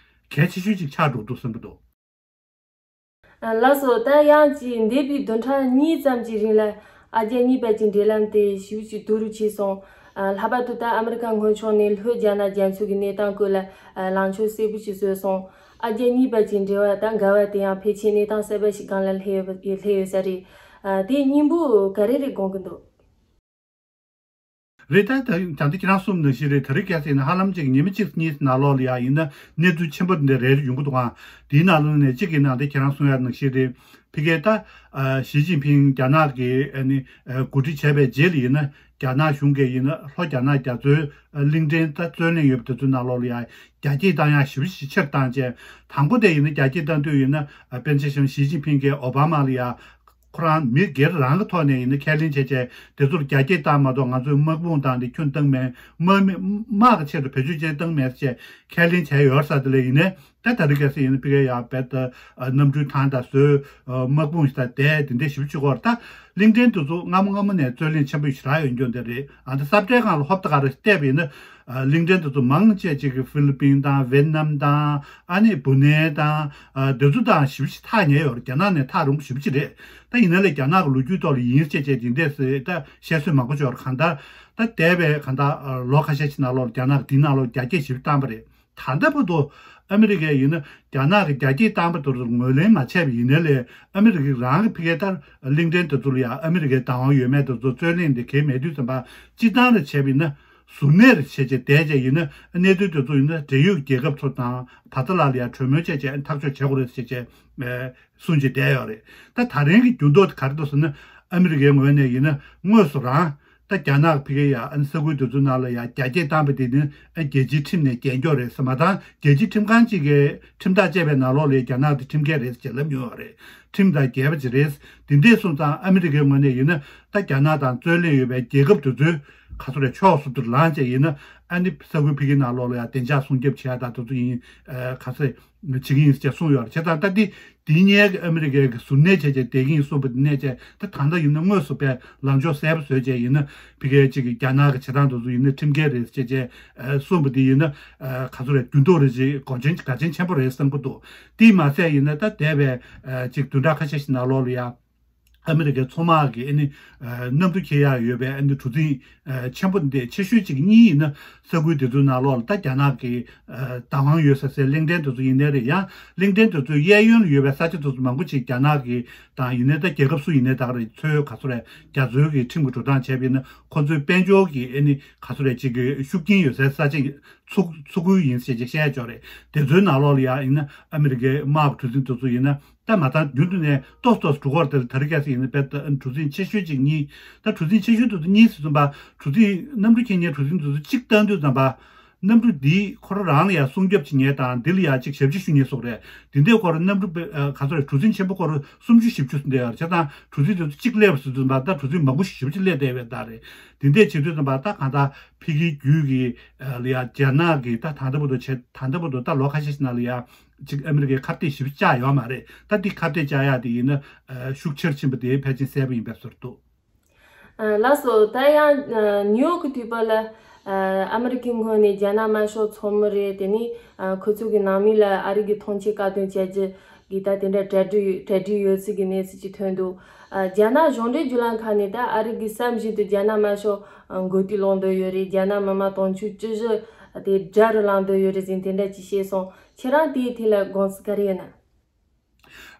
གལ་ཆེ་ཤོས་ཅིག་ཆགས་འགྲོ་འདུག་བསམ་གྱི་འདུག་ཨ་ལགས་སོ། ད་ཡང་ཅིག་འདས་པའི་བདུན་ཕྲག་གཉིས་ཙམ་གྱི་རིང་ལ་ཨ་རྒྱ་གཉིས་བར་གྱི་འབྲེལ་ལམ་དེ་ཞེ་པོ་ཅིག་སྡུག་རུ་ཕྱིན་སོང་། ཨ་ལྷག་པར་དུ་ད་ཨ་མི་རི་ཀ་སྔོན་བྱུང་ནས་ལྷོད་རྒྱ་ནག་རྒྱ་མཚོ་གི་གནས་སྟངས་སྐོར་ལ་ཨ་ལངས་ཕྱོགས་གསལ་པོ་ཞིག་བཟོས་སོང་། ཨ་རྒྱ་གཉིས་བར་གྱི་འབྲེལ་བ་དང་འགལ་བ་དེ་ཡང་ཕལ་ཆེར་གནས་སྟངས་གསར་པ་ཞིག་སྒང་ལ་སླེབས་ཡོད་པ་སླེབས་ཡོད་ས་རེད། ཨ་དེའི་སྙིང་པོ་ག་རེ་རེད་དགོངས་ཀྱི་འདུག་རེད། ད་ད་ད་འདི་ཁྱེད་རང་གསུངས་ནང་བཞིན་རེད། དེ་རིང་ཁ་སང་ཡིན་ན་ཧ་ལམ་ཅིག་ཉི་མ་གཅིག་གཉིས་ནང་ལོགས་ལ་ཡ་ཡིན་ན་གནས་ཚུལ་ཆེན་པོ་འདི་རེ་རེ་ཡོང་གི་འདུག་ཨང་། དེའི་ནང་ལོགས་ནས་གཅིག་གི་ནང་དེ་ཁྱེད་རང་གསུངས་ཡ་ནང་བཞིན་རེད། ཕ་གིར་ད་ཨ་ཞི་ཅིན་ཕིང་རྒྱ་ནག་གི་ཨ་ནི་ཨ་འགོ་ཁྲིད་བྱས་པའི་རྗེས་ལ་ཡིན་ན། རྒྱ་ནག་གཞུང་གིས་ཡིན་ན་ལྷོ་རྒྱ་ནག་རྒྱ་མཚོའི་ཨ་གླིང་ཕྲན་ད་རྩོད་གླེང་ཡོད་པ་དེ་ཚོའི་ནང་ལོགས་ལ་ཡང་རྒྱ་སྐྱེད་བཏང་ཡག་ཞེ་པོ་ཞིག་ཆེར་བཏང་བྱས། དང་པོ་དེ་ཡིན་ན་རྒྱ་སྐྱེད་བཏང་དུས་ཡིན་ན། ཨ་པེན་ཅིན་ཞི་ཅིན་ཕིང་གིས་ཨོ་བྷ་མ་ལ་ཡང་ཁོ་རང་མི་སྒེར་རང་གི་ཐོག་ནས་ཡིན་ན་ཁས་ལེན་བྱས་བྱས། དེ་ཚོར་རྒྱ་སྐྱེད་བཏང་མ་གཏོགས་ང་ཚོས་དམག་དཔུང་དང་དེ་ཁྱོན་བཏང་མེད། དམག་མི་དམག་གི་ཆེད་དུ་བེད་སྤྱོད་བྱས་བཏང་མེད་ཅེས་ཁས་ལེན་བྱས་ཡོད་ས་དེ་ལས་ཡིན་ནའི། ད་ད་རེས་གལ་སྲིད་ཡིན་ན་ཕ་གིར་ཡང་རྦད་དེ་ཨ་གནམ་གྲུའི་ཐང་དང་བཟོས། ཨ་དམག་དཔུང་ཞིག་དང་དེ་དེ་འདྲ་ཞེ་པོ་ཅིག་སྐོར། ད་གླིང་ཕྲན་དེ་ཚོ་སྔ་མོ་སྔ་མོ་ནས་རྩོད་གླེང་ཆེན་པོ་ཞེ་དྲག་ཡོང་རྒྱུ་འདི་རེད། ཨ་ད་ས་བཀྲའི་སྒང་ལ་ཧོབ་ཏེ་ག་རེ་བལྟས་པ་ཡིན་ན། ཨ་གླིང་ཕྲན་དེ་ཚོ་མང་ཆེ་ཅིག་གིས་ཧྥི་ལི་པིན་དང་ཝེད་ནམ་དང་། ཨ་ནི་བུ་ནན་དང་། ཨ་དེ་ཚོ་དང་ཞེ་པོ་ཅིག་ཐག་ཉེ་ཡོད་རེད། རྒྱ་ནག་ནས་ཐག་རིང་པོ་ཞེ་པོ་ཅིག་རེད། ད་ཡིན་ན་ལས་རྒྱ་ནག་གི་ལོ་རྒྱུས་ཐོག་ལ་ཡིན་ཅེས་བྱས་དེ་འདྲས་སེ་ད་བཤད་སྲོལ་མང་པོ་ཅིག་ཡོད་རེད། གང་ལྟར་ད་འདས་པའི་གང་ལྟར་ཨ་ལོ་ཁ་ཤས་ཤིག་ནང་ལོགས་ལ་རྒྱ་ནག་གིས་དེའི་ནང་ལོགས་རྒྱ་སྐྱེད་ཞེ་པོ་བཏང་པ་རེད། ད་ལྟ་བར་དུ་ཨ་མི་རི་ཀས་ཡིན་ན་རྒྱ་ནག་གི་རྒྱ་སྐྱེད་བཏང་པ་དེ་ཚོར་ངོས་ལེན་མ་བྱས་པ་ཡིན་ན་ལས། ཨ་མི་རི་ཀ་རང་གི་ཕ་གིའི་ལྟར་གླིང་ཕྲན་དེ་ཚོ་ལ་ཡང་ཨ་མི་རི་ཀའི་བདག་དབང་ཡོད་མེད་དེ་ཚོ་རྩོད་གླེང་དེ་གལ་མེད་དུས་ཙམ་པ། སྤྱིར་བཏང་ལ་བྱས་པ་ཡིན་ན། གཟུར་གནས་རེ་བྱས་བྱས་བསྡད་བྱས་ཡིན་ན། གནས་ཚུལ་དེ་ཚོ་ཡིན་ན་འབྲེལ་ཡོད་རྒྱལ་ཁབ་ཚོ་དང་བར་ཐག་ལ་ལ་ཡང་གྲོས་མོལ་བྱས་བྱས་ཐག་གཅོད་བྱེད་དགོས་རེད་ཟེར་བྱས་བྱས། གསུངས་བྱས་བསྡད་ཡོད་རེད། ད་ད་རིང་གི་འགྱུར་ལྡོག་དེ་ག་རེ་འདུག་ཟེར་ན། ཨ་མི་རི་ཀའི་ངོས་ནས་ཡིན་ན་དངོས་སུ་རང་ད་རྒྱ་ནག་ཕ་གི་ཡ་ཨ་ནི་ས་ཁུལ་དེ་ཚོའི་ནང་ལ་ཡ་རྒྱ་སྐྱེད་བཏང་པ་དེ་ནི་ཨ་རྒྱལ་སྤྱིའི་ཁྲིམས་ནས་འགལ་འགྱོག་རེད་ཟེར། མ་གཏོགས་རྒྱལ་སྤྱིའི་ཁྲིམས་ཁང་གཅིག་གིས་ཁྲིམས་ཐག་བཅད་པའི་ནང་ལོགས་ལ་རྒྱ་ནག་དེ་ཁྲིམས་འགལ་རེད་ཟེར་ལབ་མྱོང་བ་རེད། ཁྲིམས་དང་འགལ་བ་ཅིག་རེད། དེ་འདྲས་སོང་ཙང་ཨ་མི་རི་ཀའི་ངོས་ནས་ཡིན་ན་ད་རྒྱ་ནག་དང་རྩོད་གླེང་ཡོད་པའི་རྒྱལ་ཁབ་དེ་ཚོའི་ག་ཚོད་རེད་ཕྱོགས་སུ་དུ་ལངས་བྱས་ཡིན་ན། ཨ་ནི་ས་ཁུལ་ཕ་གི་ནང་ལོགས་ལ་ཡ་བདེ་འཇགས་སྲུང་སྐྱོབ་བྱེད་ཡ་དང་དེ་ཚོ་ཡིན། ཨ་ག་ཚོད། བྱེད་ཀྱི་ཡིན་ཅེས་གསུངས་ཡོད་རེད། བྱས་ཙང་ད་འདི་འདིའི་སྔོན་གྱི་ཨ་མི་རི་ཀའི་གི་གཟུར་གནས་བྱས་བྱས་བསྡད་ཀྱི་ཡིན་གསུངས་པ་འདི་ནས་བྱས། ད་ད་ལྟ་ཡིན་ན་དངོས་སུ་དཔེ་ལངས་ཕྱོགས་གསལ་པོ་བཟོས་བྱས་ཡིན་ན། ཕ་གིའི་གཅིག་གི་རྒྱ་ནག་གི་བྱེད་སྟངས་དེ་ཚོ་ཡིན་ན་ཁྲིམས་འགལ་རེད་ཅེས་བྱས་གསུངས་པ་འདི་ཡིན་ན། ག་ཚོད་རེད། འགྱུར་ལྡོག་རེད་ཅེས་གོ་ཆེན་གལ་ཆེན་ཆེན་པོ་རེད་བསམ་གྱི་འདུག་དེས་མ་ཟད་ཡིན་ན་ད་འདས་པའི་གཅིག་བདུན་ཕྲག་ཁ་ཤས་ཤིག་ནང་ལོགས་ལ་ཡ། ཨ་མི་རི་ཀའི་མཚོ་དམག་གི་ཨ་ནི་ཨ་གནམ་གྲུ་འཁྱེར་ཡག་ཡོད་པའི་ཨ་ནི་གྲུ་གཟིངས་ཨ་ཆེན་པོ་འདི་ཆེ་ཤོས་གཅིག་གཉིས་ཡིན་ན་ས་ཁུལ་དེ་ཚོའི་ནང་ལོགས་ལ་ད་རྒྱ་ནག་གི་ཨ་བདག་དབང་ཡོད་ས་སའི་གླིང་ཕྲན་དེ་ཚོ་ཡིན་ནའི་རེད། ཡང་གླིང་ཕྲན་དེ་ཚོའི་གཡས་གཡོན་ལ་ཡོད་པའི་ས་ཆ་དེ་ཚོ་མང་པོ་ཅིག་རྒྱ་ནག་གི་དང་ཡིན་ནའི་ད་རྒྱལ་ཁབ་སུ་ཡིན་ནའི་ད་ག་རེད། མཚོའི་ག་ཚོད་རེད། རྒྱ་མཚོའི་གི་ཁྲིམས་ཀྱི་འགྲོ་སྟངས་བྱས་པ་ཡིན་ན་ཁོ་ཚོའི་དཔལ་འབྱོར་གྱི་ཨ་ནི་ག་ཚོད་རེད་ཅིག་གི་ཤུགས་རྐྱེན་ཡོད་སའི་ས་ཆ་ཚུགས་ཚུགས་ཁུལ་ཡིན་ཟེར་ཅིག་བཤད་ཡ་ཅིག་ཡོད་རེད། དེ་ཚོའི་ནང་ལོགས་ལ་ཡང་ཡིན་ན་ཨ་མི་རི་ཀའི་དམག་གི་གྲུ་གཟིངས་དེ་ཚོ་ཡིན་ན། ད་མ་མཐའ་མཇུག་ཏུ་ནས་ཏོག་ཙམ་ཏོག་ཙམ་འགྲོ་གི་རེད། དེ་ལ་ད་རེས་གལ་སྲིད་ཡིན་ན་དཔེ་ད་གྲུ་གཟིངས་ཆེ་ཤོས་གཅིག་གཉིས། ད་གྲུ་གཟིངས་ཆེ་ཤོས་དེ་ཚོ་གཉིས་ཟེར་ཙམ་པ། གྲུ་གཟིངས་གནམ་གྲུ་འཁྱེར་མཁན་གྲུ་གཟིངས་དེ་ཚོ་གཅིག་བཏང་དུས་ཙམ་པ། གནམ་གྲུ་འདིས་ཁོ་རང་རང་ལ་ཡང་སྲུང་སྐྱོབ་བྱེད་མཁན་དང་འདི་ལ་ཡང་གཅིག་ཞབས་ཕྱི་ཞུ་མཁན་སོགས་རེད། དེ་འདྲའི་སྐོར་གནམ་གྲུ་དཔེ་ཨ་ག་ཚོད་རེད། གྲུ་གཟིངས་ཆེན་པོ་སྐོར་སུམ་ཅུ་བཞི་བཅུ་ཟིན་བསྡད་ཡོད་རེད། བྱས་ཙང་གྲུ་གཟིངས་དེ་ཚོ་གཅིག་སླེབས་ཟེར་དུས་ཙམ་པ། ད་གྲུ་གཟིངས་མང་པོ་ཞེ་པོ་ཅིག་སླེབས་བསྡད་པའི་བརྡ་རེད། དེ་འདྲས་བྱེད་དུས་ཙམ་པ་ད་གང་ལྟར་ཕ་གིའི་རྒྱུད་ཀྱི་ཨ་ལ་ཡང་རྒྱ་ནག་གི་ད་ད་ལྟ་བར་དུ་བྱས། ད་ལྟ་བར་དུ་ད་ལོ་ཁ་ཤས་ཤིག་ནང་ལ་ཡང་ཅིག་ཨ་མི་རི་ཀའི་ཁ་གཏད་ཞེ་པོ་བཅག་ཡོད་མ་རེད། ད་འདི་ཁ་གཏད་བཅག་ཡག་དེ་ཡིན་ན་ཨ་ཤུགས་ཆེར་ཕྱིན་པ་དེ་ཕལ་ཆེར་གསལ་པོ་ཡིན་པའི་བཟོ་འདུག་ཨ་ལགས་སོ། ད་ཡང་ཨ་ནིའུ་ཡོག་གི་དུས་བབ་ལ་ཨ་ཨ་མི་རི་ཀའི་ངོས་ནས་རྒྱ་ནག་དམར་ཤོག་ཚོགས་མི་རེད། དེ་ནས་ཨ་ཁོ་ཚོ་གི་ནང་མི་ལ་ཨ་རི་གི་ཐོངས་མཆན་བཀག་སྡོམ་བྱས་རྗེས་ཀྱི་ད་དེ་འདྲ་གྲ་སྒྲིག་གྲ་སྒྲིག་ཡོད་ཚུལ་གྱི་གནས་ཚུལ་ཅིག་ཐོན་འདུག་ཨ་རྒྱ་ནག་གཞུང་འབྲེལ་བརྒྱུད་ལམ་ཁག་ནས་ད་ཨ་རི་གི་བསམ་བཞིན་དུ་རྒྱ་ནག་དམར་ཤོག་ཨ་མགོ་རྟིང་སློག་འདོད་ཡོད་རེད། རྒྱ་ནག་མི་དམངས་དོན་གཅོད་ཅི་ཞིག་དེ་དགྲ་རུ་ལངས་འདོད་ཡོད་རེད་ཟེར་དེ་འདྲ་ཅིག་བཤད་སོང་། ཁྱེད་རང་དེའི་ཐད་ལ་དགོངས་ཚུལ་ག་རེ་ཡོད་ན།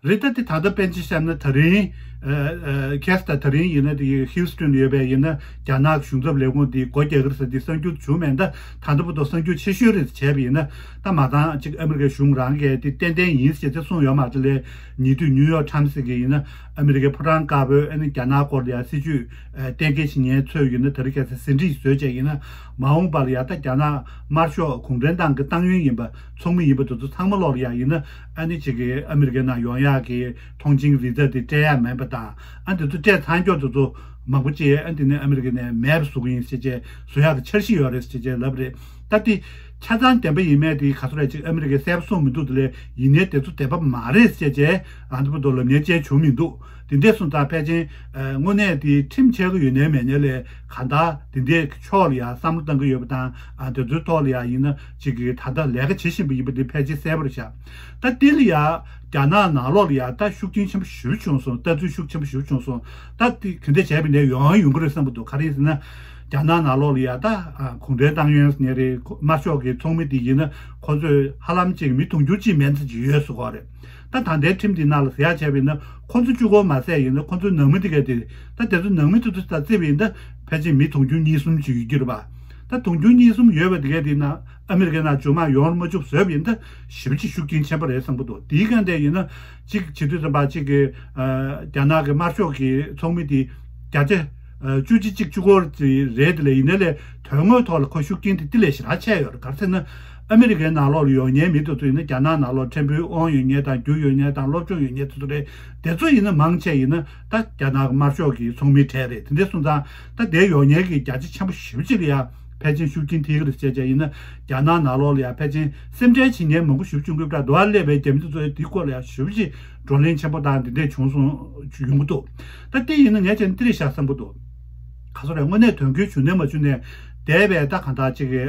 རེད། ད་དེ་ད་ལྟ་དཔེ་ཅིག་བཤད་ན་ད་རིང་ཨ་ཨ་ཁེ་ས་ད་ད་རིང་ཡིན་ན་དེ་ཧིའུ་སི་ཊོན་ལ་ཡོད་པའི་ཡིན་ན་རྒྱ་ནག་གཞུང་ཚབ་ལས་ཁུངས་དེ་སྒོ་རྒྱག་གི་རེད་ཟེར་དེ་གསར་འགྱུར་བྱུང་མེད། ད་ད་ལྟ་བར་དུ་གསར་འགྱུར་ཆེ་ཤོས་རེད་བྱས་པ་ཡིན་ན། ད་མ་ཚང་ཅིག་ཨ་མི་རི་ཀའི་གཞུང་རང་གིས་དེ་ཏན་ཏན་ཡིན་ཟེར་དེ་གསུངས་ཡོད་མ་རེད། དེ་ལས་ཉེ་དུས་ནིའུ་ཡོག་ཊའིམ་སི་གི་ཡིན་ན་ཨ་མི་རི་ཀའི་ཕོ་བྲང་དཀར་པོས་ཨ་ནི་རྒྱ་ནག་སྐོར་ལ་ཡང་སྲིད་ཇུས་ཨ་གཏན་འཁེལ་བྱེད་མཁན་ཚོས་ཡིན་ན་ད་རེས་གལ་སྲིད་ཟིན་བྲིས་བཟོས་བྱས་ཡིན་ན། མ་འོངས་པ་ལ་ཡང་ད་རྒྱ་ནག་དམར་ཤོག་གུང་ཁྲན་ཏང་གི་ཏང་ཡོན་ཡིན་པ། ཚོགས་མི་ཡིན་པ་དེ་ཚོ་ཚང་མ་ལོག་ལ་ཡང་ཡིན་ན་ཨ་ནི་ཅིག་གི་ཨ་མི་རི་ཀའི་ནང་ཡོང་ཡག་གི་ཐོངས་མཆན་བི་ཛ་དེ་སྤྲད་ཡག་མེད་པ་དང་། ཨ་དེ་ཚོ་སྤྲད་ཚར་མཁན་དེ་ཚོ་མང་པོ་ཅིག་ཨ་དེ་ནས་ཨ་མི་རི་ཀ་ནས་མེད་པ་བཟོ་གི་ཡིན་ཟེར་བྱས་བཟོ་ཡག་གི་འཆར་གཞི་ཡོད་རེད་ཟེར་བྱས་ལབ་རེད། ད་དེ་ཆ་ཚང་བདེན་པ་ཡིན་མེད་དེ་ག་ཚོད་རེད་ཅིག་ཨ་མི་རི་ཀས་གསལ་པོ་གསུངས་མི་འདུག་དེ་ལས་ཡིན་ནའི་དེ་ཚོ་བདེན་པ་མ་རེད་ཟེར་བྱས་ཨ་དེ་བར་དུ་ལབ་མཁན་ཅིག་བྱུང་མི་འདུག་དེ་འདྲས་སོང་ཙང་ཕལ་ཆེར་ཨ་དངོས་གནས་དེ་ཁྲིམས་འཆལ་གི་ཡོད་ནའི་མེད་ནའི་ལས་གང་ལྟར་དེ་འདྲའི་ཕྱོགས་ལ་ཡང་བསམ་བློ་གཏང་གི་ཡོད་པ་དང་། ཨ་དེ་ཚོའི་ཐོག་ལ་ཡང་ཡིན་ན་ཅིག་གི་ད་ལྟ་ལས་ཀ་བྱེད་བཞིན་པ་ཡིན་པ་འདི་ཕལ་ཆེར་གསལ་པོ་རེད་ཤག་ད་དེ་ལ་ཡང་རྒྱ་ནག་ནང་ལོགས་ལ་ཡང་ད་ཤུགས་རྐྱེན་ཆེན་པོ་ཞེ་པོ་བྱུང་སོང་། ལྟ་ཚུལ་ཤུགས་ཆེན་པོ་ཞེ་པོ་བྱུང་སོང་། ད་དེ་ག་འདྲ་བྱས་པ་ཡིན་ནའི་ཡོང་ཡང་ཡོང་གི་རེད་བསམ་གྱི་འདུག་ག་རེ་ཡིན་ཟེར་ན། རྒྱ་ནག་ནང་ལོགས་ལ་ཡང་ད་ཨ་གུང་ཁྲན་ཏང་ཡོན་ཟེར་མཁན་རེད། དམར་ཤོག་གི་ཚོགས་མི་དེ་ཡིན་ན་ཁོ་ཚོས་ཧ་ལམ་ཅིག་མི་དུང་ཕྱུར་གཅིག་མན་ཙམ་ཅིག་ཡོད་ཟེར་གྱི་ཡོད་རེད། ད་ད་ལྟའི་ཁྲིམས་འདིའི་ནང་ལ་ཟེར་ཡག་བྱས་པ་ཡིན་ན་ཁོ་ཚོ་གཅིག་པོ་མ་ཟད་ཡིན་ན་ཁོ་ཚོའི་ནང་མི་དེ་ག་དེ། ད་དེ་ཚོ་ནང་མི་དེ་ཚོ་ད་བརྩིས་པ་ཡིན་ན་ཕལ་ཆེར་མི་དུང་ཕྱུར་གཉིས་གསུམ་ཅིག་ཡོད་ཀྱི་རེད་པ། ད་དུང་ཕྱུར་གཉིས་གསུམ་ཡོད་པ་དེ་གས་དེ་ན་ཨ་མི་རི་ཀའི་ནང་བཅོས་མ་ཡོང་མ་བཅུག་བཟོས་པ་ཡིན་ད་ཞེ་པོ་ཅིག་ཤུགས་རྐྱེན་ཆེན་པོ་རེད་བསམ་གྱི་འདུག་དེའི་སྒང་དེ་ཡིན་ན་གཅིག་བྱེད་དུས་ཙམ་པ་གཅིག་གི་རྒྱ་ནག་གི་དམར་ཤོག་གི་ཚོགས་མི་དེ་བརྒྱ་ཆ་བཅུ་གཅིག་གཅིག་བཅུ་སྐོར་དེ་རེད། དེ་ལས་ཡིན་ན་ལས་དོན་དངོས་ཐོག་ལ་ཁོ་ཤུགས་རྐྱེན་དེ་དེ་ལས་ཞེ་དྲག་ཆེ་ཡོད་རེད། ག་རེ་ཟེར་ན་ཨ་མི་རི་ཀའི་ནང་ལོགས་ལ་ཡོད་མཁན་མི་དེ་ཚོ་ཡིན་ན་རྒྱ་ནག་ནང་ལོགས་ཕྲན་བུའི་དབང་ཡོད་མཁན་དང་རྒྱུ་ཡོད་མཁན་དང་སློབ་སྦྱོང་ཡོད་མཁན་དེ་ཚོ་རེད། དེ་ཚོ་ཡིན་ན་མང་ཆེ་ཡིན་ན་ད་རྒྱ་ནག་གི་དམར་ཤོག་གི་ཚོགས་མི་གྲས་རེད། དེ་འདྲ་སོང་ཙང་ད་དེ་ཡོད་མཁན་གྱི་བརྒྱ་ཆ་ཆེན་པོ་ཞེ་པོ་ཅིག་ལ་ཡ་ཕལ་ཆེར་ཤུགས་རྐྱེན་ཐེབས་ཀྱི་རེད་བྱས་བྱས་ཡིན་ན་རྒྱ་ནག་ནང་ལོགས་ལ་ཡ་ཕལ་ཆེར་སེམས་ཁྲལ་བྱེད་མཁན་མང་པོ་ཞེ་པོ་བྱུང་གི་འདུག་དེ་བ་སླེབས་པའི་རྒྱ་མི་དེ་ཚོ་དེའི་སྐོར་ལ་ཡ་ཞེ་པོ་ཅིག་བགྲོ་གླེང་ཆེན་པོ་དང་དེ་འདྲས་བྱུང་སོང་ཡོང་གི་འདུག་ད་དེ་ཡིན་ན་ངས་བྱས་ན་དེ་རེད་ཤག་བསམ་གྱི་འདུག་ག་ཚོད་རེད། དངོས་གནས་དོན་འཁྱོལ་བྱུང་ནས་མ་བྱུང་ནས་འདས་པའི་ད་གང་ལྟར་ཅིག་གི་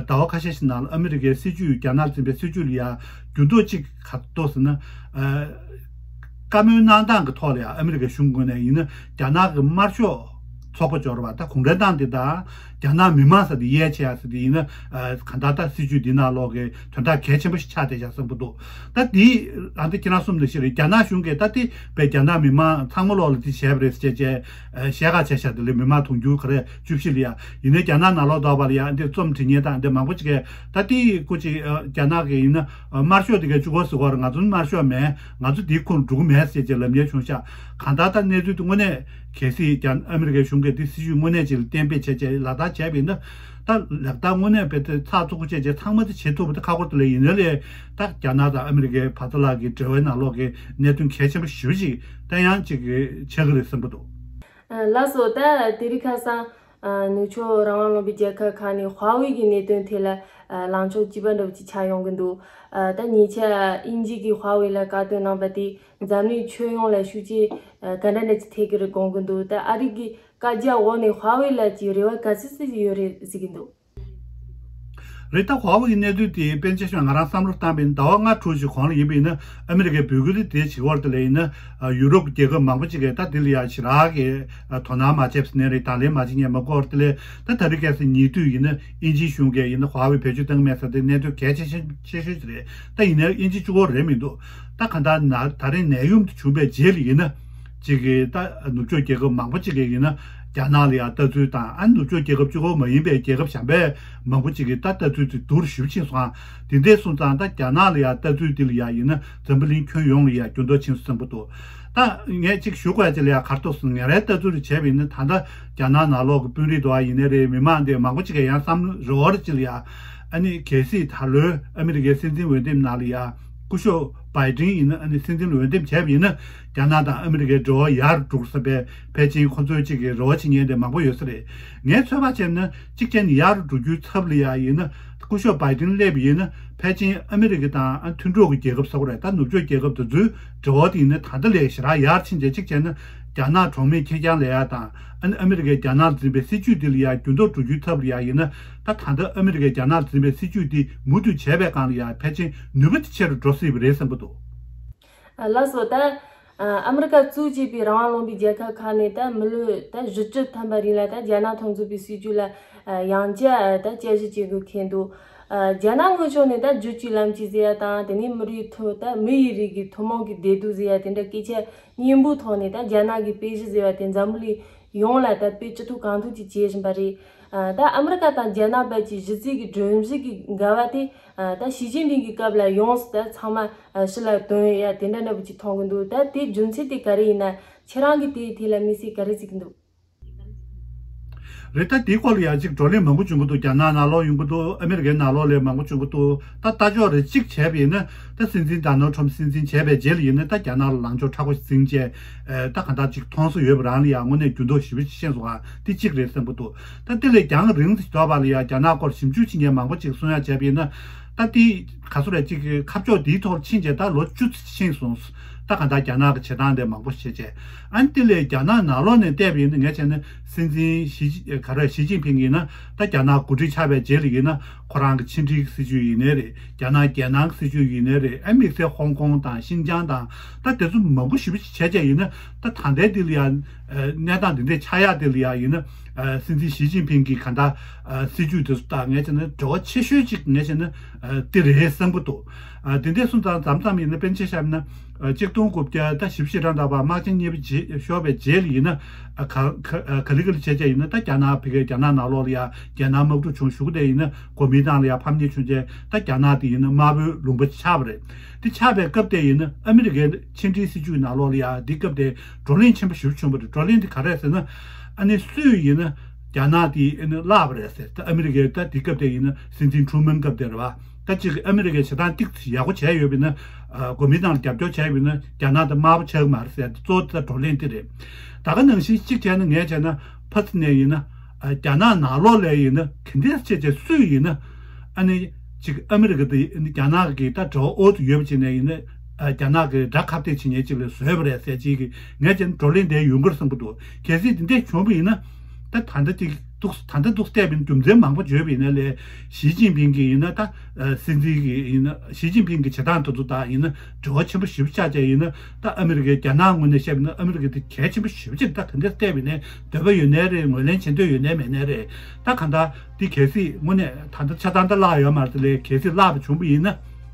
ཟླ་བ་ཁ་ཤས་ཤིག་ནང་ལ་ཨ་མི་རི་ཀའི་སྲིད་ཇུས་རྒྱ་ནག་འཛིན་པའི་སྲིད་ཇུས་ལ་ཡ་འགྱུར་ལྡོག་ཅིག་ག་ཏོག་ཟེར་ན། བཀའ་མོལ་གནང་སྟངས་ཀྱི་ཐོག་ལ་ཡང་ཨ་མི་རི་ཀའི་གཞུང་ངོས་ནས་ཡིན་ན་རྒྱ་ནག་གི་དམར་ཤོག་ཚོགས་པ་འབྱོར་བ་ད་གུང་ཁྲན་ཏང་དེ་དང་རྒྱ་ནག་མི་མང་ཟེར་དེ་དབྱེ་ཕྱེ་ཡ་ཟེར་དེ་ཡིན་ན་གང་ལྟར་ད་སྲིད་ཇུས་འདི་ནང་ལོགས་ཀྱི་དོན་དག་གལ་ཆེན་པོ་ཞིག་ཆགས་བསྡད་ཤག་བསམ་གྱི་འདུག་ད་དེ་ཨ་འདི་ཁྱེད་རང་གསུམ་ནས་ཤེས་རེད། རྒྱ་ནག་གཞུང་གིས་ད་དེ་བས་རྒྱ་ནག་མི་མང་ཚང་མ་ལོག་ལ་དེ་བྱས་པ་རེད་ཟེར་བྱས་བྱས་བཤད་ཁག་བྱས་ཤག་དེ་ལས་མི་མང་དུང་ཕྱུར་ག་རེ་བཅུ་བཞི་ལ་ཡ་ཡིན་ན་རྒྱ་ནག་ནང་ལོགས་འདྲ་བ་ལ་ཡ་འདི་རྩོམ་འབྲི་མཁན་དང་འདི་མང་པོ་ཅིག་གིས་ད་དེ་སྐུ་ཅིག་རྒྱ་ནག་གི་ཡིན་ན། དམར་ཤོག་དེ་གའི་གཅིག་པོ་ཟེར་བར་ང་ཚོ་དམར་ཤོག་མེད། ང་ཚོ་དེའི་ཁོངས་འགྲོ་གི་མེད་ཟེར་བྱས་ལབ་མཁན་བྱུང་ཤག་གང་ལྟར་ད་གནས་ཚུལ་དེ་དངོས་གནས་གལ་སྲིད་ཀྱང་ཨ་མི་རི་ཀའི་གཞུང་གིས་དེ་སྲིད་ཇུས་དངོས་གནས་ཅིག་ལ་གཏན་འབེབས་བྱས་བྱས་ལག་བསྟར་བྱས་པ་ཡིན་ན་ད་ལག་བསྟར་དངོས་གནས་བྱས་ཏེ་ཚགས་ཚུད་པོ་བྱས་བྱས་ཚང་མ་དེ་བྱེད་ཐུབ་པ་དེ་ཁག་པོ་དེ་ལས་ཡིན་ན་ལས་ད་རྒྱ་ནག་དང་ཨ་མི་རི་ཀའི་བར་དུ་ལག་གི་འབྲེལ་བའི་ནང་ལོགས་ཀྱི་གནད་དོན་གལ་ཆེན་པོ་ཞེ་པོ་ཅིག་ད་ཡང་ཅིག་ཆགས་ཀྱི་རེད་བསམ་གྱི་འདུག་ལགས་སོ། ད་དེ་རིང་ཁ་སང་ནུབ་ཕྱོགས་རང་དབང་ལུང་པའི་རྒྱལ་ཁབ་ཁག་ནས་ཧྭ་ཝེ་གི་གནད་དོན་ཐད་ལ་ལངས་ཕྱོགས་གཅིག་པ་འདྲ་བོ་ཅིག་ཆགས་ཡོང་གི་འདུག་ད་ཉེ་ཆར་དབྱིན་ཇི་གིས་ཧྭ་ཝེ་ལ་བཀའ་བསྡུར་གནང་པ་དེས་འཛམ་གླིང་ཁྱོན་ཡོངས་ལ་ཤུགས་རྐྱེན་ག་འདྲ་འདྲ་ཅིག་ཐེབས་ཀྱི་རེད་དགོངས་ཀྱི་འདུག་ད་ཨ་རི་གི་བཀའ་རྒྱ་འོག་ནས་ཧྭ་ཝེ་ལ་ཅིག་རེ་བ་ག་ཚོད་ཙམ་ཡོད་རེད་གཟིགས་ཀྱི་འདུག་རེད། ད་ཧྭ་ཝེ་གི་གནས་ཚུལ་དེ་དཔེ་ཆ་ཤོད་ང་རང་བསམ་བློ་བཏང་པ་ཡིན་ཟླ་བ་ལྔ་དྲུག་ཅིག་གོང་ལ་ཡིན་པ་ཡིན་ན་ཨ་མི་རི་ཀའི་འབོད་སྐུལ་དེ་བྱེད་བར་དེ་ལ་ཡིན་ན་ཡུ་རོབ་རྒྱལ་ཁབ་མང་པོ་ཅིག་གིས་ད་དེ་ལ་ཡང་ཞེ་དྲག་གི་དོ་སྣང་མ་བྱས་པ་ནས་རེད། དང་ལེན་མ་བྱེད་མཁན་མ་དགོས་པར་དེ་ལས་ད་ད་རེས་ཁ་སང་ཉེ་དུས་ཡིན་ན་དབྱིན་ཇིའི་གཞུང་གིས་ཡིན་ན་ཧྭ་ཝེ་བེད་སྤྱོད་བཏང་གི་མེད་ཟེར་དེ་གནད་དོན་གལ་ཆེ་ཤོས་ཆེ་ཤོས་ཅིག་རེད། ད་ཡིན་ནའི་དབྱིན་ཇི་གཅིག་པོ་རེད་མི་འདུག་ད་གང་ལྟར་ན་ད་རེས་ནད་ཡམས་དེ་བྱུང་བའི་རྗེས་ལ་ཡིན་ན་ཅིག་གིས་ད་ནུབ་ཕྱོགས་རྒྱལ་ཁབ་མང་པོ་ཅིག་གིས་ཡིན་ན། རྒྱ་ནག་ལ་ཡང་ལྟ་ཚུལ་དང་ཨ་ནུབ་ཕྱོགས་རྒྱལ་ཁབ་གཅིག་པོ་མ་ཡིན་པའི་རྒྱལ་ཁབ་གཞན་པའི་མང་པོ་ཅིག་གིས་ད་ལྟ་ཚུལ་དེ་བསྡུར་ཞིབ་ཕྱིན་སོང་ཨ། དེ་འདྲས་སོང་ཙང་ད་རྒྱ་ནག་ལ་ཡང་ལྟ་ཚུལ་འདི་ལ་ཡང་ཡིན་ན་འཛམ་བུ་གླིང་ཁྱོན་ཡོངས་ལ་ཡང་འགྱུར་ལྡོག་ཕྱིན་སོང་བསམ་གྱི་འདུག་ད་ངས་གཅིག་ཞུ་དགོས་ཡ་ཅིག་ལ་ཡང་གར་ཐོག་སོང་ངས་རའི་ལྟ་ཚུལ་རེ་བྱས་པ་ཡིན་ན་ད་ལྟ་རྒྱ་ནག་ནང་ལོགས་ཀྱི་དཔོན་རིགས་དེ་བ་ཡིན་ནའི་རེད། མི་མང་དེ་མང་པོ་ཅིག་གིས་ཡང་བསམ་རེ་བ་རེ་ཅིག་ལ་ཡང་ཨ་ནི་གལ་སྲིད་ད་ལོའི་ཨ་མི་རི་ཀའི་སྲིད་འཛིན་འོས་འདེམས་ནང་ལ་ཡང་སྐུ་ཞབས་བྷའི་ཏིན་ཡིན་ན་ཨ་ནི་སྲིད་འཛིན་ལ་འོས་འདེམས་བྱས་པ་ཡིན་ན་རྒྱ་ནག་དང་ཨ་མི་རི་ཀའི་འབྲེལ་བ་ཡར་འགྲོ་བསམ་པའི་ཕལ་ཆེར་ཁོ་ཚོའི་གཅིག་གི་རེ་བ་བྱེད་མཁན་དེ་མང་པོ་ཡོད་ས་རེད། ངས་ཚོད་དཔག་བྱས་ན་གཅིག་བྱས་ན་ཡར་འགྲོ་རྒྱུའི་ཚབ་ལ་ཡ་ཡིན་ན་སྐུ་ཞབས་བྷའི་ཏིན་སླེབས་པ་ཡིན་ན་ཕལ་ཆེར་ཨ་མི་རི་ཀ་དང་ཨ་མཐུན་གྲོགས་ཀྱི་རྒྱལ་ཁབ་ཟེར་བ་རེད། ད་ནུབ་ཕྱོགས་རྒྱལ་ཁབ་དེ་ཚོའི་འབྲེལ་བ་དེ་ཡིན་ན་ད་ལྟ་ལས་ཞེ་དྲག་ཡར་ཕྱིན་བྱས་གཅིག་བྱས་ན་རྒྱ་ནག་གྲོགས་མེད་ཁེར་རྐྱང་ལ་ཡ་དང་ཨ་ནི་ཨ་མི་རི་ཀས་རྒྱ་ནག་ལ་འཛིན་པའི་སྲིད་ཇུས་དེ་ལ་ཡ་འགྱུར་ལྡོག་འགྲོ་རྒྱུའི་ཚབ་ལ་ཡ་ཡིན་ན། ད་ད་ལྟ་ཨ་མི་རི་ཀས་རྒྱ་ནག་ལ་འཛིན་པའི་སྲིད་ཇུས་འདི་མུ་མཐུད་བྱས་པའི་སྒང་ལ་ཡང་ཕལ་ཆེར་ནུས་པ་དེ་ཆེ་རུ་འགྲོ་སྲིད་པ་རེད་བསམ་གྱི་འདུག་ཨ་ལགས་སོ། ད་ཨ་ཨ་མི་རི་ཀ་གཙོས་བྱས་པའི་རང་དབང་ལུང་པའི་རྒྱལ་ཁབ་ཁག་ནས་ད་མི་ལོ་ད་བཞི་བཅུ་ཐམ་པ་རིང་ལ་ད་རྒྱ་ནག་མཐུན་ཚོགས་པའི་སྲིད་ཇུས་ལ་ཨ་ཡང་བསྐྱར་ད་དཔྱད་ཞིབ་བྱེད་དགོས་ཁེལ་འདུག་ཨ་རྒྱ་ནག་ངོས་ཕྱོགས་ནས་ད་བསྒྱུར་བཅོས་ལམ་སྤྱི་ཟེར་ཡ་དང་དེ་ནས་མི་རིགས་ཐོག་ད་མི་ཡི་རིགས་ཀྱི་ཐུན་མོང་གི་བདེ་སྡུག་ཟེར་ཡ་དེ་འདྲ་སྐད་ཆ་སྙན་པོའི་ཐོག་ནས་ད་རྒྱ་ནག་གི་དཔེ་གཞི་ཟེར་བ་དེ་འཛམ་བུ་གླིང་ཡོངས་ལ་ད་དཔེ་ཅི་ཐུབ་གང་ཐུབ་ཅིག་བྱེད་བཞིན་པ་རེད། ཨ་ད་ཨ་མི་རི་ཀ་དང་རྒྱ་ནག་བར་གྱི་གཞི་རྩའི་གི་སྒྲོམ་གཞི་གི་འགལ་བ་དེ་ཨ་ད་ཞི་ཅིན་ཕིང་གི་སྐབས་ལ་ཡོངས་སུ་ད་ཚང་མ་ཨ་ཕྱི་ལ་དོན་ཡ་དེ་འདྲ་འདྲ་པོ་ཅིག་མཐོང་གི་འདུག་ད་དེའི་རྒྱུ་མཚན་དེ་ག་རེ་ཡིན་ན་ཁྱེད་རང་གིས་དེའི་ཐད་ལ་དམིགས་བསལ་ག་རེ་གཟིགས་ཀྱི་འདུག་རེད། ད་དེའི་སྐོར་ལ་ཡང་ཅིག་བགྲོ་གླེང་མང་པོ་བྱུང་གི་འདུག་རྒྱ་ནག་ནང་ལོགས་ཡོང་གི་འདུག་ཨ་མི་རི་ཀའི་ནང་ལོགས་ལ་མང་པོ་བྱུང་གི་འདུག་ད་ལྟ་ཕྱོགས་རེ་གཅིག་བྱས་པ་ཡིན་ན་ད་སྲིད་འཛིན་ཌོ་ནལ་ཊམ་སྲིད་འཛིན་བྱས་པའི་རྗེས་ལ་ཡིན་ན་ད་རྒྱ་ནག་ལ་ལངས་ཕྱོགས་མཁྲེགས་པོ་ཞིག་འཛིན་བྱས་ཨ་ད་གང་ལྟར་ཅིག་མཐོང་སོ་ཡོད་པ་རང་ལ་ཡང་དངོས་གནས་འགྱུར་ལྡོག་ཞེ་པོ་ཅིག་ཕྱིན་སོང་ཨ་དེ་གཅིག་རེད་བསམ་གྱི་འདུག་ད་དེ་ལས་རྒྱང་རིང་ཙམ་ཞིག་འགྲོ་བ་ལ་ཡང་རྒྱ་ནག་སྐོར་ཞིབ་འཇུག་བྱེད་མཁན་མང་པོ་ཅིག་གསུང་ཡ་བྱས་པ་ཡིན་ན་ད་དེ་ག་ཚོད་རེད་ཅིག་ཁ་ཕྱོགས་དེའི་ཐོག་ཕྱིན་བྱས་ད་ལོ་བཅུ་ཙམ་ཕྱིན་སོང་། ད་གང་ལྟར་རྒྱ་ནག་གི་བྱེད་སྟངས་དེ་མང་པོ་ཞིག་བྱས་བྱས། ཨ་ནི་དེ་ལས་རྒྱ་ནག་ནང་ལོགས་ནས་བལྟས་པ་ཡིན་ན་ངས་བྱས་ན་སྲིད་འཛིན་ཞི་ག་རེ་ཞི་ཅིན་ཕིང་ཡིན་ན་ད་རྒྱ་ནག་འགོ་ཁྲིད་ཆགས་པའི་རྗེས་ལ་ཡིན་ན་ཁོ་རང་གི་ཕྱི་འབྲེལ་གྱི་སྲིད་ཇུས་ཡིན་ནའི་རེད། རྒྱ་ནག་རྒྱལ་ནང་གི་སྲིད་ཇུས་ཡིན་ནའི་རེད། ཨ་དམིགས་བསལ་ཧོང་ཀོང་དང་ཤིན་ཅང་དང་ད་དེ་ཚོ་མང་པོ་ཞེ་པོ་ཞིག་བྱས་བྱས་ཡིན་ན་ད་ད་ལྟའི་འདི་ལ་ཡང་གནས་སྟངས་འདི་འདྲས་ཆགས་ཡག་འདི་ལ་ཡང་ཡིན་ན་སྲིད་འཛིན་ཞི་ཅིན་ཕིང་གི་ག་འདྲ་སྲིད་ཇུས་དེ་ཚོ་དང་ངས་བྱས་ན་འབྲེལ་བ་ཆེ་ཤོས་ཅིག་ངས་བྱས་ན་དེ་རེད་བསམ་གྱི་འདུག་དེ་འདྲས་སོང་ཙང་མཚམས་མཚམས་ཡིན་ན་པཎ་ཆེན་ཞབས་ན། ཨ་གཅིག་སྟོང་དགུ་བརྒྱ་ད་བཞི་བཅུ་ཞེ་གྲངས་ད་བར་དམག་ཆེན་གཉིས་པ་རྗེས་ཤོར་བའི་རྗེས་ལ་ཡིན་ན། ཨ་ག་ག་ག་ལེ་ག་ལེ་བྱས་བྱས་ཡིན་ན། ད་རྒྱ་ནག་ཕ་གིའི་རྒྱ་ནག་ནང་ལོགས་ལ་ཡ་རྒྱ་ནག་དམག་འཁྲུག་བྱུང་གཞུག་གུ་དེ་ཡིན་ན། གོ་མིན་ཏང་ལ་ཡ་ཕམ་ཉེས་བྱུང་རྗེས། ད་རྒྱ་ནག་དེ་ཡིན་ན་དམར་པོའི་ལུང་པ་ཆགས་པ་རེད། དེ་ཆགས་པའི་སྐབས་དེ་ཡིན་ན་ཨ་མི་རི་ཀའི་ཕྱི་འབྲེལ་སྲིད་ཇུས་ནང་ལོགས་ལ་ཡ་དེ་སྐབས་དེ་བགྲོ་གླེང་ཆེན་པོ་ཞེ་པོ་བྱུང་བ་རེད། བགྲོ་གླེང་དེ་ག་རེ་རེད་ཟེར་ན། ཨ་ནི་སུས་ཡིན་ན་རྒྱ་ནག་དེ་ཨ་ནི་བརླག་པ་རེད་ཟེར། ད་ཨ་མི་རི་ཀའི་ད་དེ་སྐབས་དེ་ཡིན་ན་སྲིད་འཛིན་ཁྲུ་མན་སྐབས་དེ་རེད་བ། ད་ཅིག་ཨ་མི་རི་ཀས་བྱེད་སྟངས་ཏིག་ཙམ་ཡག་པོ་བྱས་ཡོད་པ་ཡིན་ན། ཨ་གོ་མིན་ཏང་ལ་རྒྱབ་སྐྱོར་བྱས་ཡོད་པ་ཡིན་ན་རྒྱ་ནག་དང་དམར་པོ་ཆགས་ཀྱི་མ་རེད་ཟེར་ཏེ། གཙོ་བོ་ད་བགྲོ་གླེང་དེ་རེད། ད་ག་ནང་བཞིན་གཅིག་བྱས་ན། ངས་བྱས་ན་ཕར་ཚུར་ནས་ཡིན་ན། ཨ་རྒྱ་ནག་ནང་ལོགས་ལ་ཡིན་ན་ག་འདྲས་བྱས་བྱས་སུས་ཡིན་ན་ཨ་ནི་ཅིག་ཨ་མི་རི་ཀ་དང་རྒྱ་ནག་གི་ད་འབྲེལ་བ་ཨོ་ཙམ་ཡོད་པ་ཅིག་ནས་ཡིན་ན། ཨ་རྒྱ་ནག་གི་དགྲ་ཁ་གཏད་བྱེད་མཁན་ཅིག་ལ་བཟོས་པ་རེད་ཟེར་ཅིག་གི། ངས་བྱས་ན་བགྲོ་གླེང་དེ་ཡོང་གི་རེད་བསམ་གྱི་འདུག་གལ་སྲིད་དེ་འདྲས་བྱུང་བ་ཡིན་ན། ད་ད་ལྟ་ཅིག་འདུག་ད་ལྟ་འདུག་བལྟས་པ་ཡིན་ན། རྒྱུ་མཚན་མང་པོ་བརྗོད་པ་ཡིན་ན་ལས། ཞི་ཅིན་ཕིང་གིས་ཡིན་ན། ད་ཨ་སྲིད་འཛིན་གྱིས་ཡིན་ན། ཞི་ཅིན་ཕིང་གི་བྱེད་སྟངས་དེ་ཚོ་དང་ཡིན་ན་འབྲེལ་བ་ཆེན་པོ་ཞེ་པོ་ཆགས་བྱས་ཡིན་ན། ད་ཨ་མི་རི་ཀའི་རྒྱ་ནག་ངོས་ནས་བཤད་པ་ཡིན་ན་ཨ་མི་རི་ཀ་དེ་གལ་ཆེན་པོ་ཞེ་པོ་ཅིག་ད་ག་འདྲས་བལྟས་པ་ཡིན་ན། འདོད་པ་ཡོད་ནའི་རེད། ངོས་ལེན་བྱེད་འདོད་ཡོད་ནའི་མེད་ནའི་རེད། ད་གང་ལྟར་འདི་གལ་སྲིད་དངོས་གནས་ད་ལྟ་ཆ་ཚང་ད་བརླག་ཡོད་མ་རེད་དེ་ལས། གལ་སྲིད་བརླག་པ་བྱུང་བ་ཡིན་ན།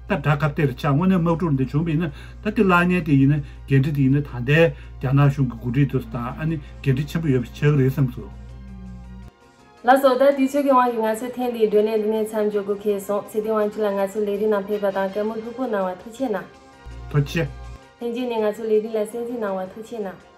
ད་དགྲ་ཁ་གཏད་ཆགས། དངོས་གནས་དམག་འཁྲུག་འདི་བྱུང་བ་ཡིན་ན། ད་དེ་བརླག་མཁན་དེ་ཡིན་ན་འགན་འཁྲི་དེ་ཡིན་ན་ད་ལྟའི་རྒྱ་ནག་གཞུང་གི་འགོ་ཁྲིད་དེ་ཚོ་དང་། ཨ་ནི་འགན་འཁྲི་ཆེན་པོ་ཡོད་པ་ཆགས་ཀྱི་རེད་བསམ་སོང་། ལགས་སོ། ད་དུས་ཚོད་ཀྱི་དབང་གིས་ང་ཚོའི་ཐེངས་འདིའི་བགྲོ་གླེང་འདི་ནས་མཚམས་འཇོག་དགོས་ཁེལ་སོང་། ཚེ་བརྟན་དབང་ཕྱུག་ལགས་ང་ཚོའི་ལས་རིམ་ནང་ཕེབས་པ་དང་བཀའ་མོལ་ལྷུག་པོ་གནང་བར་ཐུགས་རྗེ་གནང་། ཐུགས་རྗེ་ཆེ། ལྷན་རྒྱས་ནས་ང་ཚོའི་ལས་རིམ་ལ་གསན་གཟིགས་གནང་བར་ཐུགས་རྗེ་གནང་།